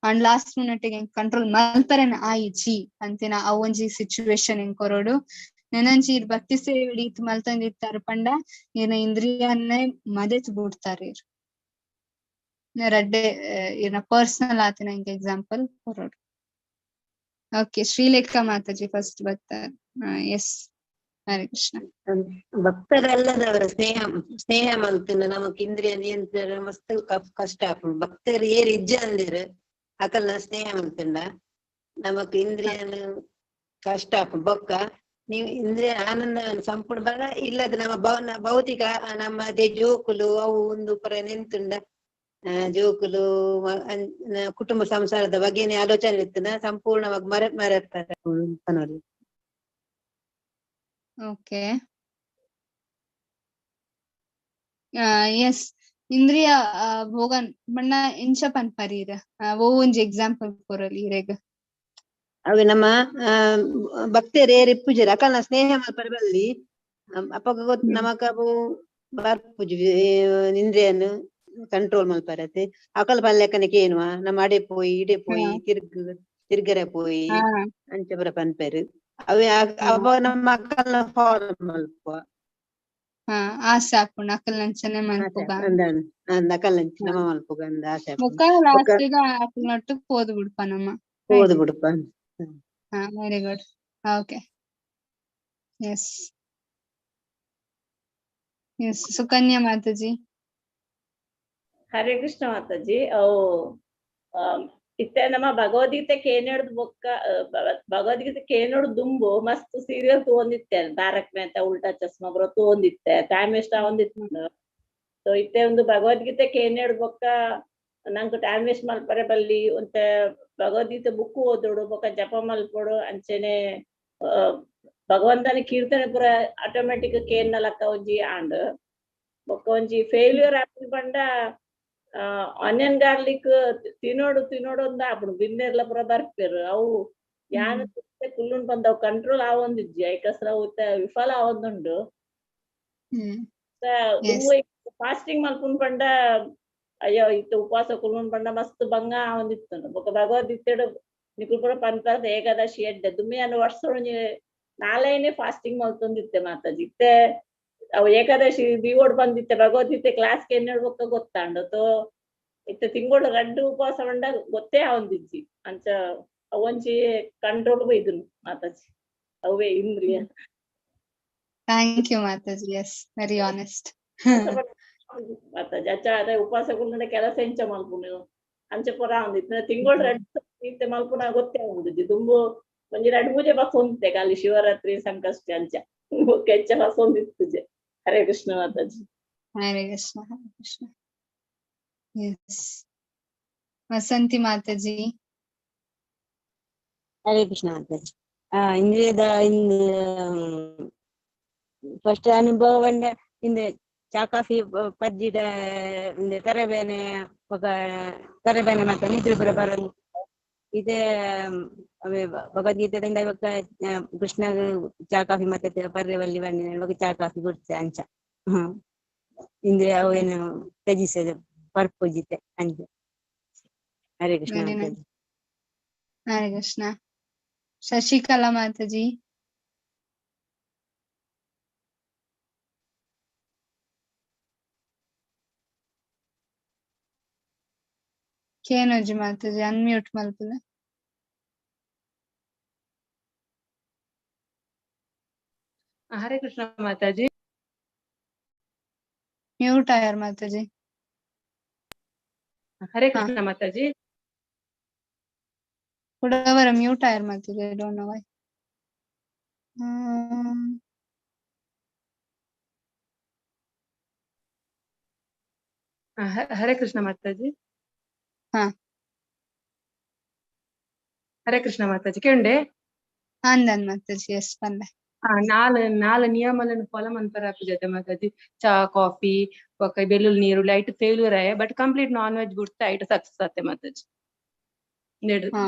ಅಂಡ್ ಲಾಸ್ಟ್ ಮಿನಿಟ್ ಗೆ ಕಂಟ್ರೋಲ್ ಮಲ್ಪರೆನ ಆಯಿಜಿ ಅಂತಿನ ಅವ್ ಒಂಜಿ ಸಿಚುವೇಶನ್ ಎಂಕ್ ಕೊರೊಡು. ನೆನಂಚಿ ಈರ್ ಭಕ್ತಿ ಸೇವೆ ಈತ್ ಮಲ್ತೊಂದಿತ್ತಾರ ಪಂಡ ಈರ್ನ ಇಂದ್ರಿಯನ್ನೇ ಮದೆತ್ ಬುಡ್ತಾರ ಈರ್. ರಡ್ಡೆ ಈರ್ನ ಪರ್ಸನಲ್ ಆತಿನ ಎಂಕ್ ಎಕ್ಸಾಂಪಲ್ ಕೊರೊಡು. ಓಕೆ, ಶ್ರೀಲೇಖಾ ಮಾತಾಜಿ ಫಸ್ಟ್ ಬರ್ತಾರೆ. ಎಸ್, ಹರೇ ಕೃಷ್ಣ. ಭಕ್ತರಲ್ಲದವರ ಸ್ನೇಹ ಸ್ನೇಹ ಮಲ್ತಿನ ನಮಕ್ ಇಂದ್ರಿಯ ನಿಯಂತ್ರಣ ಮಸ್ತ್ ಕಷ್ಟ ಆಪುಂಡು. ಭಕ್ತರು ಏರ್ ಇಜ್ಜ ಅಂದಿರ್ ಅಕಲ್ನ ಸ್ನೇಹ ಮಲ್ತಿಂಡ ನಮಕ್ ಇಂದ್ರಿಯ ಕಷ್ಟ ಆಪುಂಡು. ಬೊಕ್ಕ ನೀವು ಇಂದ್ರಿಯ ಆನಂದ ಸಂಪೂರ್ಣ ಬರ ಇಲ್ಲದ ನಮ್ಮ ಭೌತಿಕ ನಮ್ಮ ಅದೇ ಜೋಕುಲು ಅವು ಒಂದು ಪರ ನಿಂತುಂಡ ಜೋಕುಲು ಕುಟುಂಬ ಸಂಸಾರದ ಬಗ್ಗೆನೇ ಆಲೋಚನೆ ಇತ್ತುಂಡ ಸಂಪೂರ್ಣವಾಗಿ ಮರೆ ಮರೆತಾರೆ ಪನೊಲಿ. ಓಕೆ, ಎಸ್, ಇಂದ್ರಿಯ ಭೋಗನ್ ಬಣ್ಣ ಎಂಚ ಪನ್ಪರೀರ್? ಓ ಒಂಜಿ ಎಕ್ಸಾಂಪಲ್ ಕೊರೊಲಿ ಇರೆಗ್. ಅವೆ ನಮ್ಮ ಭಕ್ತರು ಏರ್ ಇಪ್ಪುಜೆರ್ ಅಕಲ್ನ ಸ್ನೇಹ ಮಲ್ಪರೆ ಬಲ್ಲಿ. ಅಪಗ ಗೊತ್ತು ನಮಕ್ ಅವು ಬರ್ಪುಜಿ ಇಂದ್ರಿಯನ್ ಕಂಟ್ರೋಲ್ ಮಲ್ಪರತೆ. ಅಕಲ್ ಪನ್ಲೆಕ್ಕನೆ ಕೇನುವ, ನಮ್ಮ ಅಡೆ ಪೋಯಿ ಇಡೆ ಪೋಯಿ ತಿರ್ಗ್ ತಿರ್ಗರೆ ಪೋಯಿ ಅಂಚ ಪೂರ ಪನ್ಪೆರ್. ಅವೆ ಅವ ನಮ್ಮ ಅಕಲ್ನ ಫಾಲೋ ಮಲ್ಪುವ. ಆಸೆ ಆಪುಂಡು ಅಕಲ್ನಂಚನೆ ಮಲ್ಪುಗ. ಅಕಲ್ನಂಚ ನಮ್ಮ ಮಲ್ಪುಗ ಅಂದ್ ಆಸೆ ಆಪುಂಡು. ಬೊಕ್ಕ ಲಾಸ್ಟ್ ಗ್ ಅಕಲ್ನೊಟ್ಟು ಪೋದು ಬುಡ್ಪ ನಮ್ಮ. ಪೋದು ಬುಡ್ಪ. Very good. Okay, yes yes, Sukanya Mataji. Hare Krishna Mataji. ಅವು ಇತ್ತೆ ನಮ್ಮ ಭಗವದ್ಗೀತೆ ಕೇನಡ್ದು ಬೊಕ್ಕ ಭಗವದ್ಗೀತೆ ಕೇನೋಡು ದುಂಬು ಮಸ್ತ್ ಸೀರಿಯಲ್ ತೂವೊಂದಿತ್ತೆ, ತಾರಕ್ ಮೆಹ್ತಾ ಉಲ್ಟಾ ಚಸ್ಮಾ ಪೂರ ತೂವೊಂದಿತ್ತೆ, ಟೈಮ್ ವೇಸ್ಟ್ ಆವೊಂದಿತ್ತು. ಸೊ ಇತ್ತೆ ಒಂದು ಭಗವದ್ಗೀತೆ ಕೇನಡ್ದು ಬೊಕ್ಕ ನಂಕ್ ಟೈಮ್ ವೇಸ್ಟ್ ಮಲ್ಪರೆ ಬಲ್ಲಿ, ಒಂತೆ ಭಗವದ್ಗೀತೆ ಬುಕ್ ಓದೋಡು, ಬೊಕ್ಕ ಜಪ ಮಲ್ಪೊಡು, ಅಂಚನೆ ಭಗವಂತನ ಕೀರ್ತನೆ ಪೂರ ಆಟೋಮ್ಯಾಟಿಕ್ ಕೇನ್ನ ಲಕ್ಕ ಒಂಜಿ ಆಂಡ್. ಬೊಕ್ಕ ಒಂಜಿ ಫೇಲ್ಯೂರ್ ಆಪಿನ ಪಂಡ ಆನಿಯನ್ ಗಾರ್ಲಿಕ್ ತಿನ್ನೋಡು ತಿನ್ನೋಡು ಅಂದ ಆಪುಂಡು, ಬಿನ್ನೆರ್ಲ ಪೂರ ಬರ್ಪೆರ್ ಅವು ಯಾನ್ ಕುಲ್ಲುಂಡು ಬಂದವು ಕಂಟ್ರೋಲ್ ಆವೊಂದಿಜ್ಜಿ, ಐಕಸ್ರ ಅವು ವಿಫಲ ಆವೊಂದುಂಡು. ಫಾಸ್ಟಿಂಗ್ ಮಲ್ಪುನ್ ಪಂಡ ಅಯ್ಯೋ ಇತ್ತೆ ಉಪವಾಸ ಕುಲ್ಲುಂಡು ಪಂಡ ಮಸ್ತ್ ಬಂಗ ಆವೊಂದಿತ್ತು. ಬೊಕ್ಕ ಭಗವದ್ಗೀತೆಡ್ ನಿಕುಲು ಪೂರ ಪನ್ಪರ್ ಏಕಾದಶಿ ಎಡ್ಡೆ ದುಮ್ಮಿ ಯಾನ್ ವರ್ಷ ನಾಲೈನೆ ಫಾಸ್ಟಿಂಗ್ ಮಲ್ತೊಂದಿತ್ತೆ ಮಾತಾಜಿ. ಇತ್ತೆ ಅವು ಏಕಾದಶಿ ದೀವೋಡ್ ಬಂದಿತ್ತೆ ಭಗವದ್ಗೀತೆ ಕ್ಲಾಸ್ ಎನ್ನೆಡ್ ಬೊಕ್ಕ ಗೊತ್ತಾಂಡು. ತೋ ಇತ್ತೆ ತಿಂಗಳು ರಡ್ಡ್ ಉಪವಾಸ ಪಂಡ ಗೊತ್ತೇ ಆವೊಂದಿಜ್ಜಿ, ಅಂಚ ಅವಂಜಿ ಕಂಟ್ರೋಲ್ ಬೈದುನು ಮಾತಾಜಿ ಅವೇ ಇಂದ್ರಿಯ. Thank you Mataji, yes, very honest Mataji. ಅಚ್ಚ ಅದೇ ಉಪವಾಸ ಕುಲ್ಲುಂಡ ಕೆಲಸ ಎಂಚ ಮಲ್ಪುನು ಅಂಚ ಪೂರ ಆವೊಂದಿತ್ತು. ತಿಂಗಳು ರಡ್ಡ್ ಇತ್ತೆ ಮಲ್ಪುನ ಗೊತ್ತೇ ಆವೊಂದಿಜ್ಜಿ. ದುಂಬು ಒಂಜಿ ರಡ್ಡ್ ಪೂಜೆ ಬಸ್ಸೊಂದಿತ್ತೆ ಖಾಲಿ ಶಿವರಾತ್ರಿ ಸಂಕಷ್ಟ ಅಂಚ ಬೊಕ್ಕ ಹೆಚ್ಚ ಬಸ್ಸೊಂದಿತ್ತುಜೆ. ಹರೇ ಕೃಷ್ಣ ಮಾತಾಜಿ. ಹರೇ ಕೃಷ್ಣ, ಹರೇ ಕೃಷ್ಣ. ಎಸ್, ವಸಂತಿ ಮಾತಾಜಿ. ಹರೇ ಕೃಷ್ಣ ಮಾತಾಜಿ. ಇಂದ್ರಿಯದ ಫಸ್ಟ್ ಅನುಭವ ಪಂಡ ಇಂದೆ ಚಾ ಕಾಫಿ ಪಜ್ಜಿಡ ಇಂದೆ ತರಬೇನೆ ಬೊಕ ತರಬೇನೆ ಮತ್ತೆ ನಿದ್ರೆ ಪೂರ ಬರೊಂದು ಇದೆ. ಭಗವದ್ಗೀತೆದಿಂದ ಬೊಕ್ಕ ಕೃಷ್ಣ ಚಾ ಕಾಫಿ ಮತ್ತೆ ಪರ್ರೆ ಬಲ್ಲಿ ಬನ್ನಿ ಬೊಕ್ಕ ಚಾ ಕಾಫಿ ಕುಡ್ತೆ ಅಂಚ. ಇಂದ್ರೆ ಅವು ಏನು ತ್ಯಜಿಸದೆ ಪರ್ಪುಜಿತೆ ಅಂಚ. Hare Krishna Very Mataji. nice. Hare Krishna. Shashikala Mataji. ಕೇನೋಜಿ Mataji, unmute ಮಲ್ಪುಲೆ. ಹರೇ ಕೃಷ್ಣ ಮಾತಾಜಿ. ಮ್ಯೂಟ್ ಆಯರ್ ಮಾತಾಜಿ. ಹರೇ ಹಾ. ಕೃಷ್ಣ ಮಾತಾಜಿ. ಕುಡವರ ಮ್ಯೂಟ್ ಆಯರ್ Mataji, I don't know why. Hare Krishna Mataji. ಹಾ. ಹರೇ ಕೃಷ್ಣ ಮಾತಾಜಿ, ಕೇಂಡೆ? ಅಂದನ್ ಮಾತಾಜಿ, ಎಸ್ ಪನ್ಲೆ. ನಾಲ್ ನಾಲ್ ನಿಯಮలను ಫಾಲೋ ಮನ್ಪರ ಆಪುಜತೆ ಮಾತಾಜಿ. ಚಾ, ಕಾಫಿ, ಬೊಕ್ಕ ಬೆಳ್ಳುಳ್ಳಿ ನೀರುಳ್ಳಿ ಐಟ್ ಫೇಲ್ಯೂರ್ ಆಯ, ಬಟ್ ಕಂಪ್ಲೀಟ್ ನಾನ್ ವೆಜ್ ಬುಡ್ತೆ ಐಟ್ ಸಕ್ಸಸ್ ಆತೆ ಮಾತಾಜಿ. ಹಾ.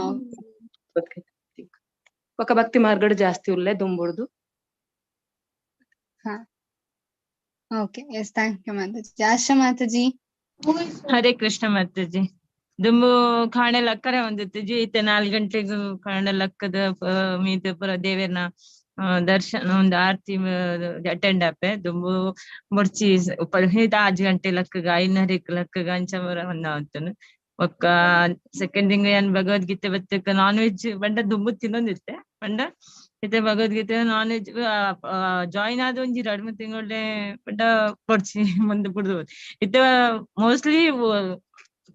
ಬೊಕ್ಕ ಭಕ್ತಿ ಮಾರ್ಗಡ್ ಜಾಸ್ತಿ ಉಲ್ಲೆ ದುಂಬುಡ್ದು. ಹಾ, okay, yes, thank you Mataji. Asha Mataji. Hare Krishna Mataji. ದುಂಬು ಕಾಣೆ ಲಕ್ಕರೆ ಒಂದಿತ್ತಿಜಿ, ಇತ್ತೆ 4 ಗಂಟೆಗ್ ಕಾಣೆ ಲಕ್ಕದ ಮೀತ್ ಪೂರ ದೇವೆರ್ನ ದರ್ಶನ ಒಂದು ಆರತಿ ಅಟೆಂಡ್ ಆಪೆ. ದುಂಬು ಬೊರ್ಚಿ 5 ಗಂಟೆ ಲಕ್ಕಗ 5:30 ಲಕ್ಕಗ ಅಂಚ ಪೂರ ಒಂದಾವತ್ತುಂಡು. ಬೊಕ್ಕ ಸೆಕೆಂಡ್ ಥಿಂಗ್ ಯಾನ್ ಭಗವದ್ಗೀತೆ ಬತ್ತಕ ನಾನ್ ವೆಜ್ ಪಂಡ ದುಂಬು ತಿನ್ನೊಂದಿತ್ತೆ, ಪಂಡ ಇತ್ತೆ ಭಗವದ್ಗೀತೆ ನಾನ್ ವೆಜ್ ಜಾಯಿನ್ ಆದ ಒಂಜಿ 2-3 ತಿಂಗಳೇ ಪಂಡ ಬೊರ್ಚಿ ಮುಂದೆ ಬುಡ್ದು. ಇತ್ತೆ ಮೋಸ್ಟ್ಲಿ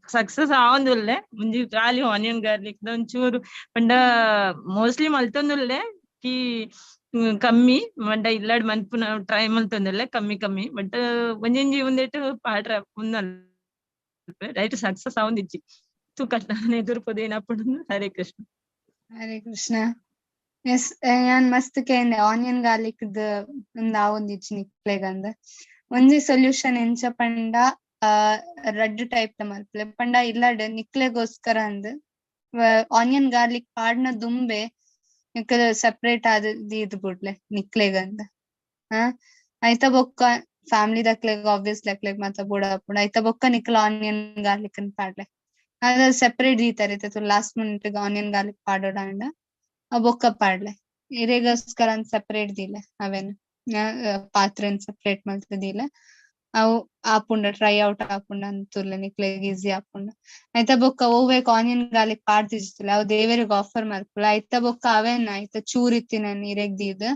ಸಕ್ಸಸ್ ಆವೊಂದುಲ್ಲೆ. ಒಂಜಿ ಖಾಲಿ ಆನಿಯನ್ ಗಾರ್ಲಿಕ್ ದ ಒಂಚೂರು ಪಂಡ ಮೋಸ್ಟ್ಲಿ ಮಲ್ತೊಂದುಲ್ಲೆ ಕಿ ಕಮ್ಮಿ ಪಂಡ ಇಲ್ಲಡ್ ಮನ್ಪುನ ಟ್ರೈ ಮಲ್ತೊಂದುಲ್ಲೆ ಕಮ್ಮಿ ಕಮ್ಮಿ, ಬಟ್ ಒಂಜೊಂಜಿ ಉಂದೆಟ್ ಪಾಡ್ರ ಉಂದಲ್ ರೈಟ್ ಸಕ್ಸಸ್ ಆವೊಂದಿಜ್ಜಿ. ತೂಕ ಎದುರು ಏನಾಪುಂಡು. ಹರೇ ಕೃಷ್ಣ. ಹರೇ ಕೃಷ್ಣ. ಎಸ್, ಯಾನ್ ಮಸ್ತ್ ಕೇಂಡೆ ಆನಿಯನ್ ಗಾರ್ಲಿಕ್ ದ ಉಂದು ಆವೊಂದಿಜ್ಜಿ ನಿಕ್ಲೆಗಂದ್. ಒಂಜಿ ಸೊಲ್ಯೂಷನ್ ಎಂಚ ಪಂಡ ರಡ್ಡ್ ಟೈಪ್ ದ ಮಲ್ಪುಲೆ. ಪಂಡ ಇಲ್ಲಡ್ ನಿಕ್ಲೆಗೋಸ್ಕರ ಅಂದ್ ಆನಿಯನ್ ಗಾರ್ಲಿಕ್ ಪಾಡ್ನ ದುಂಬೆ ನಿಕಲ್ ಸೆಪರೇಟ್ ಆದ್ ದೀದ್ ಬುಡ್ಲೆ ನಿಕ್ಲೆಗಂದ್. ಐತ ಬೊಕ್ಕ ಫ್ಯಾಮಿಲಿ ದಕ್ಲೆಗ್ ಆಬ್ವಿಯಸ್ಲಿ ಅಕ್ಲೆಗ್ ಮಾತ ಬೋಡಾಪುಂಡು. ಐತ ಬೊಕ್ಕ ನಿಕಲ್ ಆನಿಯನ್ ಗಾರ್ಲಿಕ್ ನ್ ಪಾಡ್ಲೆ. ಅದ ಸೆಪರೇಟ್ ದೀತಾರೆ ಲಾಸ್ಟ್ ಮಿನಿಟ್ ಗ್ ಆನಿಯನ್ ಗಾರ್ಲಿಕ್ ಪಾಡೊಡಾಂಡ ಆ ಬೊಕ್ಕ ಪಾಡ್ಲೆ. ಇರೆಗೋಸ್ಕರ ಸೆಪರೇಟ್ ದೀಲೆ ಅವೆನ್ ಪಾತ್ರೆನ್ ಸೆಪರೇಟ್ ಮಲ್ತ್ ದೀಲೆ. ಅವು ಆಪುಂಡ ಟ್ರೈ ಔಟ್ ಆಪುಂಡ ಅಂತುಲ್ಲೆ ನಿಕ್ಲೆಗ್ ಈಸಿ ಆಪುಂಡು. ಐತ ಬೊಕ್ಕ ಒವ್ವೇಕ್ ಆನಿಯನ್ ಗಾರ್ಲಿಕ್ ಪಾಡ್ದಿಜ್ಜಿಲ್ಲ ಅವು ದೇವೆರೆಗ್ ಆಫರ್ ಮಲ್ಪುಲ. ಐತ ಬೊಕ್ಕ ಅವೇನ್ ಐತ ಚೂರ್ ಇತ್ತಿನನ್ ಇರೆಗ್ ದೀದ್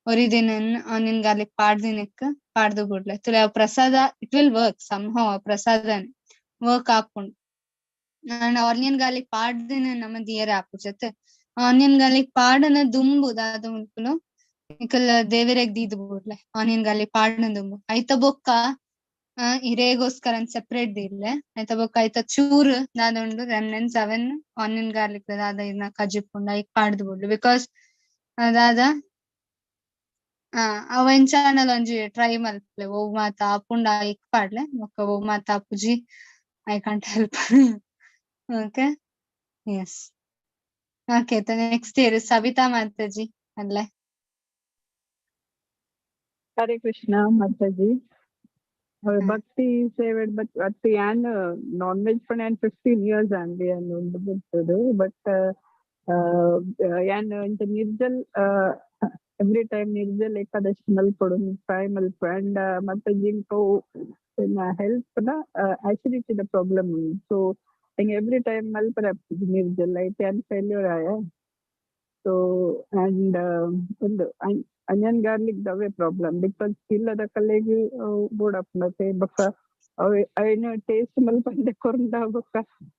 ಒರಿದಿನನ್ ಆನಿಯನ್ ಗಾರ್ಲಿಕ್ ಪಾಡ್ದಿನಕ್ ಪಾಡ್ದು ಬುಡ್ಲೆ. ತುಲೆ ಅವು ಪ್ರಸಾದ it will work somehow, ಪ್ರಸಾದನೆ ವರ್ಕ್ ಆಪುಂಡು. ಅಂಡ್ ಆನಿಯನ್ ಗಾರ್ಲಿಕ್ ಪಾಡ್ದಿನ ನಮ್ಮ ದಿಯರೆ ಆಪುಜತೆ. ಆನಿಯನ್ ಗಾರ್ಲಿಕ್ ಪಾಡನ ದುಂಬು ದಾದ ಮನ್ಪುನು ನಿಕಲ್ ದೇವೆರೆಗ್ ದೀದ್ ಬುಡ್ಲೆ ಆನಿಯನ್ ಗಾರ್ಲಿಕ್ ಪಾಡ್ನ ದುಂಬು. ಐತ ಬೊಕ್ಕ ಇರೆಗೋಸ್ಕರ ಸೆಪರೇಟ್ ದೀಡ್ಲೆ. ಐತ ಬೊಕ್ಕ ಐತ ಚೂರ್ ದಾದ ಉಂಡು ರೆಮ್ನೆಂಟ್ಸ್ ಅವೆನ್ ಆನಿಯನ್ ಗಾರ್ಲಿಕ್ ದಾದ ಇರ್ನ ಕಜಿಪುಂಡು ಐಕ್ ಪಾಡ್ದು ಬುಡ್ಲೆ. Because ದಾದ ಅವ್ ಎಂಚಾಂಡಲ ಒಂಜಿ ಟ್ರೈ ಮಲ್ಪುಲೆ ಒವ್ ಮಾತ ಆಪುಂಡ ಐಕ್ ಪಾಡ್ಲೆ. ಬೊಕ್ಕ ಒವ್ ಮಾತ ಆಪುಜಿ I can't help. Okay, yes, okay. Next year Savita Mataji ಅಲ್ಲೇ. ಹರೇ ಕೃಷ್ಣ ಮಾತಾಜಿ. ಭಕ್ತಿ ಸೇವೆ ಬಟ್ ಅತ್ ಯಾನ್ ನಾನ್ ವೆಜ್ ಪಂಡ ಯಾನ್ 15 ಇಯರ್ಸ್ ಆಂಡ್ ಯಾನ್ ಉಂದು ಬರ್ತದು. ಬಟ್ ಯಾನ್ ಇಂಚ ನಿರ್ಜಲ್ ಎವ್ರಿ ಟೈಮ್ ನಿರ್ಜಲ್ ಏಕಾದಶಿ ಮಲ್ಪೊಡು ಟ್ರೈ ಮಲ್ಪು. ಅಂಡ್ ಮಾತಾಜಿ ಹೆಲ್ತ್ ನ ಆಸಿಡಿಟಿ ದ ಪ್ರಾಬ್ಲಮ್ ಉಂಡು. ಸೊ ಎಂಕ್ ಎವ್ರಿ ಟೈಮ್ ಮಲ್ಪರೆ ಆಪುಜಿ ನಿರ್ಜಲ್, ಐಟ್ ಯಾನ್ ಫೇಲ್ಯೂರ್ ಆಯ. ಸೊ ಅಂಡ್ ಉಂದು ಅನಿಯನ್ ಗಾರ್ಲಿಕ್ ದವೇ ಪ್ರಾಬ್ಲಮ್ because ಇಲ್ಲದ ಕಲೆಗ್ ಬೋಡಾಪುಂಡತೆ. ಬೊಕ್ಕ ಅವೆ ಐನ ಟೇಸ್ಟ್ ಮಲ್ಪಂದೆ ಕೊರ್ಂಡ ಬೊಕ್ಕ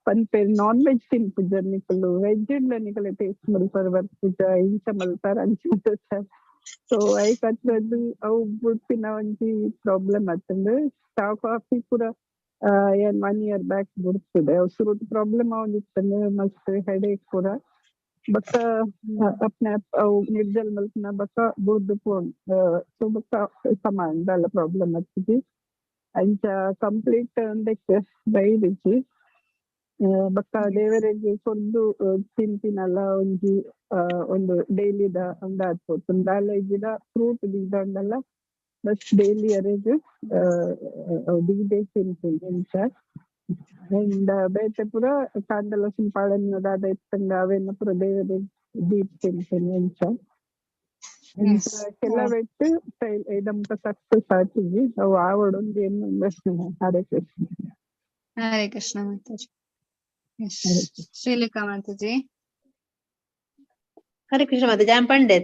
ಪನ್ಪೆರ್ ನಾನ್ ವೆಜ್ ತಿನ್ಪುಜರ್ ನಿಕುಲು, ವೆಜ್ ಇಡ್ಲ ನಿಕಲೆ ಟೇಸ್ಟ್ ಮಲ್ಪರ್ ಬರ್ಪುಜ ಇಂಚ ಮಲ್ಪರ್ ಅಂಚ ಮಲ್ಪರ್. ಸೊ ಐಕ್ ಅತ್ರದ್ದು ಅವು ಬುಡ್ಪಿನ ಒಂಜಿ ಪ್ರಾಬ್ಲಮ್ ಆತುಂಡು. ಚಾ ಕಾಫಿ ಪೂರ ಏನ್ 1 ಇಯರ್ ಬ್ಯಾಕ್ ಬುಡ್ತದೆ. ಅವು ಸುರುಟ್ ಪ್ರಾಬ್ಲಮ್ ಆವೊಂದಿತ್ತಂಡು ಮಸ್ತ್ ಹೆಡೇಕ್ ಪೂರ. ಬೊಕ್ಕ ಅಪ್ನೆ ಅವು ನಿರ್ಜಲ್ ಮಲ್ಪುನ ಬೊಕ್ಕ ಬುಡ್ದು ಪೋಂಡ್. ಸೊ ಬೊಕ್ಕ ಸಮಾನ ದಾಲ ಪ್ರಾಬ್ಲಮ್ ಆತುಜಿ. ಅಂಚ ಕಂಪ್ಲೀಟ್ ಉಂದೆಕ್ ಬೈದಿಜ್ಜಿ. ಬೊಕ್ಕ ದೇವರೆಗ್ ಕೊರ್ದು ತಿನ್ಪಿನಲ ಒಂಜಿ ಒಂದು ಡೈಲಿ ದ ಉಂದಾತ್ಪೋತು. ದಾಲ ಇಜ್ಜಿಡ ಫ್ರೂಟ್ ದೀದಾಂಡಲ ಬಸ್ ಡೈಲಿ ಅರೆಗ್ ದೀದೆ ತಿನ್ಪಿನಿ ಅಂಚ. ಅಂಡ್ ಬೇತೆ ಪೂರ ಕಾಂಡಲ ಪಾಡನ್ನ ದಾದ ಇತ್ತಂಡ ಅವೆನ್ನ ಪೂರ ದೇವರೆಗ್ ದೀಪ್ ತಿನ್ಪಿನಿ ಅಂಚ. ಕೆಲವೆಟ್ಟು ಇದಮ್ಕ ಸಕ್ಸಸ್ ಆತಿಜಿ ಅವು ಆವೊಡೊಂದು ಎನ್ನೊಂದು. ಹರೇ ಕೃಷ್ಣ. ಹರೇ ಕೃಷ್ಣ ಮಾತಾಜಿ. ಶ್ರೀಲೇಖಾ ಮಾತಾಜಿ. ಹರೇ ಕೃಷ್ಣ ಮಾತಾಜಿ. ಆನ್ ಪಂಡೆ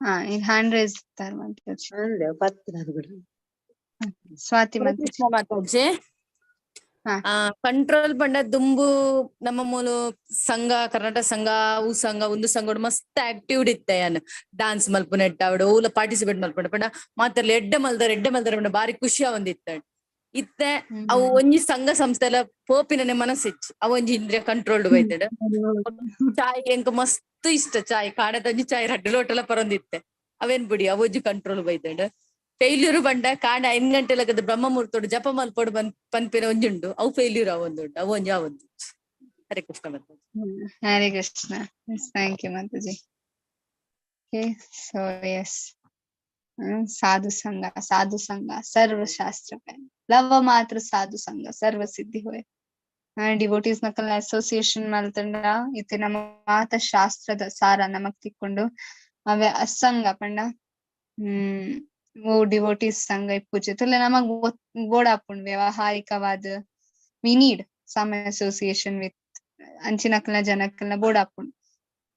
ಹಾ, ಈಗ ಹ್ಯಾಂಡ್ ರೈಸ್ ಇತ್ತಾರೆ ಮಾತಾಜಿ. ಅಂದೆ ಪತ್ತು. ಸ್ವಾತಿ ಹರೇ ಮಾತಾಜಿ. ಕೃಷ್ಣ ಮಾತಾಜಿ. ಹಾ. ಕಂಟ್ರೋಲ್ ಪಂಡ ದುಂಬು ನಮ್ಮ ಮೂಲು ಸಂಘ ಕರ್ನಾಟಕ ಸಂಘ ಅವು ಸಂಘ ಒಂದು ಸಂಘ ಮಸ್ತ್ ಆಕ್ಟಿವ್ ಇತ್ತೆ ಯಾನ್ ಡಾನ್ಸ್ ಮಲ್ಪುನೆಟ್ಟ ಅವಡು ಓಲ ಪಾರ್ಟಿಸಿಪೇಟ್ ಮಲ್ಪುಂಡು ಪಂಡ ಮಾತೆರ್ಲ ಎಡ್ಡೆ ಮಲ್ದರ್ ಎಡ್ಡೆ ಮಲ್ದರ್ ಪಂಡ ಬಾರಿ ಖುಷಿ ಆವೊಂದಿತ್ತ ಇತ್ತೆ ಅವು ಒಂಜಿ ಸಂಘ ಸಂಸ್ಥೆ ಎಲ್ಲ ಪೋಪಿನನೆ ಮನಸ್ಸಿಚ್ಚು ಅವು ಒಂಜಿ ಇಂದ್ರಿಯ ಕಂಟ್ರೋಲ್ಡ್ ಬೈತಡ. ಚಾಯ್ ಎಂಕ್ ಮಸ್ತ್ ಇಷ್ಟ ಚಾಯ್ ಕಾಣದ ಒಂಜಿ ಚಾಯ್ ರಡ್ಡ್ ಲೋಟಲ ಪರೊಂದಿತ್ತೆ ಅವೇನ್ ಬಿಡಿ ಅವೊಂಜಿ ಕಂಟ್ರೋಲ್ ಬೈತಡ. ಫೇಲ್ಯೂರ್ ಬಂಡ ಕಾಂಡ 5 ಗಂಟೆ ಲಗದ ಬ್ರಹ್ಮ ಮುಹೂರ್ತೋಡು ಜಪ ಮಲ್ಪೊಡು ಬನ್ ಪನ್ಪಿನ ಒಂಜಿ ಉಂಡು ಅವು ಫೇಲ್ಯೂರ್ ಅವೊಂದುಂಡು ಅವು ಒಂಜಿ ಆವೊಂದು. Hare Krishna Mataji. Hare Krishna. Yes, thank you, Mataji. Okay, so yes. ಸಾಧು ಸಂಘ, ಸಾಧು ಸಂಘ, ಸರ್ವ ಶಾಸ್ತ್ರ ಲವ ಮಾತ್ರ ಸಾಧು ಸಂಘ ಸರ್ವ ಸಿದ್ಧಿ ಹೋಯ್. ಡಿವೋಟೀಸ್ ನಕಲ್ನ ಅಸೋಸಿಯೇಷನ್ ಮಲ್ತಂಡ ಇತ್ತೆ ನಮ್ಮ ಮಾತ ಶಾಸ್ತ್ರದ ಸಾರ ನಮಗ್ ತಿಕ್ಕೊಂಡು ಅವೇ ಅಸಂಗ ಪಂಡ ಓ ಡಿವೋಟೀಸ್ ಸಂಘ ಇಪ್ಪುಜೆ ತುಲೆ ನಮಗ್ ಬೋಡಾಪುಂಡು ವ್ಯವಹಾರಿಕವಾದ we need some association with ಅಂಚಿನಕಲ್ನ ಜನಕ್ಕಲ್ನ ಬೋಡಾಪುಂಡು.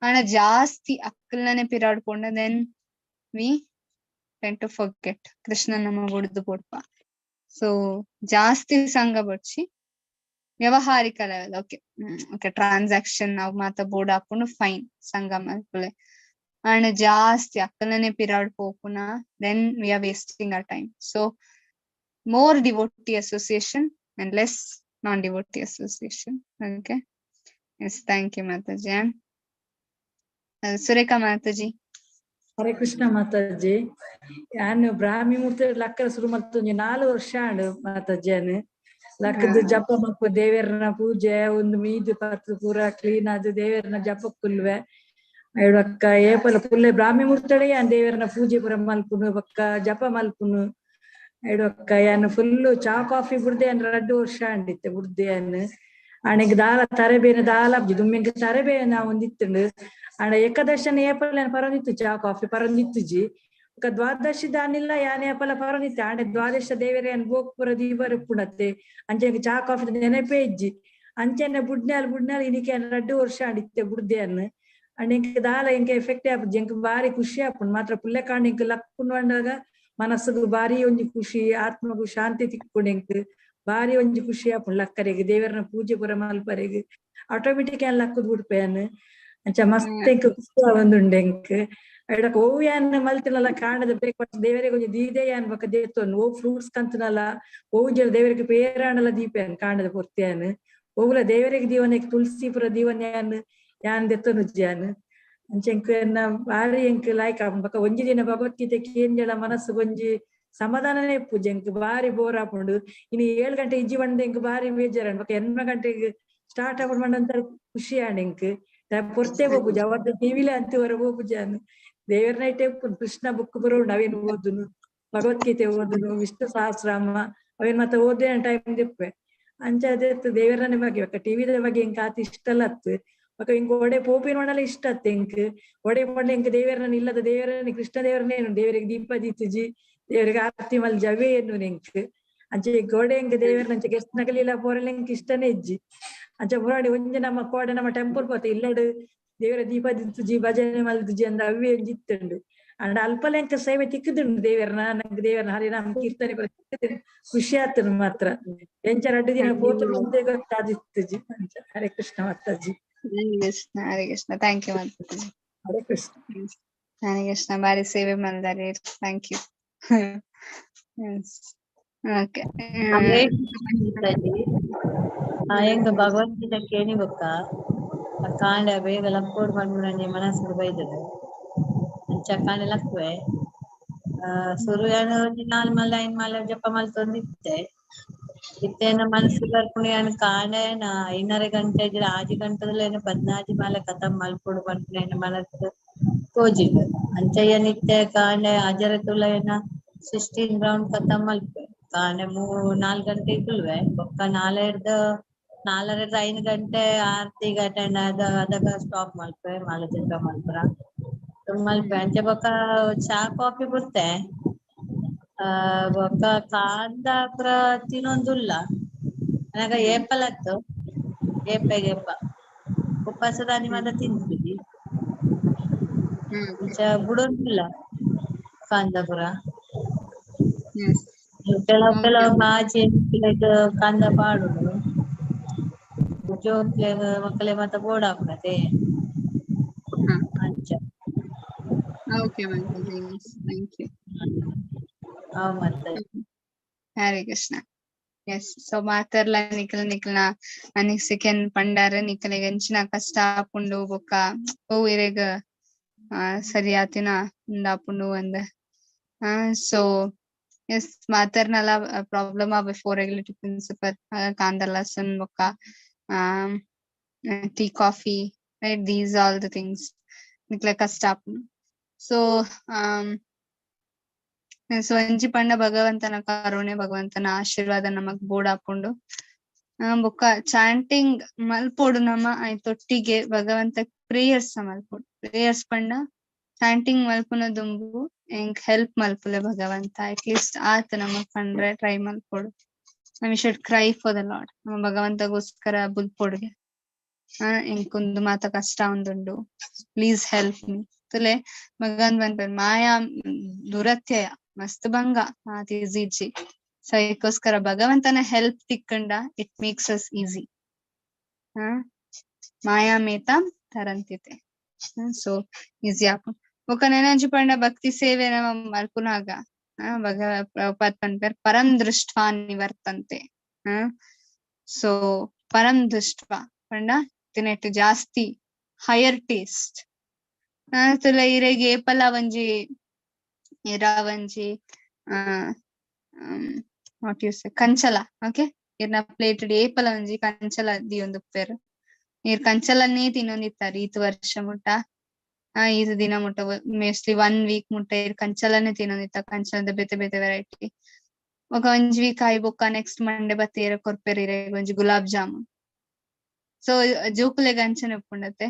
ಆಂಡ ಜಾಸ್ತಿ ಅಕ್ಕಲ್ನೇ ಪಿರಾಡ್ಕೊಂಡ then we tend to forget Krishna ನಮ್ಮ ಬುಡ್ದು ಪೋಡ್ಪ. ಸೊ ಜಾಸ್ತಿ ಸಂಘ ಬೊಡ್ಚಿ ವ್ಯವಹಾರಿಕ ಲೆವೆಲ್ ಓಕೆ ಓಕೆ ಟ್ರಾನ್ಸಾಕ್ಷನ್ ನಾವು ಮಾತ ಬೋರ್ಡ್ ಹಾಕೊಂಡು ಫೈನ್ ಸಂಘ ಮಲ್ಪುಲೆ. ಆಂಡ ಜಾಸ್ತಿ ಅಕ್ಕಲನೆ ಪಿರಾಡ್ ಪೋಪುನ then we are wasting our time. So more devotee association and less non devotee association. Okay, yes, thank you Mataji. Surekha Mataji. Hare Krishna Mataji. ಯಾನ್ ಬ್ರಾಹ್ಮಿ ಮೂರ್ತಿ ಲಕ್ಕರ ಶುರು ಮಲ್ತೊಂಜಿ 4 ವರ್ಷ ಆಂಡ್ ಮಾತಾಜಿ. ಯಾನ್ ಲಕ್ಕದ ಜಪ ಮಲ್ಪು ದೇವೆರ್ನ ಪೂಜೆ ಒಂದು ಮೀದು ಪತ್ತು ಪೂರ ಕ್ಲೀನ್ ಆದ್ ದೇವೆರ್ನ ಜಪ ಕುಲ್ವೆ ಅಕ್ಕ ಏಪಲ ಪುಲ್ಲೆ ಬ್ರಾಹ್ಮಿ ಮೂರ್ತಡೆ ಯಾನ್ ದೇವೆರ್ನ ಪೂಜೆ ಪೂರ ಮಲ್ಪುನು ಬೊಕ್ಕ ಜಪ ಮಲ್ಪುನು ಅಕ್ಕ. ಯಾನ್ ಫುಲ್ ಚಾ ಕಾಫಿ ಬುಡ್ದೆ ಯಾನ್ 2 ವರ್ಷ ಆಂಡಿತ್ತೆ ಬುಡ್ದೆ ಯಾನ್. ಆಣೆಗ್ ದಾಲ ತರೆಬೇನೆ ದಾಲ ದುಮ್ಮಿಂಗ್ ತರೆಬೇನೆ ಒಂದಿತ್ತುಂಡು. ಆಂಡ ಏಕಾದಶನ ಏಪಲ ಯಾನ್ ಪರೊಂದಿತ್ತು ಚಾ ಕಾಫಿ ಪರೊಂದಿತ್ತುಜಿ. ಬೊಕ್ಕ ದ್ವಾದಶಿ ದಾನಿಲ್ಲ ಯಾನ್ ಏಪಲ ಪರೊಂದಿತ್ತೆ. ಆಂಡ ದ್ವಾದಶ ದೇವೆರೆ ಯಾನ್ ಬೋಕ್ ಪೂರ ದೀಪರ ಇಪ್ಪುಂಡತ್ತೆ ಅಂಚೆ ಚಾ ಕಾಫಿ ನೆನಪೇ ಇಜ್ಜಿ. ಅಂಚೆನೆ ಬುಡ್ನ್ಯಾಲ್ ಬುಡ್ನ್ಯಾಲ್ ಇನಿಕೆ ಯಾನ್ 2 ವರ್ಷ ಆಂಡಿತ್ತೆ ಬುಡ್ದೆ ಯಾನ್. ಆಂಡ ಎಂಕ್ ದಾಲ ಎಂಕ್ ಎಫೆಕ್ಟ್ ಆಪುಜಿ, ಎಂಕ್ ಬಾರಿ ಖುಷಿ ಆಪುಂಡು ಮಾತ್ರ. ಪುಲ್ಲೆ ಕಾಂಡ ಎಂಕ್ ಲಕ್ಕುಂಡು ಪಂಡಾಗ ಮನಸ್ಸುಗು ಬಾರಿ ಒಂಜಿ ಖುಷಿ, ಆತ್ಮಗು ಶಾಂತಿ ತಿಕ್ಕೊಂಡು ಎಂಕ್ ಬಾರಿ ಒಂಜಿ ಖುಷಿ ಆಪುಂಡು. ಲಕ್ಕರೆಗ್ ದೇವರನ ಪೂಜೆ ಪೂರ ಮಲ್ಪರೆಗ್ ಆಟೋಮೆಟಿಕ್ ಯಾನ್ ಲಕ್ಕುದು ಬುಡ್ಪೆ ಯಾನ್. ಅಂಚ ಮಸ್ತ್ ಎಂಕ್ ಖುಷಿ ಆವೊಂದುಂಡು ಎಂಕ್. ಐಡಕ್ ಓವು ಯಾನ್ ಮಲ್ತಿನಲ್ಲ ಕಾಂಡದ ಬ್ರೇಕ್ಫಾಸ್ಟ್ ದೇವರಿಗೆ ಒಂಜಿ ದೀದೆ ಯಾನ್ ಬೊಕ್ಕ ದೇತೊನ್ನು ಓ ಫ್ರೂಟ್ಸ್ ಕಂತನಲ್ಲ ಓವು ಜನ ದೇವರಿಗೆ ಪೇರಾಣಲ ದೀಪ ಯಾನ್ ಕಾಂಡದ ಪೊರ್ತು ಯಾನ್. ಓವುಲ ದೇವರಿಗೆ ದೀವನೆಗ್ ತುಳಸಿ ಪೂರ ದೀವನ್ ಯಾನ್ ಯಾನ್ ದೆತ್ತೊನುಜ್ಜಿ ಯಾನ್. ಅಂಚ ಎಂಕ್ ಎನ್ನ ಬಾರಿ ಎಂಕ್ ಲಾಯ್ಕ್ ಆಪುಂಡು. ಬೊಕ್ಕ ಒಂಜಿ ದಿನ ಭಗವದ್ಗೀತೆ ಕೇಂಜಳ ಮನಸ್ಸುಗ್ ಒಂಜಿ ಸಮಾಧಾನನೇ ಪೂಜೆ ಎಂಕ್ ಬಾರಿ ಬೋರ್ ಆಪುಂಡು. ಇನ್ನು 7 ಗಂಟೆ ಇಜ್ಜಿ ಪಂಡ ಎಂಕ್ ಬಾರಿ ಬೇಜಾರ್. ಬೊಕ್ಕ 8 ಗಂಟೆಗ್ ಸ್ಟಾರ್ಟ್ ಆಪುಂಡು ಪಂಡ ಒಂಥರ ಖುಷಿ ಆಂಡ್ ಎಂಕ್. ಪೊರ್ತೆ ಪೋಪುಜಿ ಅವತ್ತು ಟಿವಿಲೆ ಅಂತಿವರ ಪೋಪುಜಿ ಯಾನ್. ದೇವರ ನೈಟೆ ಉಪ್ಪುಂಡು ಕೃಷ್ಣ ಬುಕ್ ಬರೋಡು ಅವೇನು ಓದುನು, ಭಗವದ್ಗೀತೆ ಓದುನು, ವಿಷ್ಣು ಸಹಸ್ರನಾಮ ಅವೇನ್ ಮತ್ತೆ ಓದೇ ಟೈಮ್ ದಿಪ್ಪೆ. ಅಂಚ ಅದೇ ದೇವರನೇ ಬಗ್ಗೆ ಬೊಕ್ಕ ಟಿವಿದ ಬಗ್ಗೆ ಎಂಕ್ ಆತ್ ಇಷ್ಟಲ್ಲ ಅತ್ತು. ಬೊಕ್ಕ ಇಂಕ್ ಒಡೆ ಪೋಪಿನ ಪಂಡಲ ಇಷ್ಟ ಅತ್ತೆ ಎಂಕ್. ಒಡೆ ಪಂಡ ಎಂಕ್ ದೇವರನ್ನ ಇಲ್ಲದ ದೇವರನ್ನ ಕೃಷ್ಣ ದೇವರನ್ನೇ ದೇವರಿಗೆ ದೀಪ ದೀತುಜಿ ದೇವರಿಗೆ ಆರತಿ ಮಲ್ಜಿ ಅವೇ ಎನ್ನುನು ಎಂಕ್. ಅಂಚೆ ಗೋಡೆ ಎಂಕ್ ದೇವರನ್ನ ಅಂಚೆ ಗೆಸ್ಟ್ ನಗಲಿಲ್ಲ ಪೋರಲ್ಲ ಎಂಕ್ ಇಷ್ಟನೇ ಇಜ್ಜಿ. ಅಂಚೆ ಪುರಾಣಿ ಒಂಜಿ ನಮ್ಮ ಕೋಡೆ ನಮ್ಮ ಟೆಂಪಲ್ ಪೋತೆ ಇಲ್ಲಡು ದೇವರ ದೀಪ ದಿತ್ತುಜಿ ಭಜನೆ ಮಲ್ದುಜಿ ಅಂದ ಅವೇ ಒಂಜಿ ಇತ್ತುಂಡು. ಅಂಡ ಅಲ್ಪಲ ಎಂಕ್ ಸೇವೆ ತಿಕ್ಕುದುಂಡು ದೇವರನ್ನ, ನಂಗೆ ದೇವರನ್ನ ಹರಿನಾಮ ಕೀರ್ತನೆ ಪೂರ ತಿಕ್ಕುದುಂಡು, ಖುಷಿ ಆತನು ಮಾತ್ರ. ಎಂಚ 2 ದಿನ ಪೋತು ಮುಂದೆ ಗೊತ್ತಾದಿತ್ತುಜಿ. ಅಂಚ Hare Krishna Mataji. Hare Krishna, Hare Krishna. Thank you Mataji. Hare Krishna. Hare Krishna. ಬಾರಿ ಸೇವೆ ಮಲ್ದಾರೆ, thank you. Okay. Hare Krishna Mataji. ಎಂಕ್ ಭಗವದ್ಗೀತೆ ಕೇಣಿ ಬೊಕ್ಕ ಕಾಂಡ ಬೇಗ ಲಕ್ಕೋಡು ಪನ್ಪುನ ಮನಸ್ಸುಡು ಬೈದೆಡು ಅಂಚ ಕಾಂಡ ಲಕ್ಕುವೆ. ಸುರು ಯಾನ್ ಒಂಜಿ 4 ಮಾಲೆ 5 ಮಾಲೆ ಜಪ ಮಲ್ತೊಂದಿತ್ತೆ. ಇತ್ತೆ ಎನ್ನ ಮನಸ್ಸು ಬರ್ಪುಂಡು ಯಾನ್ ಕಾಂಡ 5:30 ಗಂಟೆ 6 ಗಂಟೆದಲ್ಲ ಏನ 14 ಮಾಲೆ ಕಥಮ್ ಮಲ್ಪೊಡು ಪನ್ಪುನ ಎನ್ನ ಮನಸ್ಸು ತೋಜಿಂಡು. ಅಂಚ ಯಾನ್ ಇತ್ತೆ ಕಾಂಡೆ ಅಜರ ತುಲ ಏನ 16 ರೌಂಡ್ ಕಥಮ್ ಮಲ್ಪೆ. ಕಾಂಡೆ 4 ಗಂಟೆಗೆ ಕುಲ್ವೆ ಬೊಕ್ಕ 4 4:30 5 ಗಂಟೆ ಆರತಿಗೆ ಅಟೆಂಡ್ ಆದ ಅದಗ ಸ್ಟಾಪ್ ಮಲ್ಪೆ ಮಾಲೆ ಜಪ ಮಲ್ಪುರ ಮಲ್ಪೆ. ಅಂಚೆ ಬೊಕ್ಕ ಚಾ ಕಾಫಿ ಬುಡ್ತೆ. ಬೊಕ್ಕ ಕಾಂದ ಪೂರ ತಿನೊಂದುಲ್ಲ ಅನಗ ಏಪಲತ್ತು ಏಪೆಗೆ ಏಪ ಉಪವಾಸದಾನಿ ಮಾತ ತಿನ್ಪುಜಿ ಅಂಚ ಬುಡೊಂದುಲ್ಲ ಕಾಂದ ಪೂರ. ಕೆಲವು ಓಕೆ ಕೆಲವು ಬಾಜಿ ಕಂದ ಪಾಡುದು ಜೋಕ್ಲೆ ಮಕ್ಕಳೆ ಮಾತ ಬೋಡಾಪುನತೆ ಹಾ ಅಂಚ. Okay Mataji, thank you. ಅವ್ ಮಾತಾಜಿ. ಹರೇ ಕೃಷ್ಣ. ಎಸ್, ಸೊ ಮಾತೆರ್ಲ ನಿಕಲ್ ನಿಕಲ್ನ ಅನಿಸಿಕೆನ್ ಪಂಡಾರ. ನಿಕಲೆಗ್ ಎಂಚಿನ ಕಷ್ಟ ಆಪುಂಡು ಬೊಕ್ಕ ಓ ಇರೆಗ್ ಸರಿ ಆತಿನ ಉಂದಾಪುಂಡು ಅಂದ್. ಸೊ ಎಸ್, ಮಾತೆರ್ನಲ ಪ್ರಾಬ್ಲಮ್ ಬಿಫೋರ್ ರೆಗ್ಯುಲೇಟರಿ ಪ್ರಿನ್ಸಿಪಲ್ ಕಾಂದ ಲಸನ್ ಬೊಕ್ಕ tea, coffee, right? These all the things ನಿಕ್ಲೆ ಕಷ್ಟ ಆಪುಂಡು. ಸೊ ಸೊ ಒಂಜಿ ಪಂಡ ಭಗವಂತನ ಕರುಣೆ, ಭಗವಂತನ ಆಶೀರ್ವಾದ ನಮಕ್ ಬೋಡಾಪುಂಡು. ಬೊಕ್ಕ ಚಾಂಟಿಂಗ್ ಮಲ್ಪೊಡು ನಮ, ಐತೊಟ್ಟಿಗೆ ಭಗವಂತ ಪ್ರೇಯರ್ಸ್ ಮಲ್ಪೊಡು. ಪ್ರೇಯರ್ಸ್ ಪಂಡ ಚಾಂಟಿಂಗ್ ಮಲ್ಪುನ ದುಂಬು ಎಂಕ್ ಹೆಲ್ಪ್ ಮಲ್ಪುಲೆ ಭಗವಂತ, ಅಟ್ ಲೀಸ್ಟ್ ಆತ್ ನಮಕ್ ಪಂಡ್ರೆ ಟ್ರೈ ಮಲ್ಪೊಡು. We should cry for the Lord. ನಮ್ಮ ಭಗವಂತಗೋಸ್ಕರ ಬುಲ್ಪೊಡುಗೆ, ಎಂಕೊಂದು ಮಾತ ಕಷ್ಟ ಒಂದುಂಡು, ಪ್ಲೀಸ್ ಹೆಲ್ಪ್ ಮೀ. ತುಲೆ ಭಗವಂತ ಪನ್ಪೆರ್ ಮಾಯಾ ದುರತ್ಯಯ ಮಸ್ತ್ ಭಂಗ ಆತ್ ಈಸಿ ಇಜ್ಜಿ. ಸೊ ಅದಕ್ಕೋಸ್ಕರ ಭಗವಂತನ ಹೆಲ್ಪ್ ತಿಕ್ಕಂಡ it makes us easy. ಮಾಯಾ ಮೇತಾಂ ತರಂತಿತೆ. ಸೊ ಈಸಿ ಆಪುಂಡು. ಬೊಕ್ಕ ನೆನಂಜಿ ಪಂಡ ಭಕ್ತಿ ಸೇವೆ ನಮ ಮಲ್ಪುನಾಗ ಭಗ ಪ್ರಭುಪಾದ್ ಪನ್ಪೆರ್ ಪರಂ ದೃಷ್ಟ್ವಾ ನಿವರ್ತಂತೆ. ಸೊ ಪರಂ ದೃಷ್ಟ್ವಾ ಪಂಡ ತಿನೆಟ್ ಜಾಸ್ತಿ ಹೈಯರ್ ಟೇಸ್ಟ್. ತುಲ ಇರೆಗ್ ಏಪಲ ಒಂಜಿ ಇರ ಒಂಜಿ what you say ಕಂಚಲ, ಓಕೆ, ಇರ್ನ ಪ್ಲೇಟ್ ಏಪಲ ಒಂಜಿ ಕಂಚಲ ದಿಯೊಂದುಪ್ಪೆರ್. ಇರ್ ಕಂಚಲನ್ನೇ ತಿನ್ನೊಂದಿತ್ತಾರೆ ಈತ್ ವರ್ಷ ಮುಟ್ಟ, ಈತ್ ದಿನ ಮುಟ್ಟ, ಮೋಸ್ಟ್ಲಿ ಒನ್ ವೀಕ್ ಮುಟ್ಟ ಇರ್ ಕಂಚಲನ್ನೇ ತಿನ್ನೊಂದಿತ್ತ, ಕಂಚಲದ ಬೇತೆ ಬೇತೆ ವೆರೈಟಿ. ಬೊಕ ಒಂಜಿ ವೀಕ್ ಆಯಿ ಬೊಕ್ಕ ನೆಕ್ಸ್ಟ್ ಮಂಡೆ ಬತ್ತಿ ಇರ ಕೊರ್ಪೆರ್ ಇರೆಗ್ ಒಂಜಿ ಗುಲಾಬ್ ಜಾಮೂನ್. ಸೊ ಜೋಕುಲೆಗ್ ಅಂಚನೆ ಉಪ್ಪುಂಡತೆ,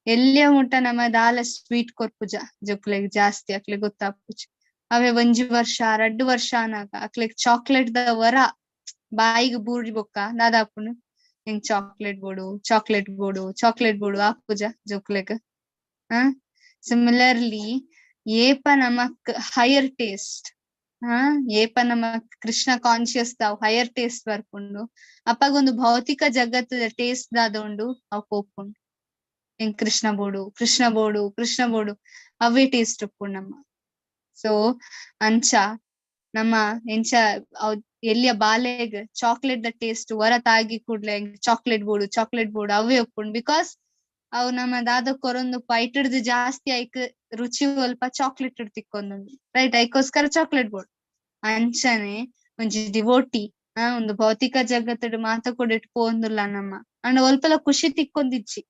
ಎಲ್ಲಿಯ ಮುಟ್ಟ ನಮ್ಮ ದಾಲ ಸ್ವೀಟ್ ಕೊರ್ಪುಜ ಜೋಕುಲೆಗ್ ಜಾಸ್ತಿ ಅಕ್ಲೆಗ್ ಗೊತ್ತಾಪುಜಿ. ಅವೇ ಒಂಜಿ ವರ್ಷ ರಡ್ಡು ವರ್ಷ ಆನಾಗ ಅಕ್ಲೆಗ್ ಚಾಕ್ಲೇಟ್ ದ ವರ ಬಾಯಿಗ್ ಬೂರ್ಡಿ ಬೊಕ್ಕ ದಾದಾಪುಂಡು, ಎಂಕ್ ಚಾಕ್ಲೇಟ್ ಬೋಡು, ಚಾಕ್ಲೇಟ್ ಬೋಡು, ಚಾಕ್ಲೇಟ್ ಬೋಡು ಆಪುಜ ಜೋಕುಲೆಗ್. ಸಿಮಿಲರ್ಲಿ ಏಪ ನಮಕ್ ಹೈಯರ್ ಟೇಸ್ಟ್, ಏಪ ನಮಕ್ ಕೃಷ್ಣ ಕಾನ್ಶಿಯಸ್ ದಾವ್ ಹೈಯರ್ ಟೇಸ್ಟ್ ಬರ್ಪುಂಡು, ಅಪ್ಪಗೊಂದು ಭೌತಿಕ ಜಗತ್ತದ ಟೇಸ್ಟ್ ದಾದ ಉಂಡು ಅವು ಪೋಪುಂಡು. ಎಂಕ್ ಕೃಷ್ಣ ಬೋಡು, ಕೃಷ್ಣ ಬೋಡು, ಕೃಷ್ಣ ಬೋಡು, ಅವೇ ಟೇಸ್ಟ್ ಉಪ್ಪುಂಡು ನಮ್ಮ. ಸೊ ಅಂಚ ನಮ್ಮ ಎಂಚ ಅವ್ ಎಲ್ಲಿಯ ಬಾಲೆಗ್ ಚಾಕ್ಲೇಟ್ the taste ವರ ತಾಗಿ ಕೂಡ್ಲೆ ಚಾಕ್ಲೇಟ್ ಬೋಡು, ಚಾಕ್ಲೇಟ್ ಬೋಡು ಅವೇ ಉಪ್ಪುಂಡು. Because ಅವು ನಮ್ಮ ದಾದ ಕೊರೊಂದು ಪೈಟಡ್ದು ಜಾಸ್ತಿ ಐಕ್ ರುಚಿ ಅಲ್ಪ ಚಾಕ್ಲೇಟ್ ತಿಕ್ಕೊಂದುಂಡು, ರೈಟ್? ಐಕೋಸ್ಕರ ಚಾಕ್ಲೇಟ್ ಬೋಡು. ಅಂಚನೆ ಒಂಜಿ ಡಿವೋಟಿ ಒಂದು ಭೌತಿಕ ಜಗತ್ತಡ್ ಮಾತ ಕೊಡಿಟ್ ಪೋಂದುಲ್ಲ ನಮ್ಮ, ಅಂಡ ಒಲ್ಪಲ ಖುಷಿ ತಿಕ್ಕೊಂದಿಜ್ಜಿ.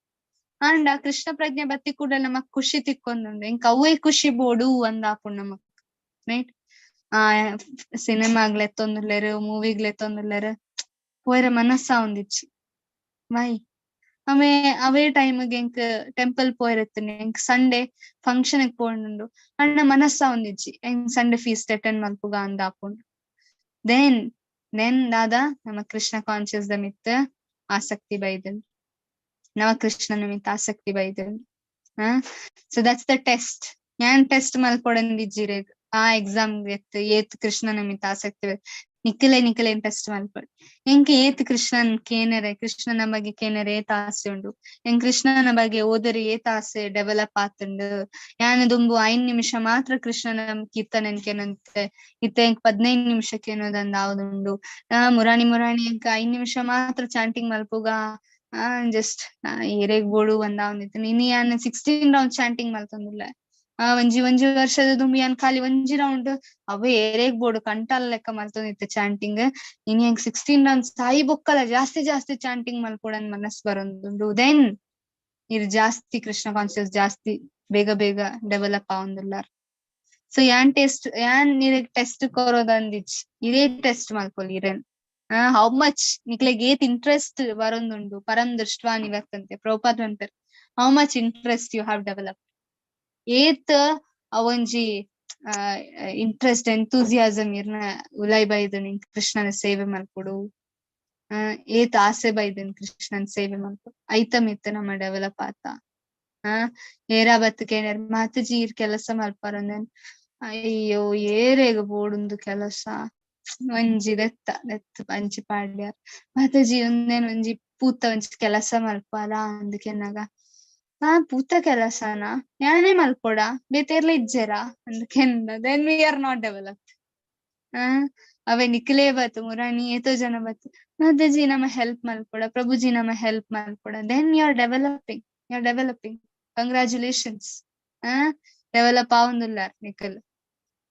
ಅಂಡ ಕೃಷ್ಣ ಪ್ರಜ್ಞೆ ಬತ್ತಿ ಕೂಡ ನಮಕ್ ಖುಷಿ ತಿಕ್ಕೊಂದುಂಡು, ಎಂಕ್ ಅವೇ ಖುಷಿ ಬೋಡು ಅಂದಾಪುಂಡು ನಮಕ್, ರೈಟ್? ಸಿನಿಮಾಗ್ಲ ಎತ್ತೊಂದುಲ್ಲೆರ್, ಮೂವಿಗ್ಲ ಎತ್ತೊಂದುಲ್ಲೆರ್, ಪೋಯೆರೆ ಮನಸ್ಸ ಒಂದಿಚ್ಚಿ ವೈ ಅವೇ ಅವೇ ಟೈಮ್ ಎಂಕ್ ಟೆಂಪಲ್ ಪೋಯೆರೆತ್ತುಂಡು, ಎಂಕ್ ಸಂಡೇ ಫಂಕ್ಷನ್ ಪೋಂಡುಂಡು, ಅಣ್ಣ ಮನಸ್ಸ ಒಂದಿಜ್ಜಿ ಎಂಕ್ ಸಂಡೇ ಫೀಸ್ಟ್ ಅಟೆಂಡ್ ಮಲ್ಪುಗ ಅಂದಾಪುಂಡು. Then then ದಾದಾ ನಮ್ಮ ಕೃಷ್ಣ ಕಾನ್ಶಿಯಸ್ the ಮಿತ್ ಆಸಕ್ತಿ ಬೈದುಂಡು, ನವ ಕೃಷ್ಣನ ಮಿತ್ ಆಸಕ್ತಿ ಬೈದುಂಡು. So that's the test. ಯಾನ್ ಟೆಸ್ಟ್ ಮಲ್ಪೊಡಂದಿಜ್ಜಿರೆಗ್ ಆ ಎಕ್ಸಾಮ್ ಎತ್ ಏತ್ ಕೃಷ್ಣನ ಮಿತ್ ಆಸಕ್ತಿ ನಿಕ್ಕಲೆ ನಿಕ್ಕಲೆ ಟೆಸ್ಟ್ ಮಲ್ಪೊಡು. ಎಂಕ್ ಏತ್ ಕೃಷ್ಣನ್ ಕೇನರೆ, ಕೃಷ್ಣನ ಬಗ್ಗೆ ಕೇನರೆ ಏತ್ ಆಸೆ ಉಂಡು, ಎಂಕ್ ಕೃಷ್ಣನ ಬಗ್ಗೆ ಓದರೆ ಏತ್ ಆಸೆ ಡೆವಲಪ್ ಆತುಂಡು. ಯಾನ್ ದುಂಬು 5 ನಿಮಿಷ ಮಾತ್ರ ಕೃಷ್ಣನ ಕೀರ್ತನೆ ಕೇನಂತೆ, ಇತ್ತೆ ಎಂಕ್ 15 ನಿಮಿಷ ಕೇನೋದಂದ್ ಆವದುಂಡು. ಮುರಾಣಿ ಮುರಾಣಿ ಎಂಕ್ 5 ನಿಮಿಷ ಮಾತ್ರ ಚಾಂಟಿಂಗ್ ಮಲ್ಪುಗ ಜಸ್ಟ್ ಏರೆಗ್ ಬೋಡು ಒಂದಾವೊಂದಿತ್ತು. ಇನಿ ಯಾನ್ 16 ರೌಂಡ್ ಚಾಂಟಿಂಗ್ ಮಲ್ತೊಂದುಲ್ಲೆ. ಒಂಜಿ ಒಂಜಿ ವರ್ಷದ ದುಂಬು ಯಾನ್ ಖಾಲಿ ಒಂಜಿ ರೌಂಡ್ ಅವೇ ಏರೆಗ್ ಬೋಡು ಕಂಟಾಲ್ ಲೆಕ್ಕ ಮಲ್ತೊಂದಿತ್ತೆ ಚಾಂಟಿಂಗ್. ಇನಿ ಎಂಕ್ 16 ರೌಂಡ್ ಸಾಯಿ ಬೊಕ್ಕಲ ಜಾಸ್ತಿ ಜಾಸ್ತಿ ಚಾಂಟಿಂಗ್ ಮಲ್ಪೊಡಂದ್ ಮನಸ್ ಬರೊಂದುಂಡು. Then ಇರ್ ಜಾಸ್ತಿ ಕೃಷ್ಣ ಕಾನ್ಶಿಯಸ್ ಜಾಸ್ತಿ ಬೇಗ ಬೇಗ ಡೆವಲಪ್ ಆವೊಂದುಲ್ಲಾರ್. ಸೊ ಯಾನ್ ಟೆಸ್ಟ್ ಯಾನ್ ಇರೆಗ್ ಟೆಸ್ಟ್ ಕೊರೊದಂದಿಚ್ ಇರೇ ಟೆಸ್ಟ್ ಮಲ್ಪೊಲಿ ಇರೆನ್. How much ನಿಕ್ಲೆಗ್ ಏತ್ ಇಂಟ್ರೆಸ್ಟ್ ಬರೊಂದುಂಡು ಪರಂ ದೃಷ್ಟ್ವಾ ನಿವರ್ತಂತೆ ಪ್ರಭುಪಾದ್ ಪನ್ಪೆರ್, how much interest you have develop, ಏತ್ ಅವೊಂಜಿ ಇಂಟ್ರೆಸ್ಟ್ ಎಂತೂಸಿಯಾಸಮ್ ಇರ್ನ ಉಲೈ ಬೈದನ್ ಕೃಷ್ಣನ ಸೇವೆ ಮಲ್ಪೊಡು, ಏತ್ ಆಸೆ ಬೈದನ್ ಕೃಷ್ಣನ ಸೇವೆ ಮಲ್ಪೊಡು, ಐತ ಮಿತ್ತ್ ನಮ್ಮ ಡೆವಲಪ್ ಆತ. ಏರಾ ಬತ್ತ್ ಕೇನರ್ ಮಾತಾಜಿ ಇರ್ ಕೆಲಸ ಮಲ್ಪರಂದನ್, ಅಯ್ಯೋ ಏರೆಗ್ ಬೋಡುಂದು ಕೆಲಸ, ಒಂಜಿ ದೆತ್ತ ದೆತ್ತ್ ಅಂಚಿ ಪಾಡ್ಯಾರ್. ಮಾತಾಜಿ ಉಂದೇನ್ ಒಂಜಿ ಪೂತ ಒಂಜಿ ಕೆಲಸ ಮಲ್ಪುವರ ಅಂದ್ ಕೆನ್ನಗ, ಆ ಪೂತ ಕೆಲಸನ ಯಾನೇ ಮಲ್ಪೊಡ ಬೇತೆರ್ಲ ಇಜ್ಜೆರಾ ಅಂದ್ ಕೆಂಡ, then we are not developed. ಆ ಅವೆ ನಿಕ್ಲೇ ಬತ್ತು ಮುರಾನಿ ಏತೋ ಜನ ಬತ್ತು ಮಾತಾಜಿ ನಮ ಹೆಲ್ಪ್ ಮಲ್ಪೊಡ, ಪ್ರಭುಜಿ ನಮ ಹೆಲ್ಪ್ ಮಲ್ಪೊಡ, then you are developing, you are developing, congratulations. ಆ ಡೆವಲಪ್ ಆವೊಂದುಲ್ಲಾರ್ ನಿಕಲ್.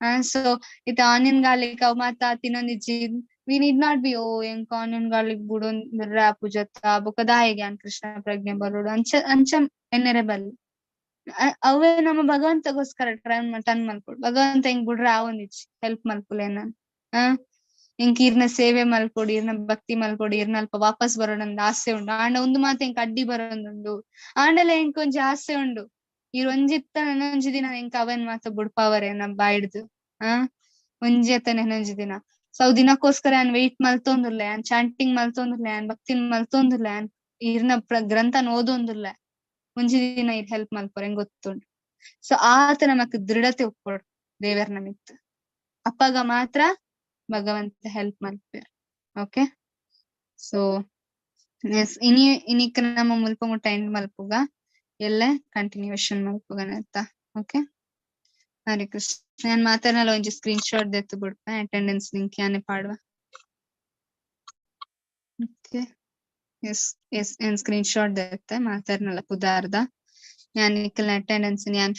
ಆ ಸೊ ಇತ್ತೆ ಆನಿಯನ್ ಗಾರ್ಲಿಕ್ ಅವ್ ಮಾತ ತಿನೊಂದಿಜ್ಜಿ, we need not be oh ಎಂಕ್ ಆನಿಯನ್ ಗಾರ್ಲಿಕ್ ಬುಡೊಂದ್ ಆಪುಜತ್ತ ಬೊಕ ದಾಯೆಗ್ ಯಾನ್ ಕೃಷ್ಣ ಪ್ರಜ್ಞೆ ಬರೊಡು ಅಂಚ ಅಂಚ ಎನ್ನೆರೆ ಬಲ್ಲಿ. ಅವೇ ನಮ್ಮ ಭಗವಂತಗೋಸ್ಕರ ಟ್ರೈ ಟರ್ನ್ ಮಲ್ಪೊಡು. ಭಗವಂತ ಎಂಕ್ ಬುಡ್ರೆ ಆವೊಂದಿಜ್ಜಿ, ಹೆಲ್ಪ್ ಮಲ್ಪುಲೆ ಎನನ್. ಆ ಎಂಕ್ ಈರ್ನ ಸೇವೆ ಮಲ್ಪೊಡು, ಈರ್ನ ಭಕ್ತಿ ಮಲ್ಪೊಡು, ಈರ್ನ ಅಲ್ಪ ವಾಪಸ್ ಬರೊಡಂದ್ ಆಸೆ ಉಂಡು. ಆಂಡ ಉಂದು ಮಾತ ಎಂಕ್ ಅಡ್ಡಿ ಬರೊಂದುಂಡು. ಆಂಡಲ ಎಂಕ್ ಒಂಜಿ ಆಸೆ ಉಂಡು, ಈರ್ ಒಂಜಿತ್ತ ನನೊಂಜಿ ದಿನ ಎಂಕ್ ಅವೆನ್ ಮಾತ ಬುಡ್ಪಾವರೆ ಎನ್ನ ಬಾಯಿಡ್ದ್. ಆ ಒಂಜಿ ಅತ್ತ ನನೊಂಜಿ ದಿನ. ಸೊ ಅವ್ ದಿನಕ್ಕೋಸ್ಕರ ಯಾನ್ ವೆಯ್ಟ್ ಮಲ್ತೊಂದುಲ್ಲೆ, ಯಾನ್ ಚಾಂಟಿಂಗ್ ಮಲ್ತೊಂದುಲ್ಲೆ, ಯಾನ್ ಭಕ್ತಿನ್ ಮಲ್ತೊಂದುಲ್ಲೆ, ಯಾನ್ ಈರ್ನ ಗ್ರಂಥನ್ ಓದೊಂದುಲ್ಲೆ. ಒಂಜಿ ದಿನ ಈರ್ ಹೆಲ್ಪ್ ಮಲ್ಪುವರ್ ಎಂಕ್ ಗೊತ್ತುಂಡು. ಸೊ ಆತ ನಮಕ್ ದೃಢತೆ ಉಪ್ಪೊಡು ದೇವೆರ್ನ ಮಿತ್ತ್. ಅಪಗ ಮಾತ್ರ ಭಗವಂತ ಹೆಲ್ಪ್ ಮಲ್ಪೆರ್. ಓಕೆ, ಸೊ ಎಸ್, ಇನಿ ಇನಿಕ್ ನಮ್ಮ ಮುಲ್ಪ ಮುಟ್ಟ ಎಂಡ್ ಮಲ್ಪುಗ, ಎಲ್ಲೆ ಕಂಟಿನ್ಯೂಯೇಷನ್ ಮಲ್ಪುಗ ಆಯ್ತಾ? ಓಕೆ, ಹರೇ ಕೃಷ್ಣ. ಯಾನ್ ಮಾತೆರ್ನಲ ಒಂಜಿ ಸ್ಕ್ರೀನ್ ಶಾಟ್ ದೆತ್ತ್ ಬುಡ್ಪೆ, ಅಟೆಂಡೆನ್ಸ್ ಲಿಂಕ್ ಯಾನೆ ಪಾಡುವ. ಓಕೆ, ಎಸ್ ಎಸ್, ಯಾನ್ ಸ್ಕ್ರೀನ್ ಶಾಟ್ ದೆತ್ತೆ ಮಾತೆರ್ನಲ ಪುದಾರ್ದ. ಯಾನ್ ನಿಕಲ್ನ ಅಟೆಂಡೆನ್ಸ್ ಯಾನ್